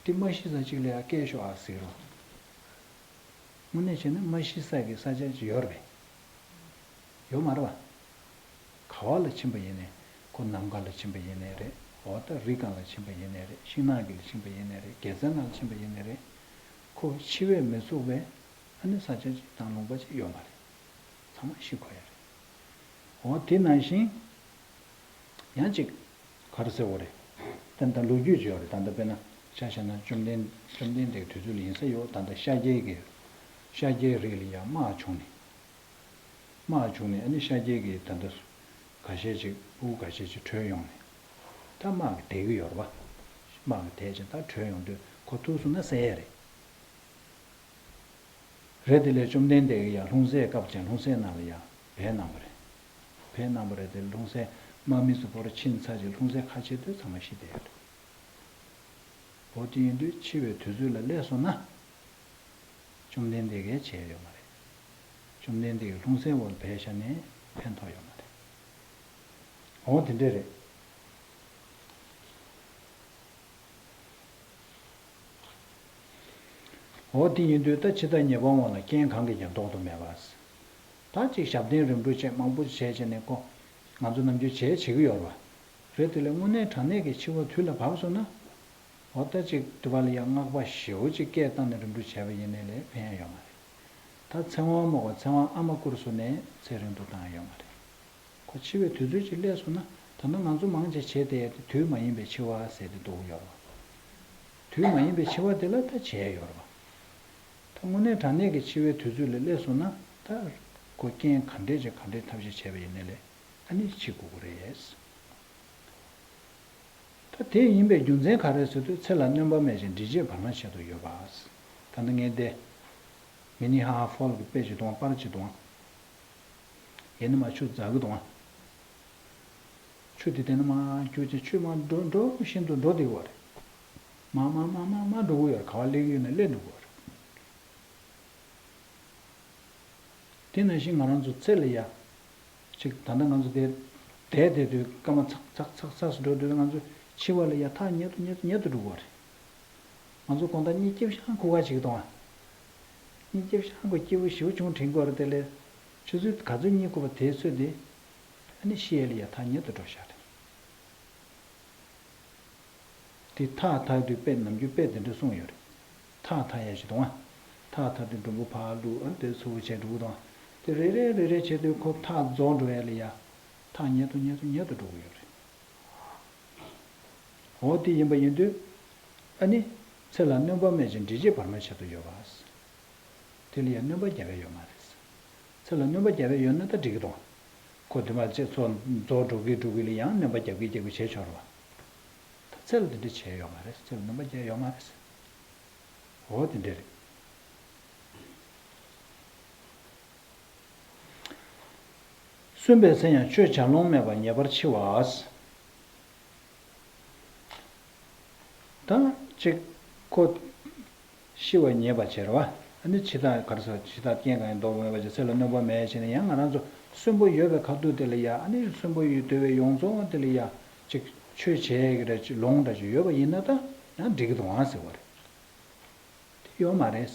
འདི་མ་ཤི་ས་ཅིག་ལ་ཡ་སྐྱེལ་ཤོག་ཨ་ཟེར་གྱི་རེད་བ། དངོས་གནས་བྱས་ན་མ་ཤི་ས་གི་ས་ཆ་ཅིག་ཡོད་རེད་པས། ཡོད་མ་རེད་བ། ག་བ་ལ་ཕྱིན་པ་ཡིན་ནའི། ཁོ་ནམ་མཁའ་ལ་ཕྱིན་པ་ཡིན་ནའི་རེད། འོ་ད་རི་སྒང་ལ་ཕྱིན་པ་ཡིན་ནའི་རེད། ཤིང་ནགས་ཀྱི་ལ་ཕྱིན་པ་ཡིན་ནའི་རེད། རྒྱལ་རྩེ་ནང་ལ་ཕྱིན་པ་ཡིན་ནའི་རེད། ཁོ་འཆི་བས་མི་ཚུགས་པའི་ཨ་ནི་ས་ཆ་ཅིག་དང་ལུང་པ་ཅིག་ཡོད་མ་རེད། ཚང་མ་ཤི་དགོས་ཡ་རེད། འོ་དེ་ནང་བཞིན། ཡང་ཅིག་ག་རེ་ཟེར་དགོས་རེད། ད་ལྟ་ལོ་རྒྱུས་ཅིག་ཡོད་རེད། ད་ལྟ་དཔེར་ན་ཆ་བཞག་ན་བཅོམ་ལྡན་བཅོམ་ལྡན་འདས་ཀྱི་དུས་ཚོད་ལ་ཡིན་ས་ཡོད། ད་ལྟ་ཤཱཀྱའི་གི་ཤཱཀྱའི་རིགས་ལ་ཡང་དམག་བྱུང་ནས། དམག་བྱུང་ནས་ཨ་ནི་ཤཱཀྱའི་གི་ད་ལྟ་ཁ་ཤས་ཅིག་སྤུ་གུ་ཁ་ཤས་ཅིག་བྲོས་ཡོང་ནས། ད་དམག་གིས་བསྡད་ཀྱི་ཡོད་རེད་བ། དམག་གིས་བསྡད་ཅིང་ད་བྲོས་ཡོང་དུས་ཁོ་ཐུག་སོང་ན་བསད་ཡས་རེད། རེད། དེ་ལས་བཅོམ་ལྡན་འདས་ཀྱིས་ཡང་ལྷུང་བཟེད་བཀབ་ཅིང་ལྷུང་བཟེད་ནང་ལ་ཡང་སྦས་གནང་བ་རེད། སྦས་གནང་བ་རེད། དེ་ལྷུང་བཟེད་དམག་མི་ཚོ་བོར་ཕྱིན་ཚར་རྗེས་ལྷུང་བཟེད་ཁ་ཕྱེ་དུས་ཚང་མ་ཤི་བསྡད་ཡོད་རེད། འོ་དེ་ཡིན་དུས་འཆི་བའི་དུས་ཚོད་ལ་སླེབས་སོང་ན། བཅོམ་ལྡན་འདས་ཀྱིས་བྱས་ཡོད་མ་རེད། བཅོམ་ལྡན་འདས་ཀྱིས་ལྷུང་བཟེད་འོག་ལ་སྦས་བཞག་ནས་ཕན་ཐོགས་ཡོད་མ་རེད། འོ་དེ་འདྲས་རེད། འོ་དེ་ཡིན་དུས་ད་འཆི་བདག་ཉེས་པ་དབང་ལ་རྐྱེན་གང་གིས་ཀྱང་ལྡོག་ཏུ་མེད་པ། ད་ཅིག་ཞབས་བརྟན་རིམ་གྲོ་བྱས་མང་པོ་བྱས་བྱས་ནས་ཁོ། ང་ཚོ་ནམ་རྒྱུན་བྱས་བྱེད་ཀྱི་ཡོད་རེད་བ། རེད། དེ་ལས་དངོས་གནས་དྲང་གནས་ཀྱི་འཆི་བ་དུས་ལ་བབས་སོང་ན། འོ་ད་ཅིག་དུ་བ་ལ་ཡང་བསྔགས་པ་ཞེ་པོ་ཅིག་སྐད་བཏང་ནས་རིམ་གྲོ་བྱས་པ་ཡིན་ནའི་ལས་ཕན་ཡ་ཡོད་མ་རེད། ད་ཚེ་དབང་མོ་ག་ཚེ་དབང་ཨ་མ་བཀུར་སོང་ནས་ཚེ་རིང་དུ་བཏང་ཡ་ཡོད་མ་རེད། ཁོ་འཆི་བའི་དུས་ཚོད་ཅིག་སླེབས་སོང་ན་ད་ལྟ་ང་ཚོ་མང་ཆེ་བྱས་བསྡད་ཡ་དེ་དུས་མ་ཡིན་པའི་འཆི་བ་ཟེར་ཏེ་འདུག་ཡོད་རེད། དུས་མ་ཡིན་པའི་འཆི་བ་དེ་ལ་ད་བྱས་ཡོད་རེད་བ། ད་དངོས་གནས་དྲང་གནས་ཀྱི་འཆི་བའི་དུས་ཚོད་ལ་སླེབས་སོང་ན་ད་ཁོ་རྐྱེན་ག་འདྲས་ཅིག་ག་འདྲས་ཐབས་ཤེས་བྱས་པ་ཡིན་ནའི་ལས་ཨ་ནི་འཆི་དགོས་ཀྱི་རེད། ད་དེ་ཡིན་པའི་རྒྱུ་མཚན་ག་རེ་ཟེར་དུས་ཚེ་ལ་སྣོན་པ་མེད་ཅིང་འབྲས་བུ་བར་མ་ཆད་དུ་ཡོད་པ། ད་ལྟ་ངས་འདི་མི་ནི་ཧ་ཧ་ཧྥོལ་གྱི་དཔེ་ཅིག་དང་པར་ཅིག་དང་། ཡེ་ནི་མ་ཆུ་འཛག་གི་དང་། ཆུ་དེ་དེ་ནི་མ་རྒྱུག་ཅིང་ཆུ་མ་འགྲོ་འགྲོ་བཞིན་དུ་འགྲོ་བསྡད་ཀྱི་ཡོད་རེད། མ་མ་མ་མ་མ་འགྲོ་གི་ཡོད་རེད། ག་བ་སླེབས་ཀྱི་ཡོད་ན་སླེབས་འགྲོ་གི་ཡོད་རེད། དེ་ནང་བཞིན་ང་རང་ཚོ་ཚེ་ལ་ཡ། ཅིག་ད་ལྟ་ང་ཚོ་དེ། བསྡད་བསྡད་དུས་སྐར་མ་ཚག་ཚག་ཚག་ཚག་སུ་འགྲོ་དུས་ང་ཚོ་འཆི་བ་ལ་ཡ་ཐག་ཉེ་དུ་ཉེ་དུ་ཉེ་དུ་འགྲོ་གི་ཡོད་རེད། ང་ཚོ་དགོང་དག་གཉིད་སྐྱིད་པོ་ཞིག་ཁུག་ག་བྱེད་ཀྱི་འདུག་ཨ། གཉིད་སྐྱིད་པོ་ཞིག་ཁུག་སྐྱིད་པོ་ཞེ་པོ་བྱུང་དྲན་གྱི་ཡོད་རེད། དེ་ལས་ཆུ་ཚོད་ག་ཚོད་གཉིད་ཁུག་པ་དེ་ཚོད་དེ། ཨ་ནི་ཤི་ཡས་ལ་ཡ་ཐག་ཉེ་དུ་འགྲོ་ཤག་རེད། དེ་ཐག་ཐག་དུས་དཔེ་ནམ་རྒྱུན་དཔེ་དེ་འདྲ་གསུངས་ཡོད་རེད། ཐག་ཐག་ཡ་ཞིག་དང་། ཐག་ཐག་དུས་མགྲོན་པོ་ཕར་བླུགས་ཨ་དེ་ཚུར་བྱས་འགྲོ་གི་དང་། དེ་རེ་རེ་རེ་རེ་བྱས་དུས་ཁོ་ཐག་རྫོགས་འགྲོ་ཡ་ལ་ཡ། ཐག་ཉེ་དུ་ཉེ་དུ་ཉེ་དུ་འགྲོ་གི་ཡོད་རེད། འོ་དེ་ཡིན་པ་ཡིན་དུས། ཨ་ནི། ཚེ་ལ་སྣོན་པ་མེད་ཅིང་འབྲས་བུ་བར་མ་ཆད་དུ་ཡོད་པ། དེ་ལ་ཡང་སྣོན་པ་རྒྱབ་ཡ་ཡོད་མ་རེད། ཚེ་ལ་སྣོན་པ་རྒྱབ་ཡ་ཡོད་ན་ད་འགྲིག་གི་འདུག། ཁོ་དེ་མ་ཚད་ཚོ་རྫོགས་འགྲོ་གི་འགྲོ་གི་ལ་ཡང་སྣོན་པ་རྒྱབ་གི་རྒྱབ་གི་བྱས་ཆོག་རེད་བ། ད་ཚེ་ལ་དེ་འདྲ་བྱས་ཡོད་མ་རེད། ཚེ་ལ་སྣོན་པ་རྒྱབ་ཡོད་མ་རེད། འོ་དེ་འདྲ་རེད། གསོན་པའི་ཚེ་ཡང་ཆོས་བྱ་ལོང་མེད་པར་ངེས་པར་འཆི་བ། ད་ཅིག་ཁོ་ཤི་བ་ངེས་པ་བྱས་རེད་བ། ཨ་ནི་འཆི་བདག་ག་རེ་ཟེར་འཆི་བདག་རྐྱེན་གང་ཡང་ལྡོག་མེད་པ་བྱས་ཚེ་ལ་སྣོན་པ་མེད་བྱས་ནས་ཡང་ང་རང་ཚོ་གསོན་པོ་ཡོད་པའི་ཁ་ཐུག་དེ་ལ་ཡ་ཨ་ནི་གསོན་པོ་ཡོད་སྡོད་པའི་ཡོངས་རྫོགས་དེ་ལ་ཡ་ཅིག་ཆོས་བྱས་ཀྱི་རེད་ཅིག་ལོང་འདྲ་ཅིག་ཡོད་པ་ཡིན་ན་ད་ཡང་འགྲིག་གི་འདུག་ཨང་ཟེར་བ་རེད། དེ་ཡོད་མ་རེད།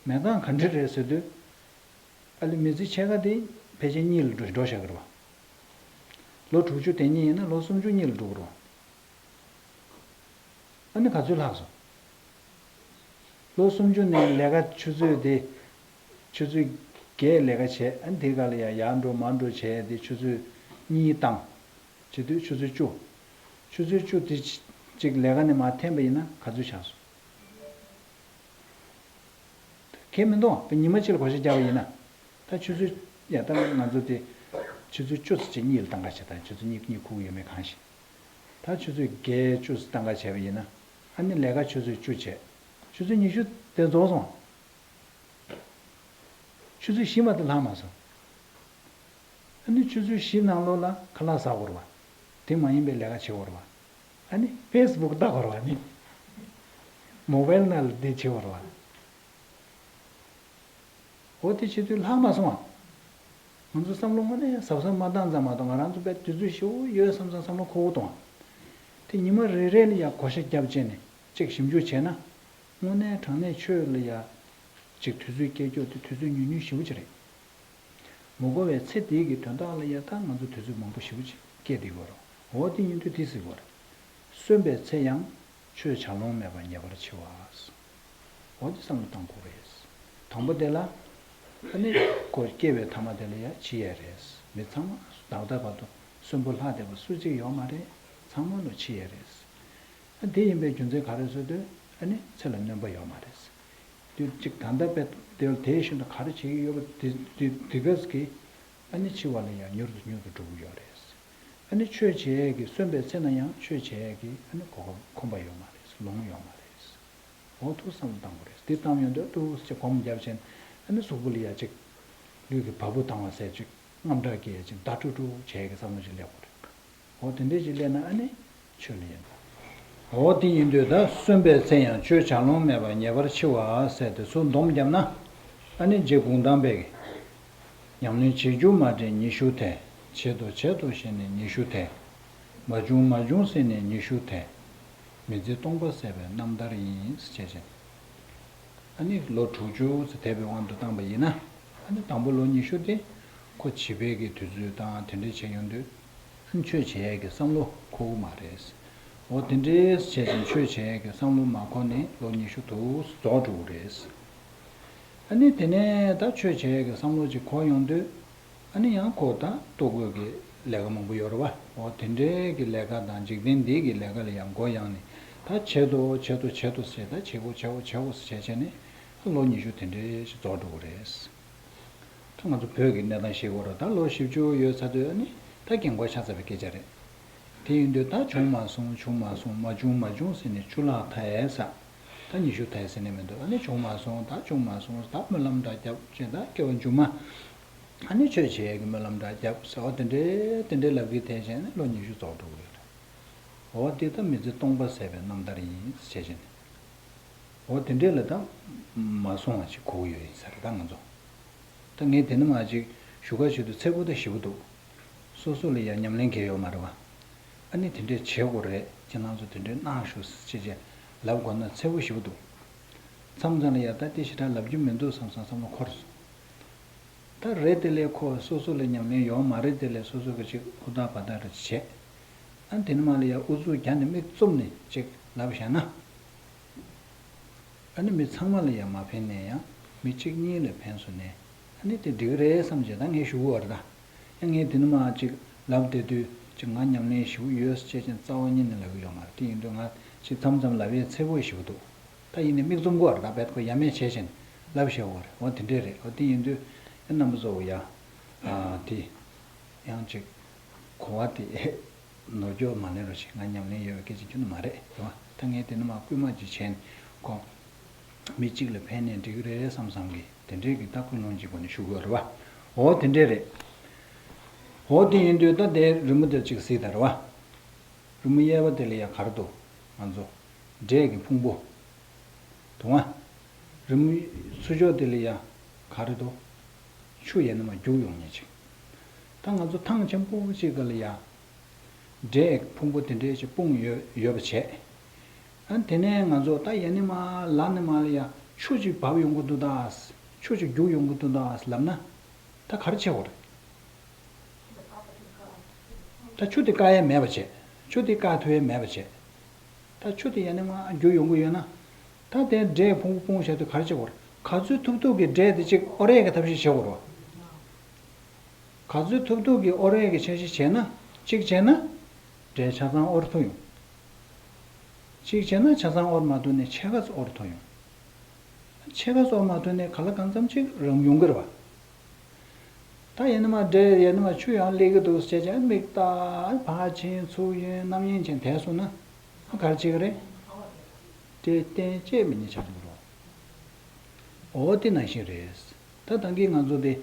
མེད་སྟངས་ག་འདྲ་རེད་ཟེར་དུས། ཨ་ལེ་མི་ཚེ་ཕྱེད་ཀ་དེ་ཕལ་ཆེར་གཉིད་ལ་འགྲོ་འགྲོ་བཞག་གི་རེད་བ། ལོ་དྲུག་ཅུ་དེ་གཉིད་ཡིན་ན་ལོ་སུམ་ཅུ་གཉིད་ལ་འགྲོ་གི་རེད་བ། ཨ་ནི་ག་ཚོད་ལྷག་སོང་། ལོ་སུམ་ཅུ་ནས་ལས་ཀ་ཆུ་ཚོད་དེ། ཆུ་ཚོད་ བརྒྱད་ལས་ཀ་བྱས། ཨ་ནི་དེའི་སྒང་ལ་ཡང་ཡར་འགྲོ་མར་འགྲོ་བྱས་ཏེ་ཆུ་ཚོད་གཉིས་བཏང་། བྱེད་དུས་ཆུ་ཚོད་བཅུ། ཆུ་ཚོད་བཅུ་དེ་གཅིག་ལས་ཀ་ནས་མར་འཐེན་པ་ཡིན་ན་ག་ཚོད་ཆགས་སོང་། ཁྱད་མི་འདུག་ཉི་མ་གཅིག་ལ་བགོ་བཤའ་བརྒྱབ་པ་ཡིན་ན། ད་ཆུ་ཚོད། ཡ་ད་ང་ཚོ་དེ་ཆུ་ཚོད་བཅུ་ཙམ་ཅིག་གཉིས་ལ་བཏང་ག་བྱེད་དང་། ཆུ་ཚོད་གཉིས་གཉིད་ཁུག་ཡོད་མེད་གང་ཤེས། ད་ཆུ་ཚོད་བརྒྱད་བཅུ་ཙམ་བཏང་ག་བྱས་པ་ཡིན་ན། ཨ་ནི་ལས་ཀ་ཆུ་ཚོད་བཅུ་བྱས། ཆུ་ཚོད་ཉི་ཤུ་དེ་རྫོགས་སོང་། ཆུ་ཚོད་བཞི་མ་གཏོགས་ལྷག་མ་སོང་། ཨ་ནི་ཆུ་ཚོད་བཞི་ནང་ལོགས་ལ་ཁ་ལག་ཟ་དགོས་རེད་པ། དེ་མ་ཡིན་པའི་ལས་ཀ་བྱེད་དགོས་རེད་པ། ཨ་ནི་ཕེ་སི་བུག་ལྟ་དགོས་རེད་པ། ཨ་ནི་མོ་བེལ་ནང་ལ་འདི་བྱེད་དགོས་རེད་པ། འོ་དེ་བྱེད་དུས་ལྷག་མ་སོང་ང་། ང་ཚོ་བསམ་བློ་དངོས་གནས་གཟབ་གཟབ་མ་བཏང་ཙམ་མ་གཏོགས། ང་རང་ཚོ་དཔེ་དུས་ཚོད་ཞེ་པོ་ཡོད་བསམ་བསམ་བསམ་བློ་འཁོར་འདུག་ཨང་། དེ་ཉི་མ་རེ་རེ་ལ་ཡ་བགོ་བཤའ་བརྒྱབ་བྱས་ནས་ཅིག་ཞིབ་འཇུག་བྱས་ན། དངོས་གནས་དྲང་གནས་ཆོས་ལ་ཡ་ཅིག་དུས་ཚོད་སྐྱེལ་རྒྱུ་དེ་དུས་ཚོད་ཉུང་ཉུང་ཞེ་པོ་ཅིག་རེད། མ་གོ་བའི་ཚེ་འདི་གི་དོན་དག་ལ་ཡ་ད་ང་ཚོ་དུས་ཚོད་མང་པོ་ཞེ་པོ་ཅིག་སྐྱེལ་བསྡད་ཀྱི་ཡོད་རེད། འོ་དེ་ཡིན་དུས་དེ་ཟེར་གྱི་ཡོད་རེད། གསོན་པའི་ཚེ་ཡང་ཆོས་བྱ་ལོང་མེད་པར་ངེས་པར་འཆི་བ། འོ་དེ་བསམ་བློ་བཏང་དགོས་རེད། དང་པོ་དེ་ལ། ཨ་ནི་ཁོ་སྐྱེ་བའི་ཐ་མ་དེ་ལ་ཡ་འཆི་ཡས་རེད། མི་ཚང་མ་ད་ལྟ་བར་དུ་གསོན་པོ་ལྷག་བསྡད་པ་སུ་གཅིག་ཡོད་མ་རེད། ཚང་མ་ལོ་འཆི་ཡས་རེད། ཨ་དེ་ཡིན་པའི་རྒྱུ་མཚན་ག་རེ་ཟེར་དུས། ཨ་ནི་ཚེ་ལ་སྣོན་པ་ཡོད་མ་རེད། དུས་གཅིག་ད་ལྟ་དཔེ་དེ་དེ་བཞིན་དུ་ག་རེ་བྱེད་ཀྱི་ཡོད་པ་དེ་དེ་དེ་ག་གིས་ཨ་ནི་འཆི་བ་ལ་ཡང་མྱུར་དུ་མྱུར་དུ་འགྲོ་གི་ཡོད་རེད། ཨ་ནི་ཆོས་བྱེད་ཡས་ཀྱི་གསོན་པའི་ཚེ་ན་ཡང་ཆོས་བྱེད་ཡས་ཀྱི་ཨ་ནི་གོ་སྐབས་ཁོམ་པ་ཡོད་མ་རེད། ལོང་ཡོད་མ་རེད། འོ་ཐུགས་བསམ་བློ་བཏང་དགོས་རེད། དེ་བཏང་ཡོང་དུས་ཐུགས་ཅིག་སྒོམ་བརྒྱབ་བྱས་ཨ་ནི་གཟུགས་པོ་ལ་ཡ་ཅིག་ལུས་ཀྱི་བ་སྤུ་ལྡང་བ་ཟེར་ཅིག་རྔམ་སྐྲག་སྐྱེ་ཡས་ཅིག་འདར་ཀྲུག་ཀྲུག་བྱེད་ཡས་ཀྱི་བསམ་བློ་ཅིག་སླེབས་དགོས་རེད། འོ་དེ་འདྲས་ཅིག་སླེབས་ན་ཨ་ནི་ཆོས་ལ་ཡིན། འོ་དེ་ཡིན་དུས་ད་གསོན་པའི་ཚེ་ཡང་ཆོས་བྱ་ལོང་མེད་པར་ངེས་པར་འཆི་བ་ཟེར་དེ་ཚུར་སྡོམ་བརྒྱབ་ན། ཨ་ནི་རྗེ་གུང་ཐང་པས། ཉམས་ལེན་བྱེད་རྒྱུ་མ་དྲན་ཉི་ཤུ་ཐལ། བྱེད་དོ་བྱེད་དོ་ཞེས་ནས་ཉི་ཤུ་ཐལ། མ་བྱུང་མ་བྱུང་ཟེར་ནས་ཉི་ཤུ་ཐལ། མི་བརྫི་སྟོང་པ་ཟད་པའི་རྣམ་ཐར་ཡིན། ཞེས་བྱས། ཨ་ནི་ལོ་དྲུག་ཅུ་ཙམ་འདས་པའི་དབང་དུ་བཏང་པ་ཡིན་ན། ཨ་ནི་དང་པོ་ལོ་ཉི་ཤུ་དེ་ཁོ་བྱིས་པའི་གི་དུས་ཚོད་དང་དེ་འདྲས་བྱས་ཡོང་དུས། ཨ་ནི་ཆོས་བྱེད་ཡས་ཀྱི་བསམ་བློ་འཁོར་གི་མ་རེད། འོ་དེ་འདྲས་བྱས་ཙང་ཆོས་བྱེད་ཡས་ཀྱི་བསམ་བློ་མ་འཁོར་ནས་ལོ་ཉི་ཤུ་དུ་རྫོགས་འགྲོ་གི་རེད། ཨ་ནི་དེ་ནས་ད་ཆོས་བྱེད་ཀྱི་བསམ་བློ་ཅིག་འཁོར་ཡོང་དུས། ཨ་ནི་ཡང་ཁོ་ད་ལྟོ་གོས་ཀྱི་ལས་ཀ་མང་པོ་ཡོད་རེད་བ། འོ་དེ་འདྲའི་གི་ལས་ཀ་དང་འཇིག་རྟེན་འདི་གི་ལས་ཀ་ལ་ཡང་མགོ་ཡང་ནས་ད་བྱེད་དོ་བྱེད་དོ་བྱེད་དོ་ཟེར། ད་བྱེད་དགོས་བྱེད་དགོས་བྱེད་དགོས་ཟེར་བྱས་བྱས་ནས་ལོ་ཉི་ཤུ་དེ་འདྲའི་ཞིག་རྫོགས་འགྲོ་གི་རེད། ད་ང་ཚོ་བོད་ཀྱི་གནས་སྟངས་ཤེས་དགོས་རེད། ད་ལོ་བཞི་བཅུ་ཡོལ་ཚར་དུས་ཨ་ནི་ད་རྒན་གོག་ཆགས་ཚར་བའི་སྐད་ཆ་རེད། དེ་ཡིན་དུས་ད་བྱུང་མ་སོང་བྱུང་མ་སོང་མ་བྱུང་མ་བྱུང་ཟེར་ནས་ཆུ་ལྷག་ཐལ་ཟེར། ད་ཉི་ཤུ་ཐལ་ཟེར་ནས་མི་འདུག་ཨ་ནི་བྱུང་མ་སོང་ད་བྱུང་མ་སོང་ད་སྨོན་ལམ་འདྲ་རྒྱབ་བྱས། ད་སྐྱེ་བ་མཇུག་མ། ཨ་ནི་ཆོས་བྱེད་ཡས་ཀྱི་སྨོན་ལམ་འདྲ་རྒྱབ་ཟེར་བ་དེ་འདྲའི་དེ་འདྲའི་ལབ་ཀྱི་དེ་བྱས་ནས་ལོ་ཉི་ཤུ་རྫོགས་འགྲོ་གི་ཡོད་རེད། འོ་དེ་ད་མི་བརྫི་སྟོང་པ་ཟད་པའི་རྣམ་ཐར་ཡིན་ཟེར་བྱས་ནས། འོ་དེ་འདྲས་ལ་ད་མ་སོང་བ་ཞིག་གོ་གི་ཡོད་ཡིན་ས་རེད་ད་ང་ཚོ། ད་ངས་དེ་ནི་མ་ཅིག་ཞུ་ག་ཞུ་དུས་ཚེ་པོ་ད་ཞེ་པོ་འདུག་སོ་སོ་ལ་ཡང་ཉམས་ལེན་གལ་ཡོད་མ་རེད་བ། ཨ་ནི་དེ་འདྲས་བྱེད་དགོས་རེད། ཁྱེད་རང་ཚོ་དེ་འདྲས་གནང་ཤོག་ཅེས་ཅེས་ལབ་དགོས་ན་ཚེ་པོ་ཞེ་པོ་འདུག་མཚམས་མཚམས་ལ་ཡ་ད་དེ་ཞེ་དྲག་ལབ་རྒྱུ་མི་འདུག་བསམ་བསམ་བསམ་བློ་འཁོར་སོང་། ད་རེད་དེ་ལས་ཁོ་སོ་སོ་ལ་ཉམས་ལེན་ཡོད་མ་རེད་དེ་ལས་སོ་སོ་གི་ཅིག་ཧུར་ཐག་བ་ཐག་རེ་བྱེད། ཨ་དེ་ནི་མ་ལ་ཡ་ཨུ་ཚུགས་རྒྱག་ནས་མིག་བཙུམ་ནས་ཅིག་ལབ་བཞག་ན། ཨ་ནི་མི་ཚང་མ་ལ་ཡ་མ་ཕན་ནས་ཡང་མི་གཅིག་གཉིས་ལ་ཕན་སོང་ནས་ཨ་ནི་དེ་འགྲིག་གི་རེད་བསམ་བྱས་ད་ངས་ཞུ་གི་ཡོད་རེད་ད། ཡང་ངས་དེ་ནི་མ་ཅིག་ལབ་བསྡད་དུས་ཅིག་ང་ཉམས་ལེན་ཞེ་པོ་ཡོད་ཟེར་བྱས་ཅིག་རྩ་བ་ཉིད་ནས་ལབ་ཀྱི་ཡོད་མ་རེད། དེ་ཡིན་དུས་ང་ཅིག་མཚམས་མཚམས་ལབ་ཡས་ཚེ་པོ་ཞེ་པོ་འདུག་ད་ཡིན་ནའི་མིག་བཙུམ་དགོས་རེད་ད། བེད་ཁོ་ཡ་མེད་བྱས་བྱས་ནས་ལབ་བཞག་དགོས་རེད། འོ་དེ་འདྲས་རེད། འོ་དེ་ཡིན་དུས་ཨེ་རྣམ་པ་ཚོ་ཡ། ཨ་དེ་ཡང་ཅིག་གོ་བ་དེ་ནོར་འཁྱོག་མ་ལེན་རོགས་བྱེད། ང་ཉམས་ལེན་ཡོད་པའི་སྐད་ཆ་ཁྱོན་ནས་མ་རེད་རེད་བ། ད་ངས་དེ་ནི་མ་སྐུལ་མ་ཅིག་བྱས་ནས་ཁོ་མི་གཅིག་ལ་ཕན་ནས་འགྲིག་གི་རེད་བསམ་བསམ་གི་དེ་འདྲས་ཀྱི་ད་ཀུན་སློང་གི་སྒོ་ནས་ཞུ་དགོས་རེད་བ། འོ་དེ་འདྲས་རེད། འོ་དེ་ཡིན་དུས་ད་དེ་རི་མོ་དེར་ཅིག་གཟིགས་དང་རེད་བ། རི་མོ་གཡས་པ་དེ་ལ་ཡ་ག་རེ་འདུག་ང་ཚོ་འབྲས་ཀྱི་ཕུང་པོ་འདུག་ཨ། རི་མོ་ཚུར་ཕྱོགས་དེ་ལ་ཡ་ག་རེ་འདུག་ཆུ་ཡ་ནི་མ་རྒྱུག་ཡོང་ཉེན་ཅིག་ད་ང་ཚོ་ཐང་ཆེན་པོ་ཅིག་ག་ལ་ཡ་འབྲས་ཕུང་པོ་དེ་འདྲས་ཅིག་སྤུངས་ཡོད་ཡོད་པ་བྱས། ཨ་དེ་ནས་ང་ཚོ་ད་ཡ་ནི་མ་ལ་ནི་མ་ལ་ཡ་ཆུ་ཅིག་བབས་ཡོང་གི་འདུག་ད། ཆུ་ཅིག་རྒྱུག་ཡོང་གི་འདུག་ད་ལབ་ན་ད་ག་རེ་བྱེད་དགོས་རེད། ད་ཆུ་དེ་བཀག་ཡས་མེད་པ་བྱས། ཆུ་དེ་བཀག་ཐུབ་ཡས་མེད་པ་བྱས། ད་ཆུ་དེ་ཡ་ནས་མར་རྒྱུག་ཡོང་གི་ཡོད་ན། ད་དེ་འབྲས་ཕུང་པོ་སྤུངས་བཞག་དུས་ག་རེ་བྱེད་དགོས་རེད། ག་ཚོད་ཐུབ་ཐུབ་ཀྱིས་འབྲས་དེ་གཅིག་དབོར་ཡས་ཀྱི་ཐབས་ཤེས་བྱེད་དགོས་རེད། ག་ཚོད་ཐུབ་ཐུབ་ཀྱིས་དབོར་ཡས་ཀྱི་འཆར་གཞི་བྱས་ན། གཅིག་བྱས་ན་འབྲས་ཆ་ཚང་དབོར་ཐུབ་ཡོང་། གཅིག་བྱས་ན་ཆ་ཚང་དབོར་མ་ཐུབ་ནས་ཕྱེད་ཀ་ཙམ་དབོར་ཐུབ་ཡོང་། ཕྱེད་ཀ་ཙམ་དབོར་མ་ཐུབ་ནས་ག་ལ་གང་འཚམ་ཅིག་རང་ཡོང་གི་རེད་བ། ད་ཡིན་ན་མ་འབྲས་ཡིན་ན་མ་ཆུ་ཡང་སླེབས་ཀྱི་འདུག་ཟེར་བྱས་མིག་ལྟ་ཕར་ཕྱིན་ཚུར་ཡོང་གནམ་ཡིན་ཅན་དེ་སོང་ན་ག་རེ་བྱེད་ཀྱི་རེད། འབྲས་རྟེན་བཅས་མི་རྙེད་ཆགས་འགྲོ་གི་རེད། འོ་དེ་ནང་བཞིན་རེད། ད་ད་གིན་ང་ཚོ་དེ་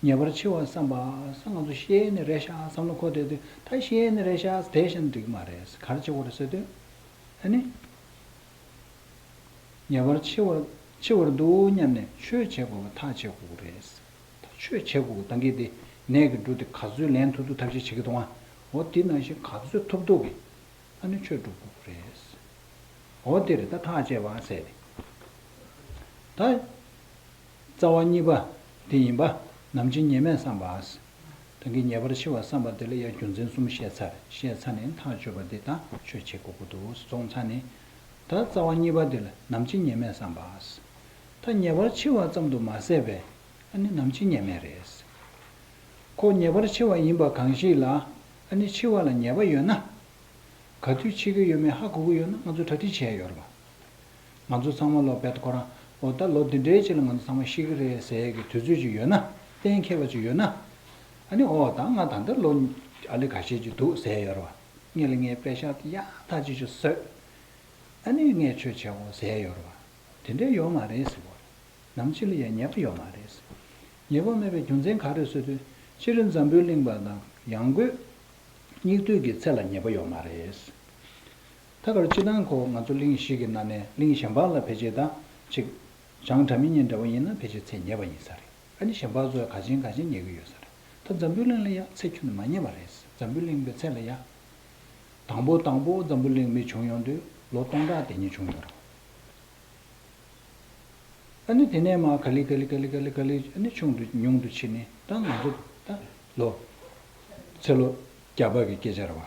ཉེ་བར་འཆི་བ་བསམ་པ་ས་ང་ཚོ་ཤི་ནི་རེད་ཤག་བསམ་བློ་འཁོར་བསྡད་དུས་ད་ཤི་ནི་རེད་ཤག་དེ་བཞིན་འགྲིག་མ་རེད། ག་རེ་བྱེད་དགོས་རེད་ཟེར་དུས། ཨ་ནི། ཉེ་བར་འཆི་བ་འཆི་བར་འདུག་སྙམ་ནས་ཆོས་བྱེད་དགོས་པ་ཐག་བཅད་དགོས་ཀྱི་རེད། ད་ཆོས་བྱེད་དགོས་ཀྱི་ད་གིན་དེ་ནད་ཀྱི་འབྲུ་དེ་ག་ཚོད་ལེན་ཐུབ་ཐུབ་ཐབས་ཤེས་བྱེད་ཀྱི་འདུག་ཨ། འོ་དེ་ནང་བཞིན་ག་ཚོད་ཐུབ་ཐུབ་ཀྱིས་ཨ་ནི་ཆོས་སྒྲུབ་དགོས་ཀྱི་རེད། འོ་དེ་རེད། ད་ཐག་བཅད་པ་ཟེར་ཏེ། ད། རྩ་བ་གཉིས་པ་དེ་ཡིན་པ། ནམ་འཆི་ཉེས་མེད་བསམ་པ། ད་གིན་ཉེ་བར་འཆི་བ་བསམ་པ་དེ་ལ་ཡང་རྒྱུ་མཚན་གསུམ་བཤད་ཚར། བཤད་ཚར་ནས་ཐག་གཅོད་པ་དེ་དང་ཆོས་བྱེད་དགོས་ཀྱི་འདུག་སོང་ཚར་ནས། ད་རྩ་བ་གཉིས་པ་དེ་ལ་ནམ་འཆི་ཉེས་མེད་བསམ་པ། ད་ཉེ་བར་འཆི་བ་ཙམ་དུ་མ་ཟད་པའི་ཨ་ནི་ནམ་འཆི་ཉེས་མེད་རེད། ཁོ་ཉེ་བར་འཆི་བ་ཡིན་པ་གང་ཞིག་ལ་ཨ་ནི་འཆི་བ་ལ་ཉེས་པ་ཡོད་ན། ག་དུས་འཆི་གི་ཡོད་མེད་ཧ་གོ་གི་ཡོད་ན་ང་ཚོ་གྲ་སྒྲིག་བྱས་ཡོད་རེད་པ། ང་ཚོ་ཚང་མ་ལོ་བེད་ཁོ་རང་འོ་ད་ལོ་འདི་འདྲའི་ཅིག་ལ་ང་ཚོ་ཚང་མ་ཤི་གི་རེད་ཟེར་ཡས་ཀྱི་དུས་ཚོད་ཅིག་ཡོད་ན། གཏན་འཁེལ་བ་ཅིག་ཡོད་ན། ཨ་ནི་འོ་ད་ང་ད་ལྟ་ལོ་ཨ་ལེ་ཁ་ཤས་ཅིག་འདུག་ཟེར་ཡོད་རེད་པ། སྔོན་ལ་ངས་པེ་ཤག་དེ་ཡག་ཐག་ཆོད་ཅིག་བཟོས། ཨ་ནི་ངས་ཆོས་བྱེད་དགོས་ཟེར་ཡོད་རེད་པ། དེ་འདྲའི་ཡོད་མ་རེད་ཟེར་གོ། ནམ་འཆི་ལ་ཡང་ཉེས་པ་ཡོད་མ་རེད། ཉེས་པ་མེད་པའི་རྒྱུ་མཚན་ག་རེ་ཟེར་དུས་སྤྱིར་འཛམ་བུའི་གླིང་པ་དང་ཡང་སྒོས་སྙིགས་དུས་ཀྱི་ཚེ་ལ་ཉེས་པ་ཡོད་མ་རེད། ད་གར་སྤྱིར་བཏང་ཁོ་ང་ཚོ་གླིང་བཞི་གི་ནང་ནས་གླིང་གཞན་པ་ལ་ཕལ་ཆེར་ད་ཅིག་བྱང་སྒྲ་མི་སྙན་འདྲ་བོ་ཡིན་ན་ཕལ་ཆེར་ཚེ་ཉེས་པ་ཡིན་ས་རེད། ཨ་ནི་གཞན་པ་ཚོ་ག་ཅན་ག་ཅན་ཉེས་ཀྱི་ཡོད་ས་རེད། ད་འཛམ་བུའི་གླིང་ལ་ཡང་ཚེ་ཁྱོན་ནས་མ་ཉེས་པ་རེད། འཛམ་བུའི་གླིང་པའི་ཚེ་ལ་ཡང་དང་པོ་དང་པོ་འཛམ་བུ་གླིང་མི་བྱུང་ཡོང་དུས་ལོ་སྟོང་ཕྲག་དེ་ཉིད་བྱུང་ཡོད་རེད། ཨ་ནི་དེ་ནས་མར་ག་ལེ་ག་ལེ་ག་ལེ་ག་ལེ་ག་ལེ་ཨ་ནི་ཆུང་དུ་ཉུང་དུ་ཕྱིན་ནས་ད་ང་ཚོ་ད་ལོ་ཚེ་ལོ་བརྒྱ་པ་གི་སྐད་ཆ་རེད་བ།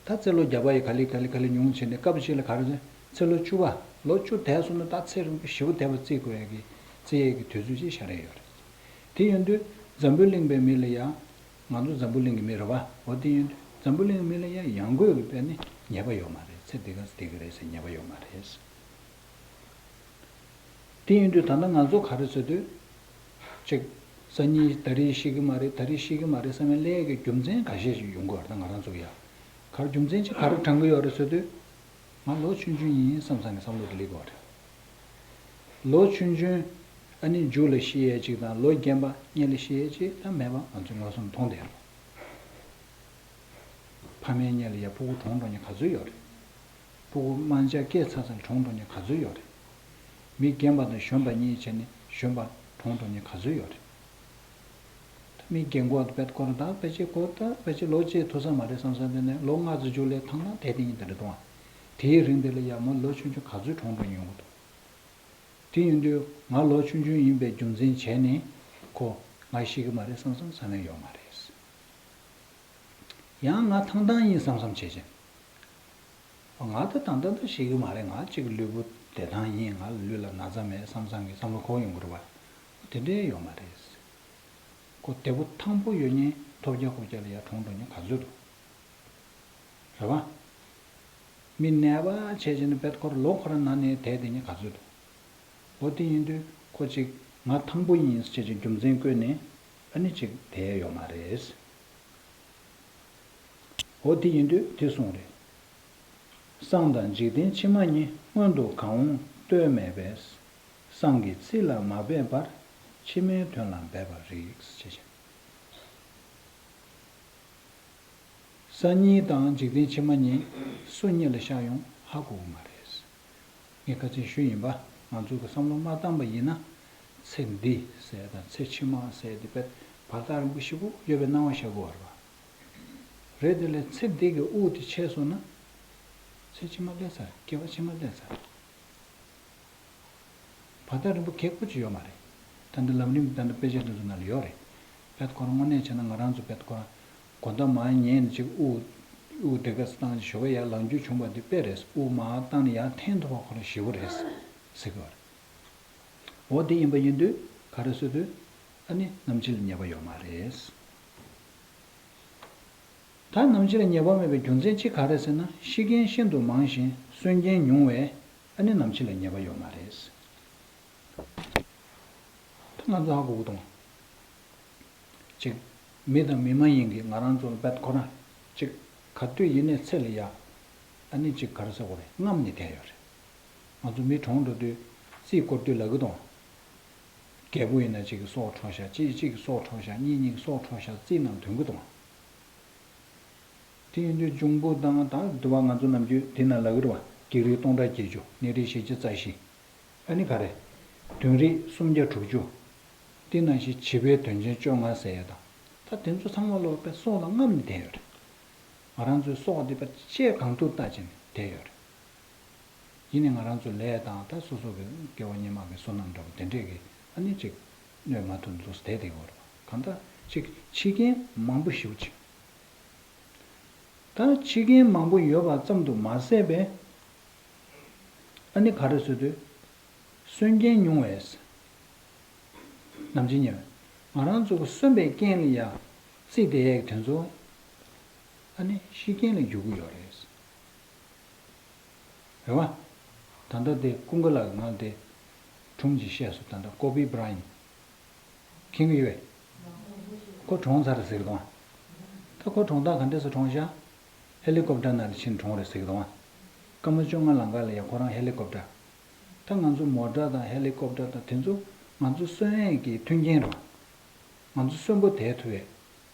ད་ཚེ་ལོ་བརྒྱ་པ་ཡི་ག་ལེ་ག་ལེ་ག་ལེ་ཉུང་ཕྱིན་ནས་སྐབས་ཤིག་ལ་ག་རེ་ཟེར། ཚེ་ལོ་བཅུ་པ་ལོ་བཅུ་དེ་སོང་ན་ད་ཚེ་རིང་པོ་ཞེ་པོ་དེ་བ་བརྩི་དགོས་ཡ་གི་བརྩི་ཡས་ཀྱི་དུས་ཚོད་ཅིག་ཤར་ཡས་ཡོད་རེད། དེ་ཡིན་དུས་འཛམ་བུ་གླིང་པའི་མི་ལ་ཡང་ང་ཚོ་འཛམ་བུ་གླིང་གི་མི་རེད་བ། འོ་དེ་ཡིན་དུས་འཛམ་བུ་གླིང་གི་མི་ལ་ཡང་ཡང་སྒོས་ཀྱི་དཔེ་ནི་ཉེས་པ་ཡོད་མ་རེད། ཚེ་འདི་ག་ཚེ་འདི་ག་རེད་ཟེར་ཉེས་པ་ཡོད་མ་རེད། དེ་ཡིན་དུས་ད་ལྟ་ང་ཚོ་ག་རེ་ཟེར་དུས། གཅིག་སང་ཉིན་ད་རེས་ཤི་གི་མ་རེད། ད་རེས་ཤི་གི་མ་རེད་བསམ་ཡས་ཀྱི་རྒྱུ་མཚན་འགའ་ཤས་ཤིག་ཡོང་གི་ཡོད་རེད། ད་ང་རང་ཚོ་ཡ་ག་རེ་རྒྱུ་མཚན་ཅིག་ག་རེ་དྲན་གི་ཡོད་རེད་ཟེར་དུས། ང་ལོ་ཆུང་ཆུང་ཡིན་བསམ་བསམ་གི་བསམ་བློ་དེ་སླེབས་ཀྱི་ཡོད་རེད། ལོ་ཆུང་ཆུང་ཨ་ནི་མཇུག་ལ་ཤི་ཡས་ཅིག་དང་ལོ་རྒན་པ་སྔོན་ལ་ཤི་ཡས་ཅིག་ད་མེད་པ་ང་ཚོས་མངོན་སུམ་མཐོང་བསྡད་ཡོད་རེད། ཕ་མའི་མཉམ་ལ་ཡ་ཕྲུ་གུ་གྲོངས་འགྲོ་མཁན་ག་ཚོད་ཡོད་རེད། ཕྲུ་གུ་དམར་འབྱར་སྐྱེས་ཚར་ཚར་ལ་གྲོངས་འགྲོ་མཁན་ག་ཚོད་ཡོད་རེད། མི་རྒན་པ་དང་གཞོན་པ་གཉིས་བྱས་ནས་གཞོན་པ་གྲོངས་འགྲོ་མཁན་ག་ཚོད་ཡོད་རེད། ད་མི་རྒན་གོག་དེ་དཔེ་ཁོ་རང་ད་ཕལ་ཆེར་ཁོ་ད་ཕལ་ཆེར་ལོ་གཅིག་ཐུབ་ས་མ་རེད་བསམ་བསམ་དེ་ནས་ལོ་ལྔ་ཙམ་མཇུག་ལ་ཐང་ཐང་དེ་དེ་ཡིན་དེ་འདྲ་འདུག་ཨ། དེའི་རིང་དེ་ལ་ཡ་མོ་ལོ་ཆུང་ཆུང་ག་ཚོད་གྲོངས་འགྲོ་མྱོང་གི་འདུག་དེ་ཡིན་དུས་ང་ལོ་ཆུང་ཆུང་ཡིན་པའི་རྒྱུ་མཚན་བྱས་ནས་ཁོ་ང་ཤི་གི་མ་རེད་བསམ་བསམ་བསམ་ཡས་ཡོད་མ་རེད། ཡང་ང་ཐང་ཐང་ཡིན་བསམ་བསམ་བྱས་བྱས། ང་ད་ད་ལྟ་ད་ཤི་གི་མ་རེད། ང་གཅིག་ལུས་པོ་བདེ་ཐང་ཡིན། ང་ལུས་ལ་ན་ཚ་མེད་བསམ་བསམ་གི་བསམ་བློ་འཁོར་ཡོང་གི་རེད་བ། དེ་འདྲའི་ཡོད་མ་རེད། ཁོ་བདེ་པོ་ཐང་པོ་ཡོད་མཁན་ཐོབ་རྒྱག་ཁོབ་རྒྱག་ལ་ཡ་གྲོངས་འགྲོ་མཁན་ག་ཚོད་འདུག་རེད་བ། མི་ནད་པ་བྱས་བྱས་ནས་བེད་ཁོ་ར་ལོ་ཁོ་ར་ན་ནས་དེ་དེ་ཉིད་ག་ཚོད་འདུག་འོ་དེ་ཡིན་དུས་ཁོ་ཅིག་ང་ཐང་པོ་ཡིན་ཟེར་བྱས་ཀྱི་རྒྱུ་མཚན་བཀོད་ནས་ཨ་ནི་ཅིག་དེ་ཡོད་མ་རེད། འོ་དེ་ཡིན་དུས་དེ་གསུངས་རེད། སང་དང་འཇིག་རྟེན་ཕྱི་མ་གཉིས། སྔོན་དུ་གང་འོང་ལྟོས་མེད་པས། སང་གི་ཚིག་ལ་མ་འབད་བར། ཕྱི་མའི་དོན་ལ་འབད་པར་རིགས་ཞེས་བཤད། སང་ཉིན་དང་འཇིག་རྟེན་ཕྱི་མ་གཉིས་སུ་གཉིས་ལ་ཤར་ཡོང་ཧ་གོ་གི་མ་རེད། ངས་ཁ་ཚིག་ཞུས་ཡིན་པ། ང་ཚོ་གི་བསམ་བློ་མ་བཏང་པ་ཡིན་ན། ཚེ་འདི་ཟེར་དང་ཚེ་ཕྱི་མ་ཟེར་དེ་དཔེ་བར་ཐག་རིང་པོ་ཞེ་པོ་ཡོད་པའི་སྣང་བ་ཤར་གི་ཡོད་རེད་པ། རེད། དེ་ལས་ཚེ་འདི་གི་དབུགས་དེ་ཆད་སོང་ན། ཚེ་ཕྱི་མ་སླེབས་ཚར། སྐྱེ་བ་ཕྱི་མ་སླེབས་ཚར། བར་ཐག་རིང་པོ་གེགས་པོ་ཅིག་ཡོད་མ་རེད། ད་འདི་ལམ་རིམ་ད་འདི་དཔེ་ཆ་འདི་ཚོ་ནང་ལ་ཡོད་རེད། བེད་ཁོ་རང་དངོས་གནས་བྱས་ན་ང་རང་ཚོ་བེད་ཁོ་རང་གོ་ད་མ་ཉན་ནས་ཅིག་དབུགས་དབུགས་དེ་ག་སེ་བཏང་ཞོགས་ཡར་ལངས་རྒྱུ་བྱུང་བ་འདི་དཔེ་རེད། དབུགས་མ་བཏང་ནས་ཡར་འཐེན་ཐུབ་པ་ཁོ་རང་ཞེ་པོ་རེད་ཟེར་གི་ཡོད་རེད། འོ་དེ་ཡིན་པ་ཡིན་དུས་ག་རེ་ཟེར་དུས་ཨ་ནི་ནམ་འཆི་ལ་ཉེས་པ་ཡོད་མ་རེད། ད་ནམ་འཆི་ལ་ཉེས་པ་མེད་པའི་རྒྱུ་མཚན་གཅིག་ག་རེ་ཟེར་ན། ཤི་མཁན་ཤིན་ཏུ་མང་ཞིང་གསོན་མཁན་ཉུང་བས་ཨ་ནི་ནམ་འཆི་ལ་ཉེས་པ་ཡོད་མ་རེད། ད་ང་ཚོ་ཧ་གོ་གི་འདུག་ཅིག་མི་དང་མི་མ་ཡིན་གྱི་ང་རང་ཚོ་ལ་བད་ཁོ་རང་ཅིག་ག་དུས་ཡིན་ནའི་ཚེ་ལ་ཡ་ཨ་ནི་ཅིག་ག་རེ་ཟེར་དགོས་རེད། རྔམ་ནས་བསྡད་ཡོད་རེད། ང་ཚོ་མི་གྲོངས་འགྲོ་དུས་རྩིས་སྐོར་དུས་ལབ་ཀྱི་འདུག་རྒད་པོ་ཡིན་ན་གཅིག་གི་སྲོག་འཕྲོག་ཤག་གཅིག་གཅིག་གི་སྲོག་འཕྲོག་ཤག་གཉིས་གཉིས་ཀྱི་སྲོག་འཕྲོག་ཤག་རྩིས་ནང་འདོན་གྱི་འདུག་དེ་ཡིན་དུས་འབྱུང་པོ་དང་ད་དུ་བ་ང་ཚོ་ནམ་རྒྱུན་དེ་ན་ལབ་ཀྱི་རེད་བ། བགེགས་རིགས་སྟོང་ཕྲག་བརྒྱད་ཅུ། ནད་རིགས་ཞེ་བརྒྱད་རྩ་བཞི། ཨ་ནི་ག་རེ། གདོན་རིགས་སུམ་བརྒྱ་དྲུག་ཅུ། དེ་ནང་བཞིན་བྱིས་པའི་དོན་ཆེན་བཅོ་ལྔ་ཟེར་ཡ་དང་། ད་དེ་ཚོ་ཚང་མ་ལོ་པའི་སྲོག་ལ་རྔམ་ནས་བསྡད་ཡོད་རེད། ང་རང་ཚོའི་སྲོག་འདི་པ་ཅེས་གང་ཐུབ་ལྟ་བྱས་ནས་བསྡད་ཡོད་རེད། ཡིན་ནའི་ང་རང་ཚོ་ལས་དང་ད་སོ་སོ་གི་སྐྱེ་བ་སྔོན་མ་གི་བསོད་ནམས་འདྲ་པོ་དེ་འདྲས་ཀྱི་ཨ་ནི་ཅིག་གནོད་མ་ཐུབ་འདུག་བསྡད་བསྡད་ཡོད་རེད། གང་ལྟར་ཅིག་འཆི་མཁན་མང་པོ་ཞེ་པོ་ཅིག་ད་འཆི་མཁན་མང་པོ་ཡོད་པ་ཙམ་དུ་མ་ཟད་པའི་ཨ་ནི་ག་རེ་ཟེར་དུས། གསོན་མཁན་ཉུང་བས། ནམ་འཆི་ཉེ་བས། ང་རང་ཚོ་གི་གསོན་པའི་རྐྱེན་ལ་ཡ་རྩིས་དེ་ཡས་དེ་ཚོ་ཨ་ནི་ཤི་རྐྱེན་ལ་འགྱུར་གི་ཡོད་རེད། རེད་བ། ད་ལྟ་དེ་ཀུན་དགའ་ལགས་ང་དེ་སྒྲུང་ཅིག་བཤད་སོང་། ད་ལྟ་ཀོ་བི་བྷ་ར་ཡན། མཁྱེན་གྱི་ཡོད་པས། ཁོ་གྲོངས་ཚར་ཟེར་གི་འདུག་ད་ཁོ་གྲོངས་སྟངས་ག་འདྲས་སེ་གྲོངས་ཤག་ཧེ་ལི་ཀོབ་ཊར་ནང་ལ་ཕྱིན་གྲོངས་རེད་ཟེར་གི་འདུག་སྐར་མ་བཅོ་ལྔ་ལམ་ཁ་ལ་ཡ་ཁོ་རང་ཧེ་ལི་ཀོབ་ཊར། ད་ང་ཚོ་མོ་ཊ་དང་ཧེ་ལི་ཀོབ་ཊར་དང་དེ་ཚོ་ང་ཚོ་གསོན་ཡས་ཀྱི་མཐུན་རྐྱེན་རེད་བ། ང་ཚོ་གསོན་པོ་བསྡད་ཐུབ་པའི་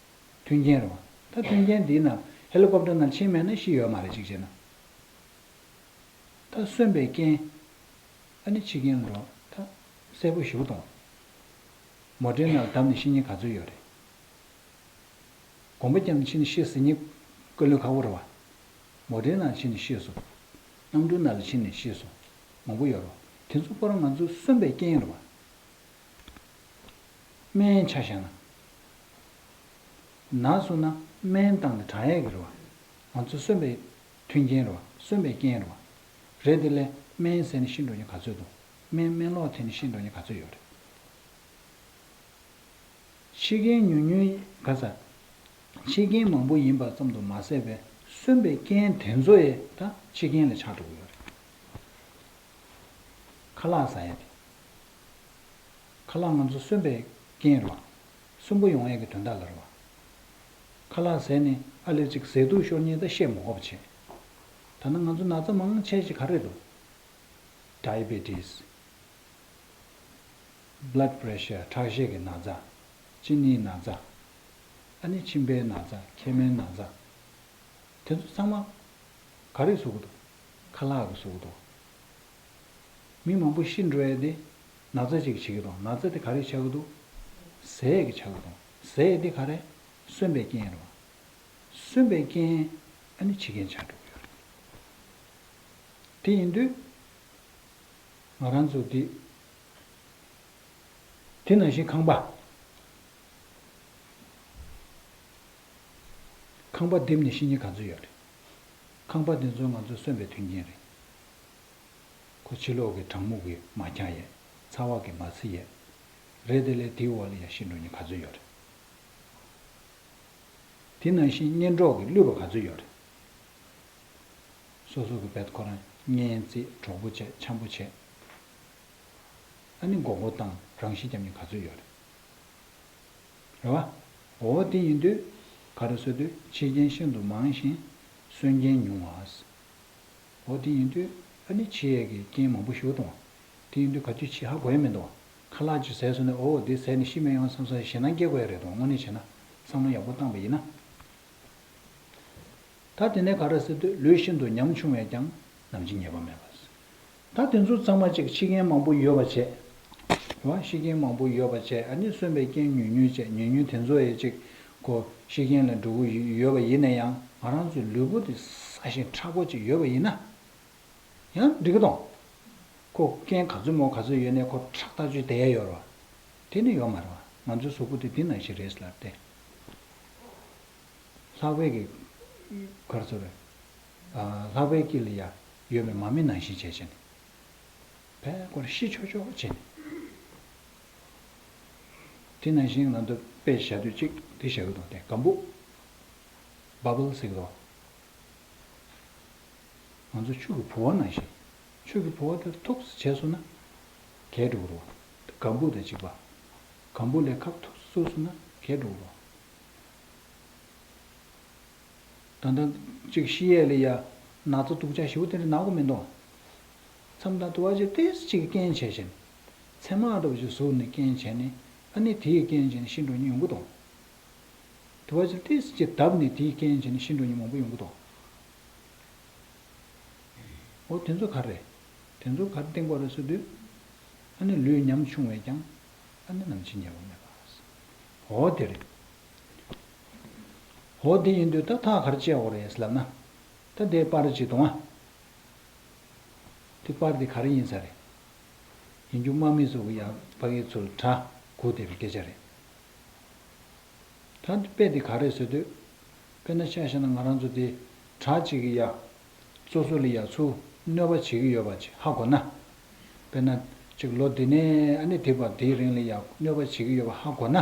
མཐུན་རྐྱེན་རེད་བ། ད་མཐུན་རྐྱེན་འདིའི་ནང་ཧེ་ལི་ཀོབ་ཊར་ནང་ཕྱིན་མེད་ན་ཤི་ཡོད་མ་རེད། གཅིག་བྱས་ན། ད་གསོན་པའི་རྐྱེན། ཨ་ནི་འཆི་རྐྱེན་ལོ་ད་གསལ་པོ་ཞེ་པོ་མཐོང་། མོ་ཊའི་ནང་བརྡབས་ནས་ཤི་མཁན་ག་ཚོད་ཡོད་རེད། གོམ་པ་བརྒྱབ་ནས་ཕྱིན་ནས་ཤི་ཟེར་མཁན་དཀའ་ལས་ཁག་པོ་རེད་བ། མོ་ཊའི་ནང་ཕྱིན་ནས་ཤི་སོང་། གནམ་གྲུའི་ནང་ལ་ཕྱིན་ནས་ཤི་སོང་། མང་པོ་ཡོད་རེད་བ། དེ་ཚོ་ཁོ་རང་ང་ཚོའི་གསོན་པའི་རྐྱེན་རེད་བ། སྨན་ཆ་བཞག་ན། ན་སོང་ན་སྨན་བཏང་ནས་དྲག་ཡས་ཀྱི་རེད་བ། ང་ཚོ་གསོན་པའི་མཐུན་རྐྱེན་རེད་བ། གསོན་པའི་རྐྱེན་རེད་བ། རེད་དེ་ལས་སྨན་ཟས་ནས་ཤི་འགྲོ་མཁན་ག་ཚོད་འདུག་སྨན་སྨན་ལོག་འཐེན་ནས་ཤི་འགྲོ་མཁན་ག་ཚོད་ཡོད་རེད། འཆི་རྐྱེན་ཉུང་ཉུང་ག་ས། འཆི་རྐྱེན་མང་པོ་ཡིན་པ་ཙམ་དུ་མ་ཟད་པའི་གསོན་པའི་རྐྱེན་དེ་ཚོ་ཡང་ད་འཆི་རྐྱེན་ལ་ཆགས་འགྲོ་གི་ཡོད་རེད། ཁ་ལག་ཟ་ཡ་དེ། ཁ་ལག་ང་ཚོ་གསོན་པའི་རྐྱེན་རེད་བ། གསོན་པོ་ཡོང་ཡས་ཀྱི་དོན་དག་ལ་རེད་བ། ཁ་ལག་ཟས་ནས་ཨ་ལས་ཅིག་ཟས་དུག་ཤོར་མཁན་ད་བཤད་མི་དགོས་པ་བྱས། ད་ནི་ང་ཚོ་ན་ཚ་མང་ཆེ་ཞིག་ག་རེ་འདུག Diabetes། Blood pressure། ཁྲག་ཤེད་ཀྱི་ན་ཚ། གཅིན་སྙིའི་ན་ཚ། ཨ་ནི་མཆིན་པའི་ན་ཚ། མཁལ་མའི་ན་ཚ། དེ་ཚོ་ཚང་མ་ག་རེས་བཟོ་གི་འདུག་ཁ་ལག་གིས་བཟོ་གི་འདུག་མི་མང་པོ་ཤི་འགྲོ་ཡས་དེ་ན་ཚ་ཅིག་བྱེད་ཀྱི་འདུག་ན་ཚ་དེ་ག་རེས་ཆགས་ཀྱི་འདུག་ཟས་ཀྱིས་ཆགས་ཀྱི་འདུག་ཟས་དེ་ག་རེ། གསོན་པའི་རྐྱེན་རེད་བ། གསོན་པའི་རྐྱེན་ཨ་ནི་འཆི་རྐྱེན་ཆགས་འགྲོ་གི་ཡོད་རེད། དེ་ཡིན་དུས་ང་རང་ཚོ་འདི། དེ་ནང་བཞིན་ཁང་པ། ཁང་པ་རྡིབ་ནས་ཤི་མཁན་ག་ཚོད་ཡོད་རེད། ཁང་པ་དེ་ཚོ་ང་ཚོའི་གསོན་པའི་མཐུན་རྐྱེན་རེད། ཁོ་ཕྱི་ལོགས་ཀྱི་གྲང་མོ་གིས་མ་འཁྱག་ཡས། ཚ་བ་གིས་མ་བསིལ་ཡས། རེད་དེ་ལས་དེའི་འོག་ལ་ཡ་ཤི་འགྲོ་མཁན་ག་ཚོད་ཡོད་རེད། དེ་ནང་བཞིན་གཉེན་གྲོགས་ཀྱིས་བསླུས་པ་ག་ཚོད་ཡོད་རེད། སོ་སོ་གི་བེད་ཁོ་རང་གཉེན་བརྩེ་གྲོགས་པོ་བྱས་འཆམ་པོ་བྱས། ཨ་ནི་མགོ་སྐོར་བཏང་རང་ཤི་རྒྱབ་མཁན་ག་ཚོད་ཡོད་རེད། རེད་བ། འོ་དེ་ཡིན་དུས་ག་རེ་ཟེར་དུས་འཆི་རྐྱེན་ཤིན་ཏུ་མང་ཞིང་གསོན་རྐྱེན་ཉུང་བ། འོ་དེ་ཡིན་དུས་ཨ་ནི་འཆི་ཡས་ཀྱི་རྐྱེན་མང་པོ་ཞིག་འདུག་དེ་ཡིན་དུས་ག་དུས་འཆི་ཧ་གོ་ཡས་མི་འདུག་ཁ་ལག་ཅིག་ཟས་སོང་ནས་འོ་འདི་ཟས་ནས་ཤི་མི་ཡོང་བསམ་ས་ཞེད་སྣང་སྐྱེ་དགོས་ཡས་རེད་འདུག་དངོས་གནས་བྱས་ན་བསམ་བློ་ཡག་པོ་བཏང་པ་ཡིན་ན། ད་དེ་ནས་ག་རེ་ཟེར་དུས་ལུས་ཤིན་ཏུ་ཉམ་ཆུང་བས་ཀྱང་ནམ་འཆི་ངེས་པ་མེད་པ། ད་དེ་ཚོ་ཚང་མ་ཅིག་འཆི་མཁན་མང་པོ་ཡོད་པ་བྱས། རེད་བ། ཤི་མཁན་མང་པོ་ཡོད་པ་བྱས་ཨ་ནི་གསོན་པའི་རྐྱེན་ཉུང་ཉུང་བྱས་ཉུང་ཉུང་དེ་ཚོ་ཡས་ཅིག་ཁོ་ཤི་རྐྱེན་ལ་འགྲོ་གི་ཡོད་པ་ཡིན་ན་ཡང་ང་རང་ཚོའི་ལུས་པོ་དེ་སྲ་ཞིང་མཁྲེགས་པོ་ཅིག་ཡོད་པ་ཡིན་ན། ཡང་འགྲིག་གི་འདུག་ཁོ་རྐྱེན་ག་ཚོད་མོ་ག་ཚོད་ཡོད་ནའི་ཁོ་ཁྲག་ལྟ་ཅུས་བསྡད་ཡ་ཡོད་རེད་བ། དེ་ནི་ཡོད་མ་རེད་བ། ང་ཚོའི་གཟུགས་པོ་དེ་འདི་ནང་བཞིན་རེད་ལབ་སྟེ། ལྷག་པའི་གི། ག་རེ་ཟེར་རེད། ལྷག་པའི་དཀྱིལ་ལ་ཡ་ཡོད་པའི་མ་རྨོས་ནང་བཞིན་བྱས་བྱས་ནས། བས་ཁོ་རང་ཤི་ཆོག་ཆོག་བྱས་ནས། དེ་ནང་བཞིན་ང་ཚོ་དཔེ་བཞག་དུས་གཅིག་དེ་བཞག་གི་འདུག་སྟེ་སྒམ་པོ། བ་བལ་ཟེར་གི་འདུག་ང་ཚོ་ཆུ་གི་བུ་བ་ནང་བཞིན། ཆུ་གི་བུ་བ་དེ་ཐུག་སེ་བྱས་སོང་ན་གས་འགྲོ་གི་རེད་བ། སྒམ་བུ་དང་གཅིག་པ། སྒམ་བུ་ལས་ཁབ་ཐུག་སེ་བཙུགས་སོང་ན་གས་འགྲོ་གི་རེད་བ། ད་ལྟ་གཅིག་ཤི་ཡས་ལ་ཡ་ན་ཚ་སྡུག་ཅག་ཞེ་པོ་དེ་འདྲ་ན་གི་མི་འདུག་མཚམས་དང་དུ་བ་ཅིག་ཏོག་ཙམ་ཅིག་རྐྱེན་བྱས་བྱས་ནས། མཚན་མ་འདྲ་བོ་ཅིག་ཟུག་ནས་རྐྱེན་བྱས་ནས། ཨ་ནི་དེའི་རྐྱེན་བྱས་ནས་ཤི་འགྲོ་མཁན་ཡོང་གི་འདུག་དུ་བ་ཅིག་ཏོག་ཙམ་ཅིག་བརྡབས་ནས་དེའི་རྐྱེན་བྱས་ནས་ཤི་འགྲོ་མཁན་མང་པོ་ཡོང་གི་འདུག་འོ་དེ་ཚོ་ག་རེ་རེད། དེ་ཚོ་ག་རེ་བསྟན་དགོས་རེད་ཟེར་དུས། ཨ་ནི་ལུས་ཉམ་ཆུང་བས་ཀྱང་། ཨ་ནི་ནམ་འཆི་ཉེ་བར་མེད་པ། འོ་དེ་རེད། འོ་དེ་ཡིན་དུས་ད་ཐག་ག་རེ་བཅད་དགོས་རེད་ལབ་ན། ད་དེ་པར་གཅིག་འདུག་ཨ། དེ་པར་དེ་ག་རེ་ཡིན་ས་རེད། ཡིན་རྒྱུ་དམག་མི་ཚོ་གི་ཡང་ཕ་གི་ཚུར་དགྲ་སྒུག་བསྡད་པའི་སྐད་ཆ་རེད། ད་དཔེ་དེ་ག་རེ་ཟེར་དུས། དཔེར་ན་ཆ་བཞག་ན་ང་རང་ཚོ་དེ་དགྲ་གཅིག་གི་ཡ། སོ་སོ་ལ་ཡ་ཚུར་གནོད་པ་བྱེད་ཀྱི་ཡོད་པ་ཅིག་ཧ་གོ་ན། དཔེར་ན་ཅིག་ལོ་འདི་ནས་ཨ་ནི་དེ་བར་དེའི་རིང་ལ་ཡ་གནོད་པ་བྱེད་ཀྱི་ཡོད་པ་ཧ་གོ་ན།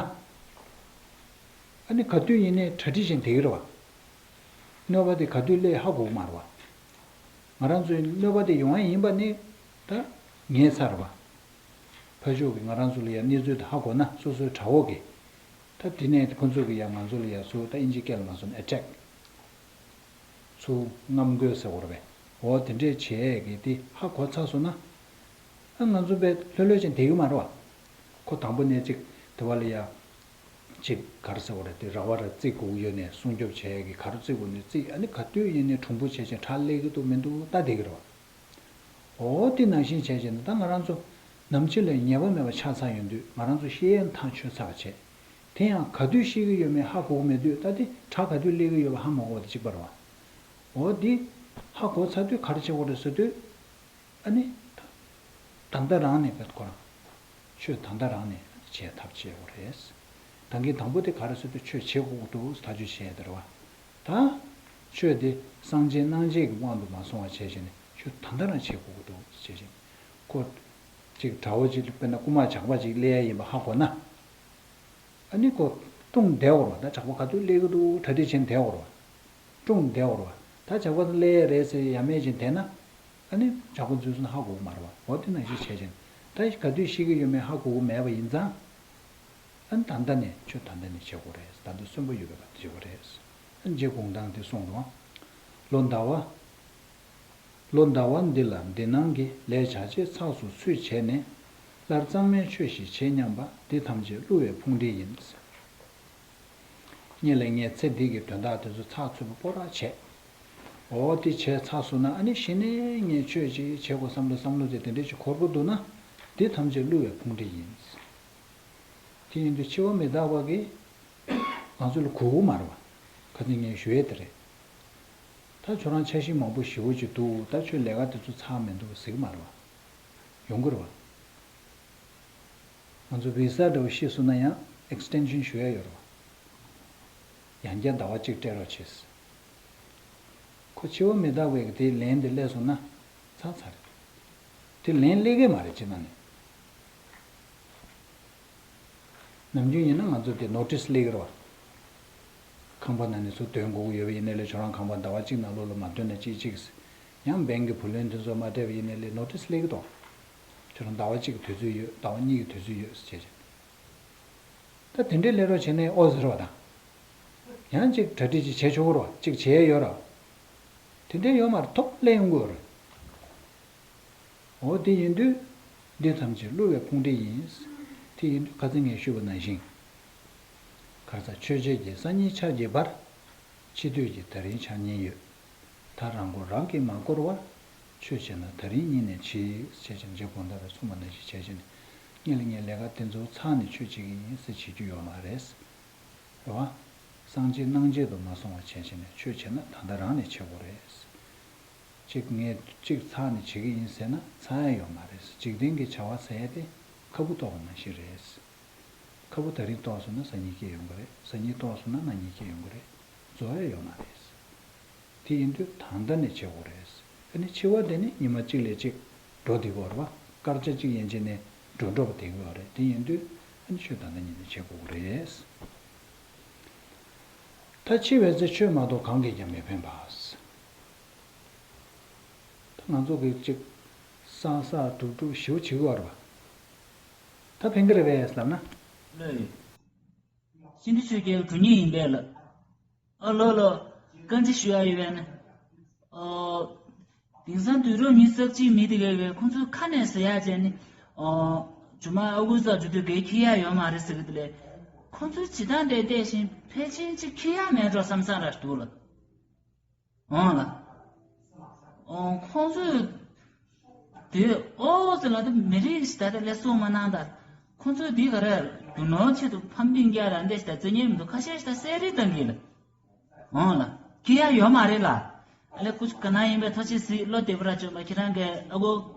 ཨ་ནི་ག་དུས་ཡིན་ནའི་གྲ་སྒྲིག་བྱས་བསྡད་ཀྱི་རེད་བ། གནོད་པ་དེ་ག་དུས་སླེབས་ཧ་གོ་གི་མ་རེད་བ། ང་རང་ཚོའི་གནོད་པ་དེ་ཡོང་ཡ་ཡིན་པ་ནི་ད་ངེས་ཚར་བ། ཕར་ཕྱོགས་ཀྱིས་ང་རང་ཚོ་ལ་ཡ་གནས་ཚུལ་དེ་ཧ་གོ་ན་སོ་སོའི་དགྲ་བོ་གིས། ད་དེ་ནས་ཁོ་ཚོ་གིས་ཡ་ང་ཚོ་ལ་ཡ་ཚུར་ད་ཨིན་ཇི་སྐད་ལ་མ་སོང་ན་ཨེ་ཊེག་ཚུར་རྔམ་རྒོལ་ཟེར་བ་རེད་པས། འོ་དེ་འདྲས་བྱས་ཀྱི་དེ་ཧ་གོ་ཚར་སོང་ན། ཨ་ང་ཚོ་དཔེ་ལྷོད་ལྷོད་བྱས་བསྡད་ཀྱི་མ་རེད་བ། ཁོ་དང་པོ་ནས་ཅིག་དེ་བ་ལ་ཡ། ཅིག་ག་རེ་ཟེར་བ་རེད་དེ་ར་བ་ར་བརྩིགས་དགོས་ཀྱི་ཡོད་ནས་སྲུང་སྐྱོབ་བྱས་ཀྱི་ག་རེ་བརྩིགས་དགོས་ནས་བརྩིགས། ཨ་ནི་ག་དུས་ཡིན་ནའི་གྲུང་པོ་བྱས་བྱས་དགྲ་སླེབས་ཀྱི་འདུག་མི་འདུག་ལྟ་བསྡད་ཀྱི་རེད་བ། འོ་དེ་ནང་བཞིན་བྱས་བྱས་ནས་ད་ང་རང་ཚོ་ནམ་འཆི་ལ་ཉེས་པ་མེད་པ་ཆགས་ཚར་ཡོང་དུས་ང་རང་ཚོ་ཤི་ཡས་ཐག་ཆོད་ཚར་བ་བྱས། དེ་ཡང་ག་དུས་ཤི་གི་ཡོད་མེད་ཧ་གོ་གི་མེད་དུས་ད་དེ་དགྲ་ག་དུས་སླེབས་ཀྱི་ཡོད་པ་ཧ་མ་གོ་བ་དེ་གཅིག་པ་རེད་བ། འོ་དེ་ཧ་གོ་ཚར་དུས་ག་རེ་བྱེད་དགོས་རེད་ཟེར་དུས། ཨ་ནི། ད་ལྟ་རང་ནས་བེད་ཁོ་རང་། ཆོས་ད་ལྟ་རང་ནས་བྱེད་ཐབས་བྱེད་དགོས་རེད། ད་གིན་དང་པོ་དེ་ག་རེ་ཟེར་དུས་ཆོས་བྱེད་དགོས་ཀྱི་འདུག་ཐག་གཅོད་བྱས་ཡོད་རེད་བ། ད། ཆོས་དེ་སངས་རྒྱས་སྣང་བྱེད་ཀྱི་དབང་དུ་མ་སོང་བ་བྱས་བྱས་ནས་ཆོས་ད་ལྟ་རང་བྱེད་དགོས་ཀྱི་འདུག་བྱས་བྱས་ནས། ཁོ། ཅིག་དགྲ་བོ་ཅིག་དཔེར་ན་རྐུན་མ་ཇག་པ་ཅིག་སླེབས་ཡ་ཡིན་པ་ཧ་གོ་ན། ཨ་ནི་ཁོ་སྲུང་བསྡད་དགོས་རེད་བ། ད་ཇག་པ་ག་དུས་སླེབས་ཀྱི་འདུག་གྲ་སྒྲིག་བྱས་བསྡད་དགོས་རེད་བ། སྲུང་བསྡད་དགོས་རེད་བ། ད་ཇག་པ་སླེབས་ཡ་རེད་ཟེར་ཡ་མེད་ཅིག་བསྡད་ན། ཨ་ནི་ཇག་པ་འཛུལ་སོང་ན་ཧ་གོ་གི་མ་རེད་བ། འོ་དེ་ནང་བཞིན་བྱས་ཅིང་། ད་ག་དུས་ཤི་གི་ཡོད་མེད་ཧ་གོ་གི་མེད་པ་ཡིན་ཙང་། ཨ་ནི་ད་ལྟ་ནས་ཆོས་ད་ལྟ་ནས་བྱེད་དགོས་རེད། ད་ལྟ་གསོན་པོ་ཡོད་པའི་སྐབས་བྱེད་དགོས་རེད། ཨ་ནི་རྗེ་གུང་ཐང་དེ་གསུངས་འདུག་ལོ་ཟླ་བ། ལོ་ཟླ་བ་འདི་ལ་འདི་སྣང་གི་ལས་བྱ་བྱེད་ཚགས་སུ་ཚུད་བྱས་ནས། སླར་གཙང་མའི་ཆོས་ཤིག་བྱེད་སྙམ་པ་འདི་ཐམས་ཅད་བསླུ་བའི་ཕུང་འདྲེ་ཡིན། སྔོན་ལ་ངས་ཚེ་འདི་གི་དོན་དག་དེ་ཚོ་ཚགས་ཚུད་པོ་སྤོ་ར་བྱས། འོ་དེ་བྱས་ཚར་སོང་ན་ཨ་ནི་གཞི་ནས་ངས་ཆོས་ཅིག་བྱེད་དགོས་བསམ་བློ་བསམ་བློ་དེ་དེ་འདྲས་ཅིག་འཁོར་གྱི་འདུག་ན། འདི་ཐམས་ཅད་བསླུ་བའི་ཕུང་འདྲེ་ཡིན། དེ་ཡིན་དུས་འཆི་བ་མི་རྟག་པ་གིས་ང་ཚོ་ལ་གོ་གི་མ་རེད་བ། ཁ་སང་ངས་ཞུ་ཡས་དེ་རེད། ད་ཁྱོད་རང་འཆར་གཞི་མང་པོ་ཞེ་པོ་ཅིག་འདུག་ད་ཁྱོད་ལས་ཀ་དེ་ཚོ་ཚར་མི་འདུག་ཟེར་གི་མ་རེད་བ། ཡོང་གི་རེད་བ། ང་ཚོ་བི་ས་འདྲ་བོ་ཤི་སོང་ན་ཡང་ཨེག་སི་ཊེན་ཤན་ཞུ་ཡ་ཡོད་རེད་བ། ཡང་བསྐྱར་ཟླ་བ་གཅིག་སྤྲད་རོགས་བྱེད། ཁོ་འཆི་བ་མི་རྟག་པའི་དེའི་ལན་དེ་སླེབས་སོང་ན་ཚར་ཚར་རེད། དེ་ལན་སླེབས་ཀྱི་མ་རེད་སྤྱིར་བཏང་ནས། ནམ་རྒྱུན་ཡིན་ན་ང་ཚོ་དེ་ནོ་ཊིས་སླེབས་ཀྱི་རེད་བ། ཁང་པ་ནང་ནས་ཚུར་འདོན་དགོས་ཀྱི་ཡོད་པ་ཡིན་ནའི་ལས་ཁྱོད་རང་ཁང་པ་ཟླ་བ་གཅིག་ནང་ལོགས་ལ་མ་འདོན་ན་ཅིག་ཅིག་ཡང་བེང་གི་བུ་ལོན་དེ་ཚོ་མ་སྤྲད་པ་ཡིན་ནའི་ལས་ནོ་ཊིས་སླེབས་ཀྱི་འདུག་ཁྱོད་རང་ཟླ་བ་གཅིག་གི་དུས་ཚོད་ཡོད། ཟླ་བ་གཉིས་ཀྱི་དུས་ཚོད་ཡོད་ཟེར་བྱས་བྱས། ད་དེ་འདྲའི་སླེབས་རོགས་བྱས་ནས་ཨོ་ཟེར་བ་དང་། ཡང་ཅིག་གྲ་སྒྲིག་ཅིག་བྱས་ཆོག་གི་རེད་བ། ཅིག་བྱས་ཡོད་རེད་བ། དེ་འདྲའི་ཡོད་མ་རེད། ཐོབ་སླེབས་ཡོང་གི་ཡོད་རེད། འོ་དེ་ཡིན་དུས། འདི་ཐམས་ཅད་བསླུ་བའི་ཕུང་འདྲེ་ཡིན། དེ་ཡིན་དུས་ཁ་སང་ངས་ཞུས་པ་ནང་བཞིན། གར་ས་ཆོས་བྱེད་ཀྱི་སང་ཉིན་ཆར་གྱི་བར། འཆི་དུས་ཀྱི་ད་རིང་འཆར་ཉིན་ཡོད། ད་རང་མགོ་རང་གིས་མ་བསྐོར་བར། ཆོས་བྱེད་ན་ད་རིང་ཉིན་ནས་འཆི། ཞེས་བྱས་ནས་རྗེ་གུང་ཐང་པས་གསུངས་པ་ནང་བཞིན་བྱས་བྱས་ནས། སྔོན་ལ་ངས་ལས་ཀ་དེ་ཚོ་ཚར་ནས་ཆོས་བྱེད་ཀྱི་ཡིན་ཟེར་བྱེད་རྒྱུ་ཡོད་མ་རེད། རེད་བ། སངས་རྒྱས་སྣང་བྱེད་དུ་མ་སོང་བ་བྱས་བྱས་ནས་ཆོས་བྱེད་ན་ད་ལྟ་རང་ནས་བྱེད་དགོས་རེད། གཅིག་ངས་གཅིག་ཚར་ནས་བྱེད་ཀྱི་ཡིན་ཟེར་ན་ཚར་ཡ་ཡོད་མ་རེད། འཇིག་རྟེན་གྱི་བྱ་བ་ཟེར་ཡ་དེ་ཁ་བུ་ཏོག་པ་ནང་བཞིན་རེད། ཁ་བུ་ད་རིང་ཏོག་སོང་ན་སང་ཉིན་སྐྱེ་ཡོང་གི་རེད། སང་ཉིན་ཏོག་སོང་ན་གནངས་ཉིན་སྐྱེ་ཡོང་གི་རེད། རྫོགས་ཡ་ཡོད་མ་རེད། དེ་ཡིན་དུས་ད་ལྟ་ནས་བྱེད་དགོས་རེད། ཨ་ནི་འཆི་བ་དེ་ནི་ཉི་མ་གཅིག་ལས་གཅིག་འགྲོ་བསྡད་ཀྱི་ཡོད་རེད་བ། སྐར་ཆ་གཅིག་ཡན་ཆད་ནས་འགྲོ་འགྲོ་བ་བསྡད་ཀྱི་ཡོད་རེད། དེ་ཡིན་དུས་ཨ་ནི་ཆོས་ད་ལྟ་ཉིད་ནས་བྱེད་དགོས་ཀྱི་རེད། ད་ ད་འཆི་བའི་ཚེ་ཆོས་མ་གཏོགས་གང་གིས་ཀྱང་མི་ཕན་པ། ད་ང་ཚོ་གིས་ཅིག་བསགས་བསགས་སྒྲུབ་སྒྲུབ་ཞེ་པོ་བྱེད་ཀྱི་ཡོད་རེད་པ། ད་ཕན་གྱི་རེད་པས་ལབ་ན། ལོས། ཤིན་ཏུ་ཆོས་རྒྱལ་འགྲོ་ཉེན་ཡིན་པས་ལ། ཨ་ལོ་ལོ། བཀའ་འདྲི་ཞུ་ཡ་ཡོད་པས་ན། ཨོ། དེང་སང་དུས་རབས་ཉི་ཤུ་རྩ་གཅིག་མི་དེ་གས་ཁོང་ཚོའི་ཁ་ནས་ཟེར་ཡ་བྱས་ནི། ཨོ། ཇོ་མ་ཨ་ཁུ་ས་འགྲོ་དུས་གས་ཁྱི་ཡ་ཡོད་མ་རེད་ཟེར་གི་དེ་ལས། ཁོང་ཚོའི་བྱེད་སྟངས་དེ་བལྟས་ཤིང་ཕལ་ཆེར་ཅིག་ཁྱི་ཡ་མེད་འགྲོ་བསམ་བསམ་ར་འདུག་ལ། འོང་ལ། འོང་ཁོང་ཚོས། དེ་ཨོ་ཟེར་ལ་དེ་མི་རིགས་ཤིག་ད་ལྟ་ལས་སྲུང་མ་གནང་ད། ཁོང་ཚོས་འདི་ག་རེ་རྒྱུ་ནོར་ཆེད་དུ་ཕམ་པིན་རྒྱ་ར་འདྲེ་ཞིག་ད་བརྩི་ཉེན་མི་འདུག་ཁ་ཤས་ཤིག་ད་སེ་རི་བཏང་གི་ལ། འོང་ལ། ཁྱི་ཡ་ཡོད་མ་རེད་ལ། ཨ་ལས་ཁུ་ག་ན་ཡིན་པའི་ཐོ་ཆེ་སི་བློ་བདེ་པོ་ར་བཅོས་པ་ཁྱེད་རང་གིས་ཨ་ཁུ་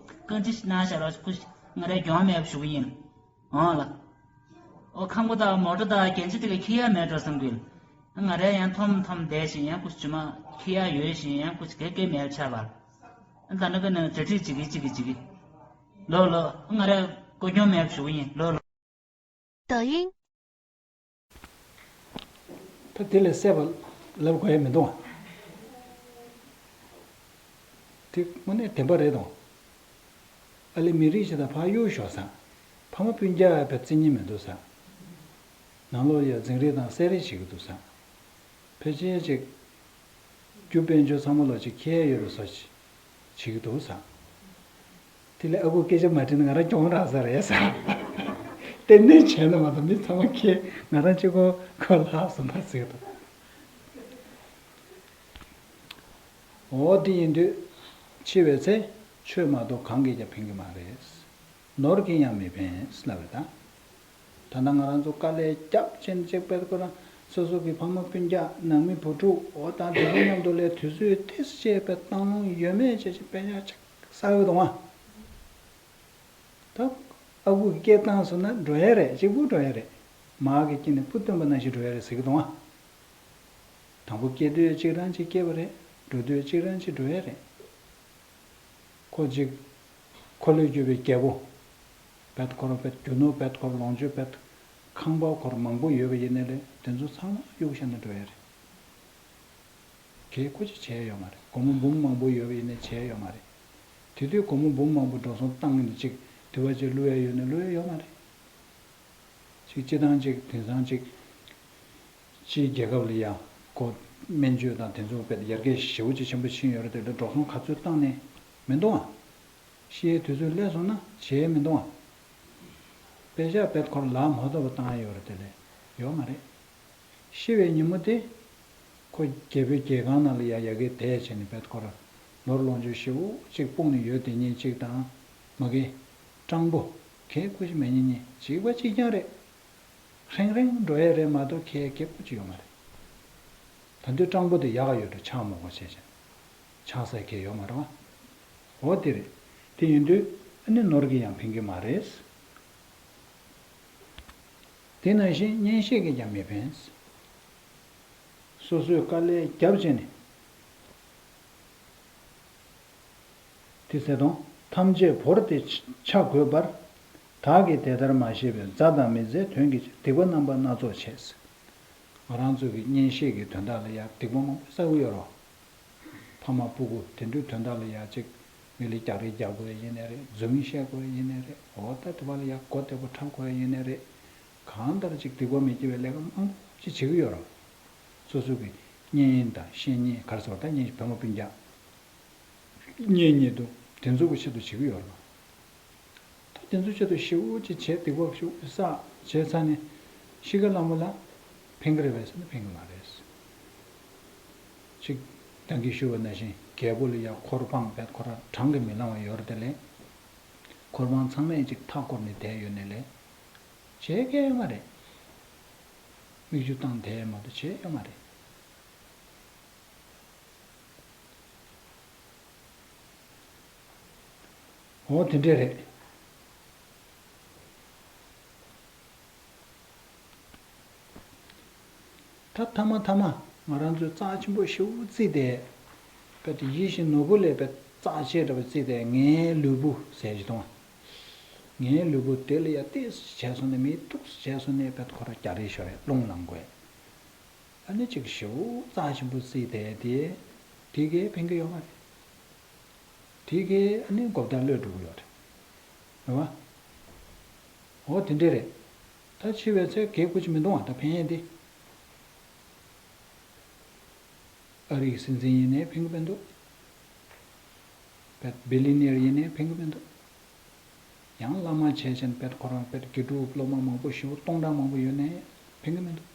བཀའ་འདྲི་ཞིག་གནང་བཞག་རོགས་ཁུ་ང་རའི་གྱོང་མེད་པ་ཞུ་གི་ཡིན། འོང་ལ། ཨོ་ཁང་པ་དང་མོ་ཊ་དང་རྒྱན་ཆ་དེ་ག་ཁྱི་ཡ་མེད་འགྲོ་བསམ་གི། ང་རེ་ཡང་འཐོམ་འཐོམ་བསྡད་ཤིང་ཡང་ཁུ་ཇི་མ་ཁྱི་ཡ་ཡོད་ཤིང་ཡང་ཁུ་གེ་གེ་མེད་ཆ་བར། ད་ནི་ག་ནི་གྲ་སྒྲིག་བྱེད་གི་བྱེད་གི་བྱེད་གི། ལོ་ལོ། ང་རེ་ཀོ་གྱོང་མེད་ཞུ་གི་ཡིན་ལོ་ལོ། 抖音。 ད་དེ་ལས་སད་པ་ལབ་དགོས་ཡ་མི་འདུག་ཨ། དེ་དངོས་གནས་བདེན་པ་རེད་དང་། ཨ་ལེ་མི་རིགས་ཤིག་དང་ཕར་གཡུག་ཞོག་ས། ཕ་མ་སྤུན་ཀྱག་བས་བརྩི་ཉེན་མི་འདུག་ས། ནང་ལོགས་ཡ་འཛིང་རེས་དང་སེ་རེས་བྱེད་ཀྱི་འདུག་ས། ཕལ་ཆེར་ཅིག་རྒྱུ་དཔལ་འབྱོར་ཚང་མ་ལོག་ཅིག་ཁྱེར་ཡོད་པའི་བཟོ་ཅིག་བྱེད་ཀྱི་འདུག་ས། དེ་ལས་ཨ་ཁུ་སྐད་ཆ་མ་དྲིས་ན་ང་རང་གྱོང་རག་ས་རེད་ས། གཏན་ནས་བྱས་ན་མ་གཏོགས་མི་ཚང་མ་ཁྱེར་ང་རང་གཅིག་པོ་ཁོ་ལྷག་སོང་ད་ཟེར་གྱི་འདུག་འོ་དེ་ཡིན་དུས། འཆི་བའི་ཚེ་ཆོས་མ་གཏོགས་གང་གིས་ཀྱང་ཕན་གྱི་མ་རེད། ནོར་གྱིས་ཡང་མི་ཕན་ལབ་རེད་ད། ད་ལྟ་ང་རང་ཚོ་དཀའ་ལས་རྒྱབ་ཆེན་གཅིག་པད་ཁོ་རང་སོ་སོ་གི་ཕ་མ་སྤུན་ཀྱག་ནང་མི་བུ་ཕྲུག་འོ་དང་དེ་ཚོ་མཉམ་དུ་ལས་དུས་ཚོད་ཏོག་ཙམ་བཅད་པའི་བཏང་ལོང་ཡོད་མེད་བྱས་ཅིག་དཔེ་ཆ་ཆགས་ས་ཡོད་དང་བ། ད་ཨ་ཁུ་གི་སྐད་བཏང་སོང་ན་འགྲོ་ཡ་རེད། གཅིག་པུ་འགྲོ་ཡ་རེད། མ་གི་དཀྱིལ་ནས་སྤུ་བཏོན་པ་ནང་བཞིན་འགྲོ་ཡ་རེད་ཟེར་གི་འདུག་ཨ། དང་པོ་སྐྱེ་དུས་གཅིག་རང་གཅིག་སྐྱེ་བ་རེད། འགྲོ་དུས་གཅིག་རང་གཅིག་འགྲོ་ཡ་རེད། ཁོ་གཅིག་འཁོར་ལོས་སྒྱུར་བའི་རྒྱལ་པོ། བེད་ཁོ་རང་བེད་རྒྱུ་ནོར་བེད་ཁོ་རང་ལོངས་སྤྱོད་བེད་ཁང་པ་ཁོ་རང་མང་པོ་ཡོད་པ་ཡིན་ནའི་རེད། དེ་ཚོ་ཚང་མ་གཡུག་བཞག་ནས་འགྲོ་ཡ་རེད། གས་ཁོ་ཅིག་བྱས་ཡོད་མ་རེད། སྒོར་མོ་འབུམ་མང་པོ་ཡོད་པ་ཡིན་ནའི་བྱས་ཡོད་མ་རེད། དེ་དུས་སྒོར་མོ་འབུམ་མང་པོ་འགྲོ་སོང་བཏང་ནས་ཅིག་དུ་བ་ཅིག་བླུག་ཡ་ཡོད་ནའི་བླུག་ཡ་ཡོད་མ་རེད། ཅིག་སྤྱི་བཏང་ཅིག་དེང་སང་ཅིག་ཕྱིའི་རྒྱལ་ཁབ་ལ་ཡ་གོ་སྨན་བཅོས་དང་དེ་ཚོ་དཔེ་ཡར་རྒྱས་ཞེ་པོ་ཅིག་ཆེན་པོ་ཕྱིན་ཡོད་རེད་དེ་འགྲོ་སོང་ག་ཚོད་བཏང་ནས་མི་འདུག་ཨ། ཤི་ཡའི་དུས་ཚོད་སླེབས་སོང་ན་བྱས་མི་འདུག་ཨ། དཔེ་ཆ་དཔེ་ཁོར་ལག་མ་ཐོབ་པ་བཏང་ཡ་ཡོད་རེད་དེ་ལས་ཡོད་མ་རེད། ཤི་བའི་ཉིན་མོ་དེ། ཁོ་རྒྱལ་པོའི་རྒྱལ་ཁང་ནང་ལ་ཡ་ཡ་གི་བསྡད་བྱས་ནས་བེད་ཁོ་ར་ནོར་ལོངས་སྤྱོད་ཞེ་པོ་ཅིག་སྤུངས་ནས་ཡོད་དེ་ཉིན་གཅིག་དང་མ་གི་སྤྲང་པོ་གས་ཁུ་ཞིག་མེད་ཉིན་ཉིན་གཅིག་པ་གཅིག་རྐྱང་རེད། ཧྲེང་ཧྲེང་འགྲོ་ཡ་རེད་མ་གཏོགས་ཁས་ཁེ་པོ་ཅིག་ཡོད་མ་རེད། ད་དུང་སྤྲང་པོ་དེ་ཡག་ག་ཡོད་འགྲོ་ཆགས་མོ་གོ་བྱས་བྱས་ཆགས་ས་ཁས་ཡོད་མ་རེད་བ། འོ་དེ་རེད། དེ་ཡིན་དུས་ཨ་ནི་ནོར་གྱིས་ཡང་ཕན་གྱི་མ་རེད། དེ་ནང་བཞིན་གཉེན་བཤེས་ཀྱིས་ཀྱང་མི་ཕན། སོ་སོས་དཀའ་ལས་བརྒྱབ་བྱས་ནས། དེ་ཟེར་དང་ཐམས་ཅད་བོར་ཏེ་ཆ་བགོས་པར། བདག་གིས་དེ་ལྟར་མ་ཤེས་པས་མཛའ་དང་མི་མཛའི་དོན་གྱི་ཕྱིར་སྡིག་པ་རྣམ་པ་སྣ་ཚོགས་བྱས། ང་རང་ཚོ་གི་གཉེན་བཤེས་ཀྱི་དོན་དག་ལ་ཡང་སྡིག་པ་མང་པོ་བསགས་ཀྱི་ཡོད་རེད། ཕ་མ་སྤུ་གུ་དེ་འདྲའི་དོན་དག་ལ་ཡ་གཅིག་མི་ལ་རྒྱག་རེས་རྒྱག་དགོས་ཡ་ཡིན་ནའི་རེད། རྫུན་མི་བཤད་དགོས་ཡ་ཡིན་ནའི་རེད། འོ་ད་དེ་བ་ལ་ཡ་མགོ་བདེ་པོ་འཁྲབ་དགོས་ཡ་ཡིན་ནའི་རེད། གང་ལྟར་ཅིག་སྡིག་པ་མི་སྐྱེ་བའི་ལས་ཀ་མང་པོ་ཅིག་བྱེད་ཀྱི་ཡོད་རེད། སོ་སོ་གི་གཉེན་དང་བཤེས་གཉེན་ག་རེ་ཟེར་བ་ད་གཉེན་བུ་མོ་སྤུན་ཀྱག་གཉེན་ཉེ་དུ་དེ་ཚོ་གི་ཆེད་དུ་བྱེད་ཀྱི་ཡོད་རེད། ད་དེ་ཚོ་ཆེད་དུ་ཞེ་པོ་ཅིག་བྱས་སྡིག་པ་ཞེ་པོ་ཅིག་བསགས་བྱས་ཚར་ནས་ཤི་ཁ་ལ་མོ་ལ་ཕན་གི་རེད་པས་ཟེར་ན་ཕན་གི་མ་རེད། ཅིག་ད་གིན་ཞུས་པ་ནང་བཞིན་རྒྱལ་པོ་ལ་ཡ་འཁོར་འབངས་བས་ཁོ་རང་གྲངས་ཀྱིས་མི་ལང་བ་ཡོད་རེད་དེ་ལས། འཁོར་འབངས་ཚང་མས་ཅིག་མཐའ་བསྐོར་ནས་བསྡད་ཡོད་ནའི་ལས། བྱས་མཁན་ཡོད་མ་རེད། མིག་ཆུ་བཏང་བསྡད་མ་གཏོགས་བྱས་ཡོད་མ་རེད། འོ་དེ་འདྲས་རེད། ད་ཐ་མ་ཐ་མ་ང་རང་ཚོས་རྩ་ཆེན་པོ་ཞེ་པོ་བརྩིས་ཏེ། དཔེ་དེ་ཡིད་བཞིན་ནོར་བུ་ལས་དཔེ་རྩ་ཆེ་འདྲ་བ་བརྩིས་ཏེ་ངའི་ལུས་པོ་ཟེར་གྱི་འདུག་ངའི་ལུས་པོ་དེ་ལ་ཡ་ཏོག་ཙམ་བྱས་སོང་ནས་མི་ཏོག་ཙམ་བྱས་སོང་ནས་དཔེ་ཁོ་ར་རྒྱག་རེས་ཤོར་རེད། རླུང་ལངས་དགོས། ཨ་ནི་ཅིག་ཞེ་པོ་རྩ་ཆེན་པོ་བརྩིས་ཏེ་དེ་དེ་གས་ཕན་གི་ཡོད་མ་རེད། དེ་གས་ཨ་ནི་གོ་བརྡ་གློད་འགྲོ་གི་ཡོད་རེད། རེད་བ། འོ་དེ་འདྲས་རེད། ད་འཆི་བའི་ཚེ་གས་སྐུ་ཅི་མི་འདུག་བ། ད་ཕན་ཡས་དེ། ཨ་རིའི་སྲིད་འཛིན་ཡིན་ནའི་ཕན་གི་མི་འདུག་པད་བི་ལི་ནེར་ཡིན་ནའི་ཕན་གི་མི་འདུག་ཡང་བླ་མ་བྱས་ཙང་པད་ཁོ་རང་པད་དགེ་ཕྲུག་སློབ་མ་མང་པོ་ཞེ་པོ་སྟོང་ཕྲག་མང་པོ་ཡོད་ནའི་ཕན་གི་མི་འདུག་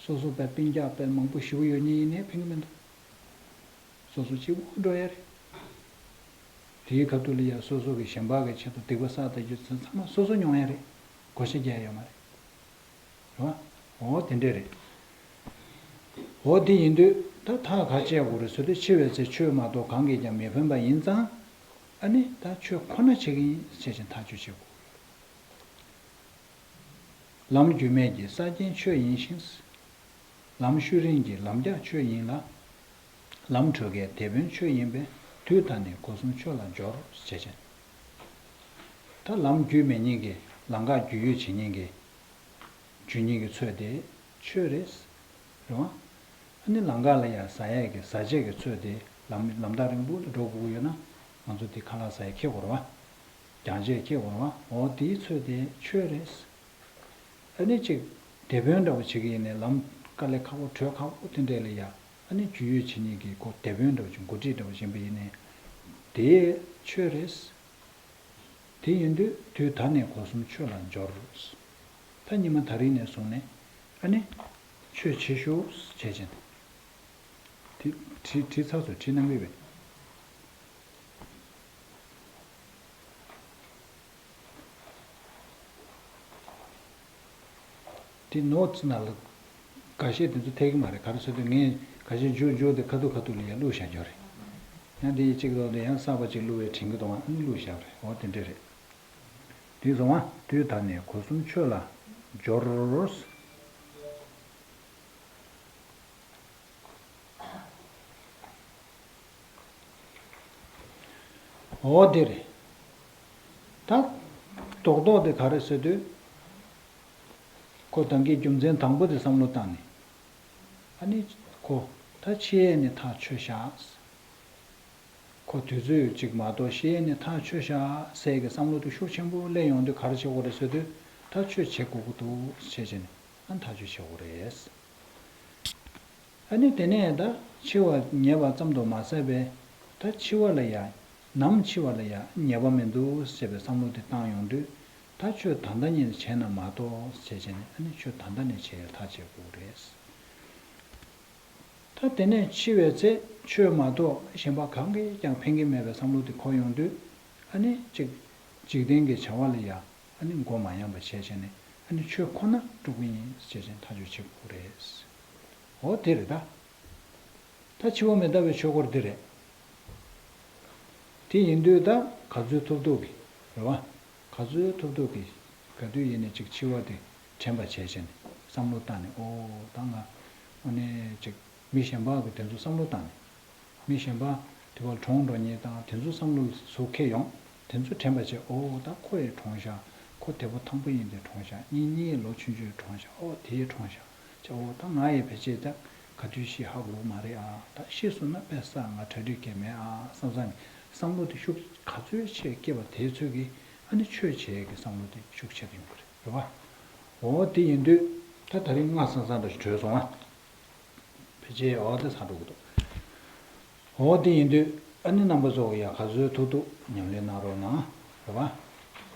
སོ་སོ་པད་སྤུན་ཀྱག་པད་མང་པོ་ཞེ་པོ་ཡོད་མཁན་ཡིན་ནའི་ཕན་གི་མི་འདུག་སོ་སོ་གཅིག་པོ་འགྲོ་ཡ་རེད། དེའི་ཁ་ཐུག་ལ་ཡ་སོ་སོ་གི་གཞན་པ་གི་ཆེད་དུ་སྡིག་པ་བསགས་བསྡད་རྒྱུ་ཚོ་ཚང་མ་སོ་སོ་མྱོང་ཡ་རེད། བགོ་བཤའ་རྒྱག་ཡ་ཡོད་མ་རེད། རེད་བ། འོ་དེ་འདྲས་རེད། འོ་དེ་ཡིན་དུས་ད་ཐག་ག་བཅད་དགོས་རེད་ཟེར་དུས་འཆི་བའི་ཚེ་ཆོས་མ་གཏོགས་གང་གིས་ཀྱང་མི་ཕན་པ་ཡིན་ཙང་། ཨ་ནི་ད་ཆོས་ཁོ་ན་བྱེད་ཀྱི་ཡིན་ཟེར་བྱས་ནས་ཐག་གཅོད་བྱེད་དགོས། ལམ་རྒྱུས་མེད་ཀྱི་ས་རྒྱན་ཆོས་ཡིན་ཞིང་། ལམ་ཤུལ་རིང་གི་ལམ་རྒྱགས་ཆོས་ཡིན་ལ། ལམ་བགྲོད་མཁན་དེད་དཔོན་ཆོས་ཡིན་པས། དུས་ད་ནས་སྒོ་གསུམ་ཆོས་ལ་སྦྱོར་ཞེས་བྱས། ད་ལམ་རྒྱུས་མེད་མཁན་གྱི་ལམ་ཁ་རྒྱུས་ཡོད་བྱེད་མཁན་གྱི་རྒྱུ་ཉིད་ཀྱི་ཚོད་དེ་ཆོས་རེད། རེད་བ། ཨ་ནི་ལམ་ཁ་ལ་ཡ་ཟ་ཡས་ཀྱི་ཟ་བྱེད་ཀྱི་ཚོད་དེ་ལམ་ལམ་ཐག་རིང་པོ་ལ་འགྲོ་དགོས་ཀྱི་ཡོད་ན་ང་ཚོ་དེ་ཁ་ལག་ཟ་ཡས་འཁྱེར་དགོས་རེད་བ། རྒྱང་ཆས་འཁྱེར་དགོས་རེད་བ། འོ་དེའི་ཚོད་དེ་ཆོས་རེད། ཨ་ནི་གཅིག་དེད་དཔོན་འདྲ་བོ་བྱེད་ཀྱི་ཡིན་ནའི་ལམ་དཀའ་ལས་ཁག་པོ་བགྲོད་ཁག་པོ་དེ་འདྲས་ལ་ཡ་ཨ་ནི་རྒྱུས་ཡོད་བྱེད་མཁན་གྱི་ཁོ་དེད་དཔོན་འདྲ་བོ་ཅིག་འགོ་ཁྲིད་འདྲ་བོ་ཡིན་པ་ཡིན་ནའི་དེ་ཆོས་རེད། དེ་ཡིན་དུས་དུས་ད་ནས་སྒོ་གསུམ་ཆོས་ལ་སྦྱོར། ད་ཉི་མ་ད་རིང་ནས་བཟུང་ནས་ཨ་ནི་ཆོས་བྱེད་ཤོག་བྱས་བྱས་ནས་དེ་བྲིས་བྲིས་ཚར་སོང་། བྲིས་གནང་གི་རེད། དེ་ནོ་ཊི་ནང་ལ་འགའ་ཤས་དེ་ཚོ་ཐེག་གི་མ་རེད། ག་རེ་ཟེར་དུས་ངས་འགའ་ཤས་མཇུག་མཇུག་དེ་ཁ་ཐུག་ཁ་ཐུག་ལ་ཡར་བླུགས་བཞག་རྒྱུ་རེད། ཡང་དེ་ཡི་གཅིག་ལོག་དེ་ཡང་གསར་པ་གཅིག་བླུགས་པའི་དྲན་གྱི་འདུག་ཨ་ནི་བླུགས་བཞག་པ་རེད། འོ་དེ་འདྲས་རེད། དེ་སོང་ང་དུས་ད་ནས་སྒོ་གསུམ་ཆོས་ལ་སྦྱོར། འོ་དེ་རེད། ད་རྡོག་རྡོག་དེ་ག་རེ་ཟེར་དུས། ཁོ་ད་གིན་རྒྱུ་མཚན་དང་པོ་དེ་བསམ་བློ་བཏང་ནས། ཨ་ནི་ཁོ་ད་འཆི་ཡས་ནི་ཐག་ཆོད་ཤག་ཁོ་དུས་ཚོད་ཅིག་མ་གཏོགས་ཤི་ཡས་ནི་ཐག་ཆོད་ཤག་ཟེར་གི་བསམ་བློ་དེ་ཤུགས་ཆེན་པོ་སླེབས་ཡོང་དུས་ག་རེ་བྱེད་དགོས་རེད་ཟེར་དུས། ད་ཆོས་བྱེད་དགོས་ཀྱི་འདུག་ཟེར་བྱས་ནས་ཨ་ཐག་གཅོད་བྱེད་དགོས་རེད། ཨ་ནི་དེ་ནས་ད་འཆི་བ་ཉེ་བ་ཙམ་དུ་མ་ཟད་པའི་ད་འཆི་བ་ལ་ཡ། ནམ་འཆི་བ་ལ་ཡ་ཉེ་བ་མི་འདུག་ཟེར་བའི་བསམ་བློ་དེ་བཏང་ཡོང་དུས། ད་ཆོས་ད་ལྟ་ཉིད་བྱས་ན་མ་གཏོགས་ཟེར་བྱས་ནས་ཨ་ནི་ཆོས་ད་ལྟ་ནས་བྱེད་ཡ་ཐག་བཅད་དགོས་རེད། ད་དེ་ནས་འཆི་བའི་ཚེ་ཆོས་མ་གཏོགས་གཞན་པ་གང་གིས་ཀྱང་ཕན་གྱི་མེད་པའི་བསམ་བློ་དེ་འཁོར་ཡོང་དུས། ཨ་ནི་གཅིག་འཇིག་རྟེན་གྱི་བྱ་བ་ལ་ཡ་ཨ་ནི་མགོ་མ་ཡངས་པ་བྱས་བྱས་ནས་ཨ་ནི་ཆོས་ཁོ་ན་སྒྲུབ་ཀྱི་ཡིན་ཟེར་བྱས་ནས་ཐག་གཅོད་བྱེད་དགོས་རེད། འོ་དེ་རེད་ད། ད་འཆི་བ་མི་རྟག་པའི་ཆོས་སྐོར་འདི་རེད། དེ་ཡིན་དུས་ད་ག་ཚོད་ཐུབ་ཐུབ་ཀྱིས་རེད་བ། ག་ཚོད་ཐུབ་ཐུབ་ཀྱིས་ག་དུས་ཡིན་ནའི་ཅིག་འཆི་བ་དེ་དྲན་པ་བྱས་བྱས་ནས་བསམ་བློ་བཏང་ནས། ཨོ་ད་ང་དངོས་གནས་ཅིག་མི་གཞན་པ་གི་དེ་ཚོ་བསམ་བློ་བཏང་ནས། མི་གཞན་པ་དེ་བར་གྲོངས་འགྲོ་མཁན་དང་དེ་ཚོ་བསམ་བློ་ཟུར་འཁྱེར་ཡོང་། དེ་ཚོ་དྲན་པ་བྱས། ཨོ་ད་ཁོ་ཡི་གྲོངས་ཤག་ཁོ་དེ་པོ་ཐང་པོ་ཡིན་དེ་གྲོངས་ཤག་གཉིས་གཉིས་ལོ་ཆུང་ཆུང་གྲོངས་ཤག་ཨོ་དེ་ཡི་གྲོངས་ཤག་ཅེས། ཨོ་ད་ང་ཡི་ཕལ་ཆེར་ད་ག་དུས་ཤི་ཧ་གོ་མ་རེད་ཨ། ད་ཤི་སོང་ན་དཔེ་ས་ང་གྲ་སྒྲིག་གས་མེད་ཨ་བསམ་བསམ་གི་བསམ་བློ་དེ་ཤུགས་ག་ཚོད་ཆེ་སྐྱེས་པ་དེ་ཚོད་ཀྱིས་ཨ་ནི་ཆོས་བྱེད་ཀྱི་བསམ་བློ་དེ་ཤུགས་ཆེ་རུ་ཡོང་གི་རེད། རེད་བ། འོ་དེ་ཡིན་དུས་ད་ད་རིང་སྔ་སང་སང་འདྲ་ཞིག་གྲོལ་སོང་ང་། ཕལ་ཆེར་འོ་དེ་ཚར་འགྲོ་གི་འདུག་འོ་དེ་ཡིན་དུས་ཨ་ནི་རྣམ་པ་ཚོ་ཡ་ག་ཚོད་ཐུབ་ཐུབ་ཉམས་ལེན་གནང་རོགས་གནང་། རེད་བ།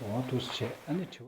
འོ་ཐུགས་རྗེ་ཆེ། ཨ་ནི་དྲི་བ།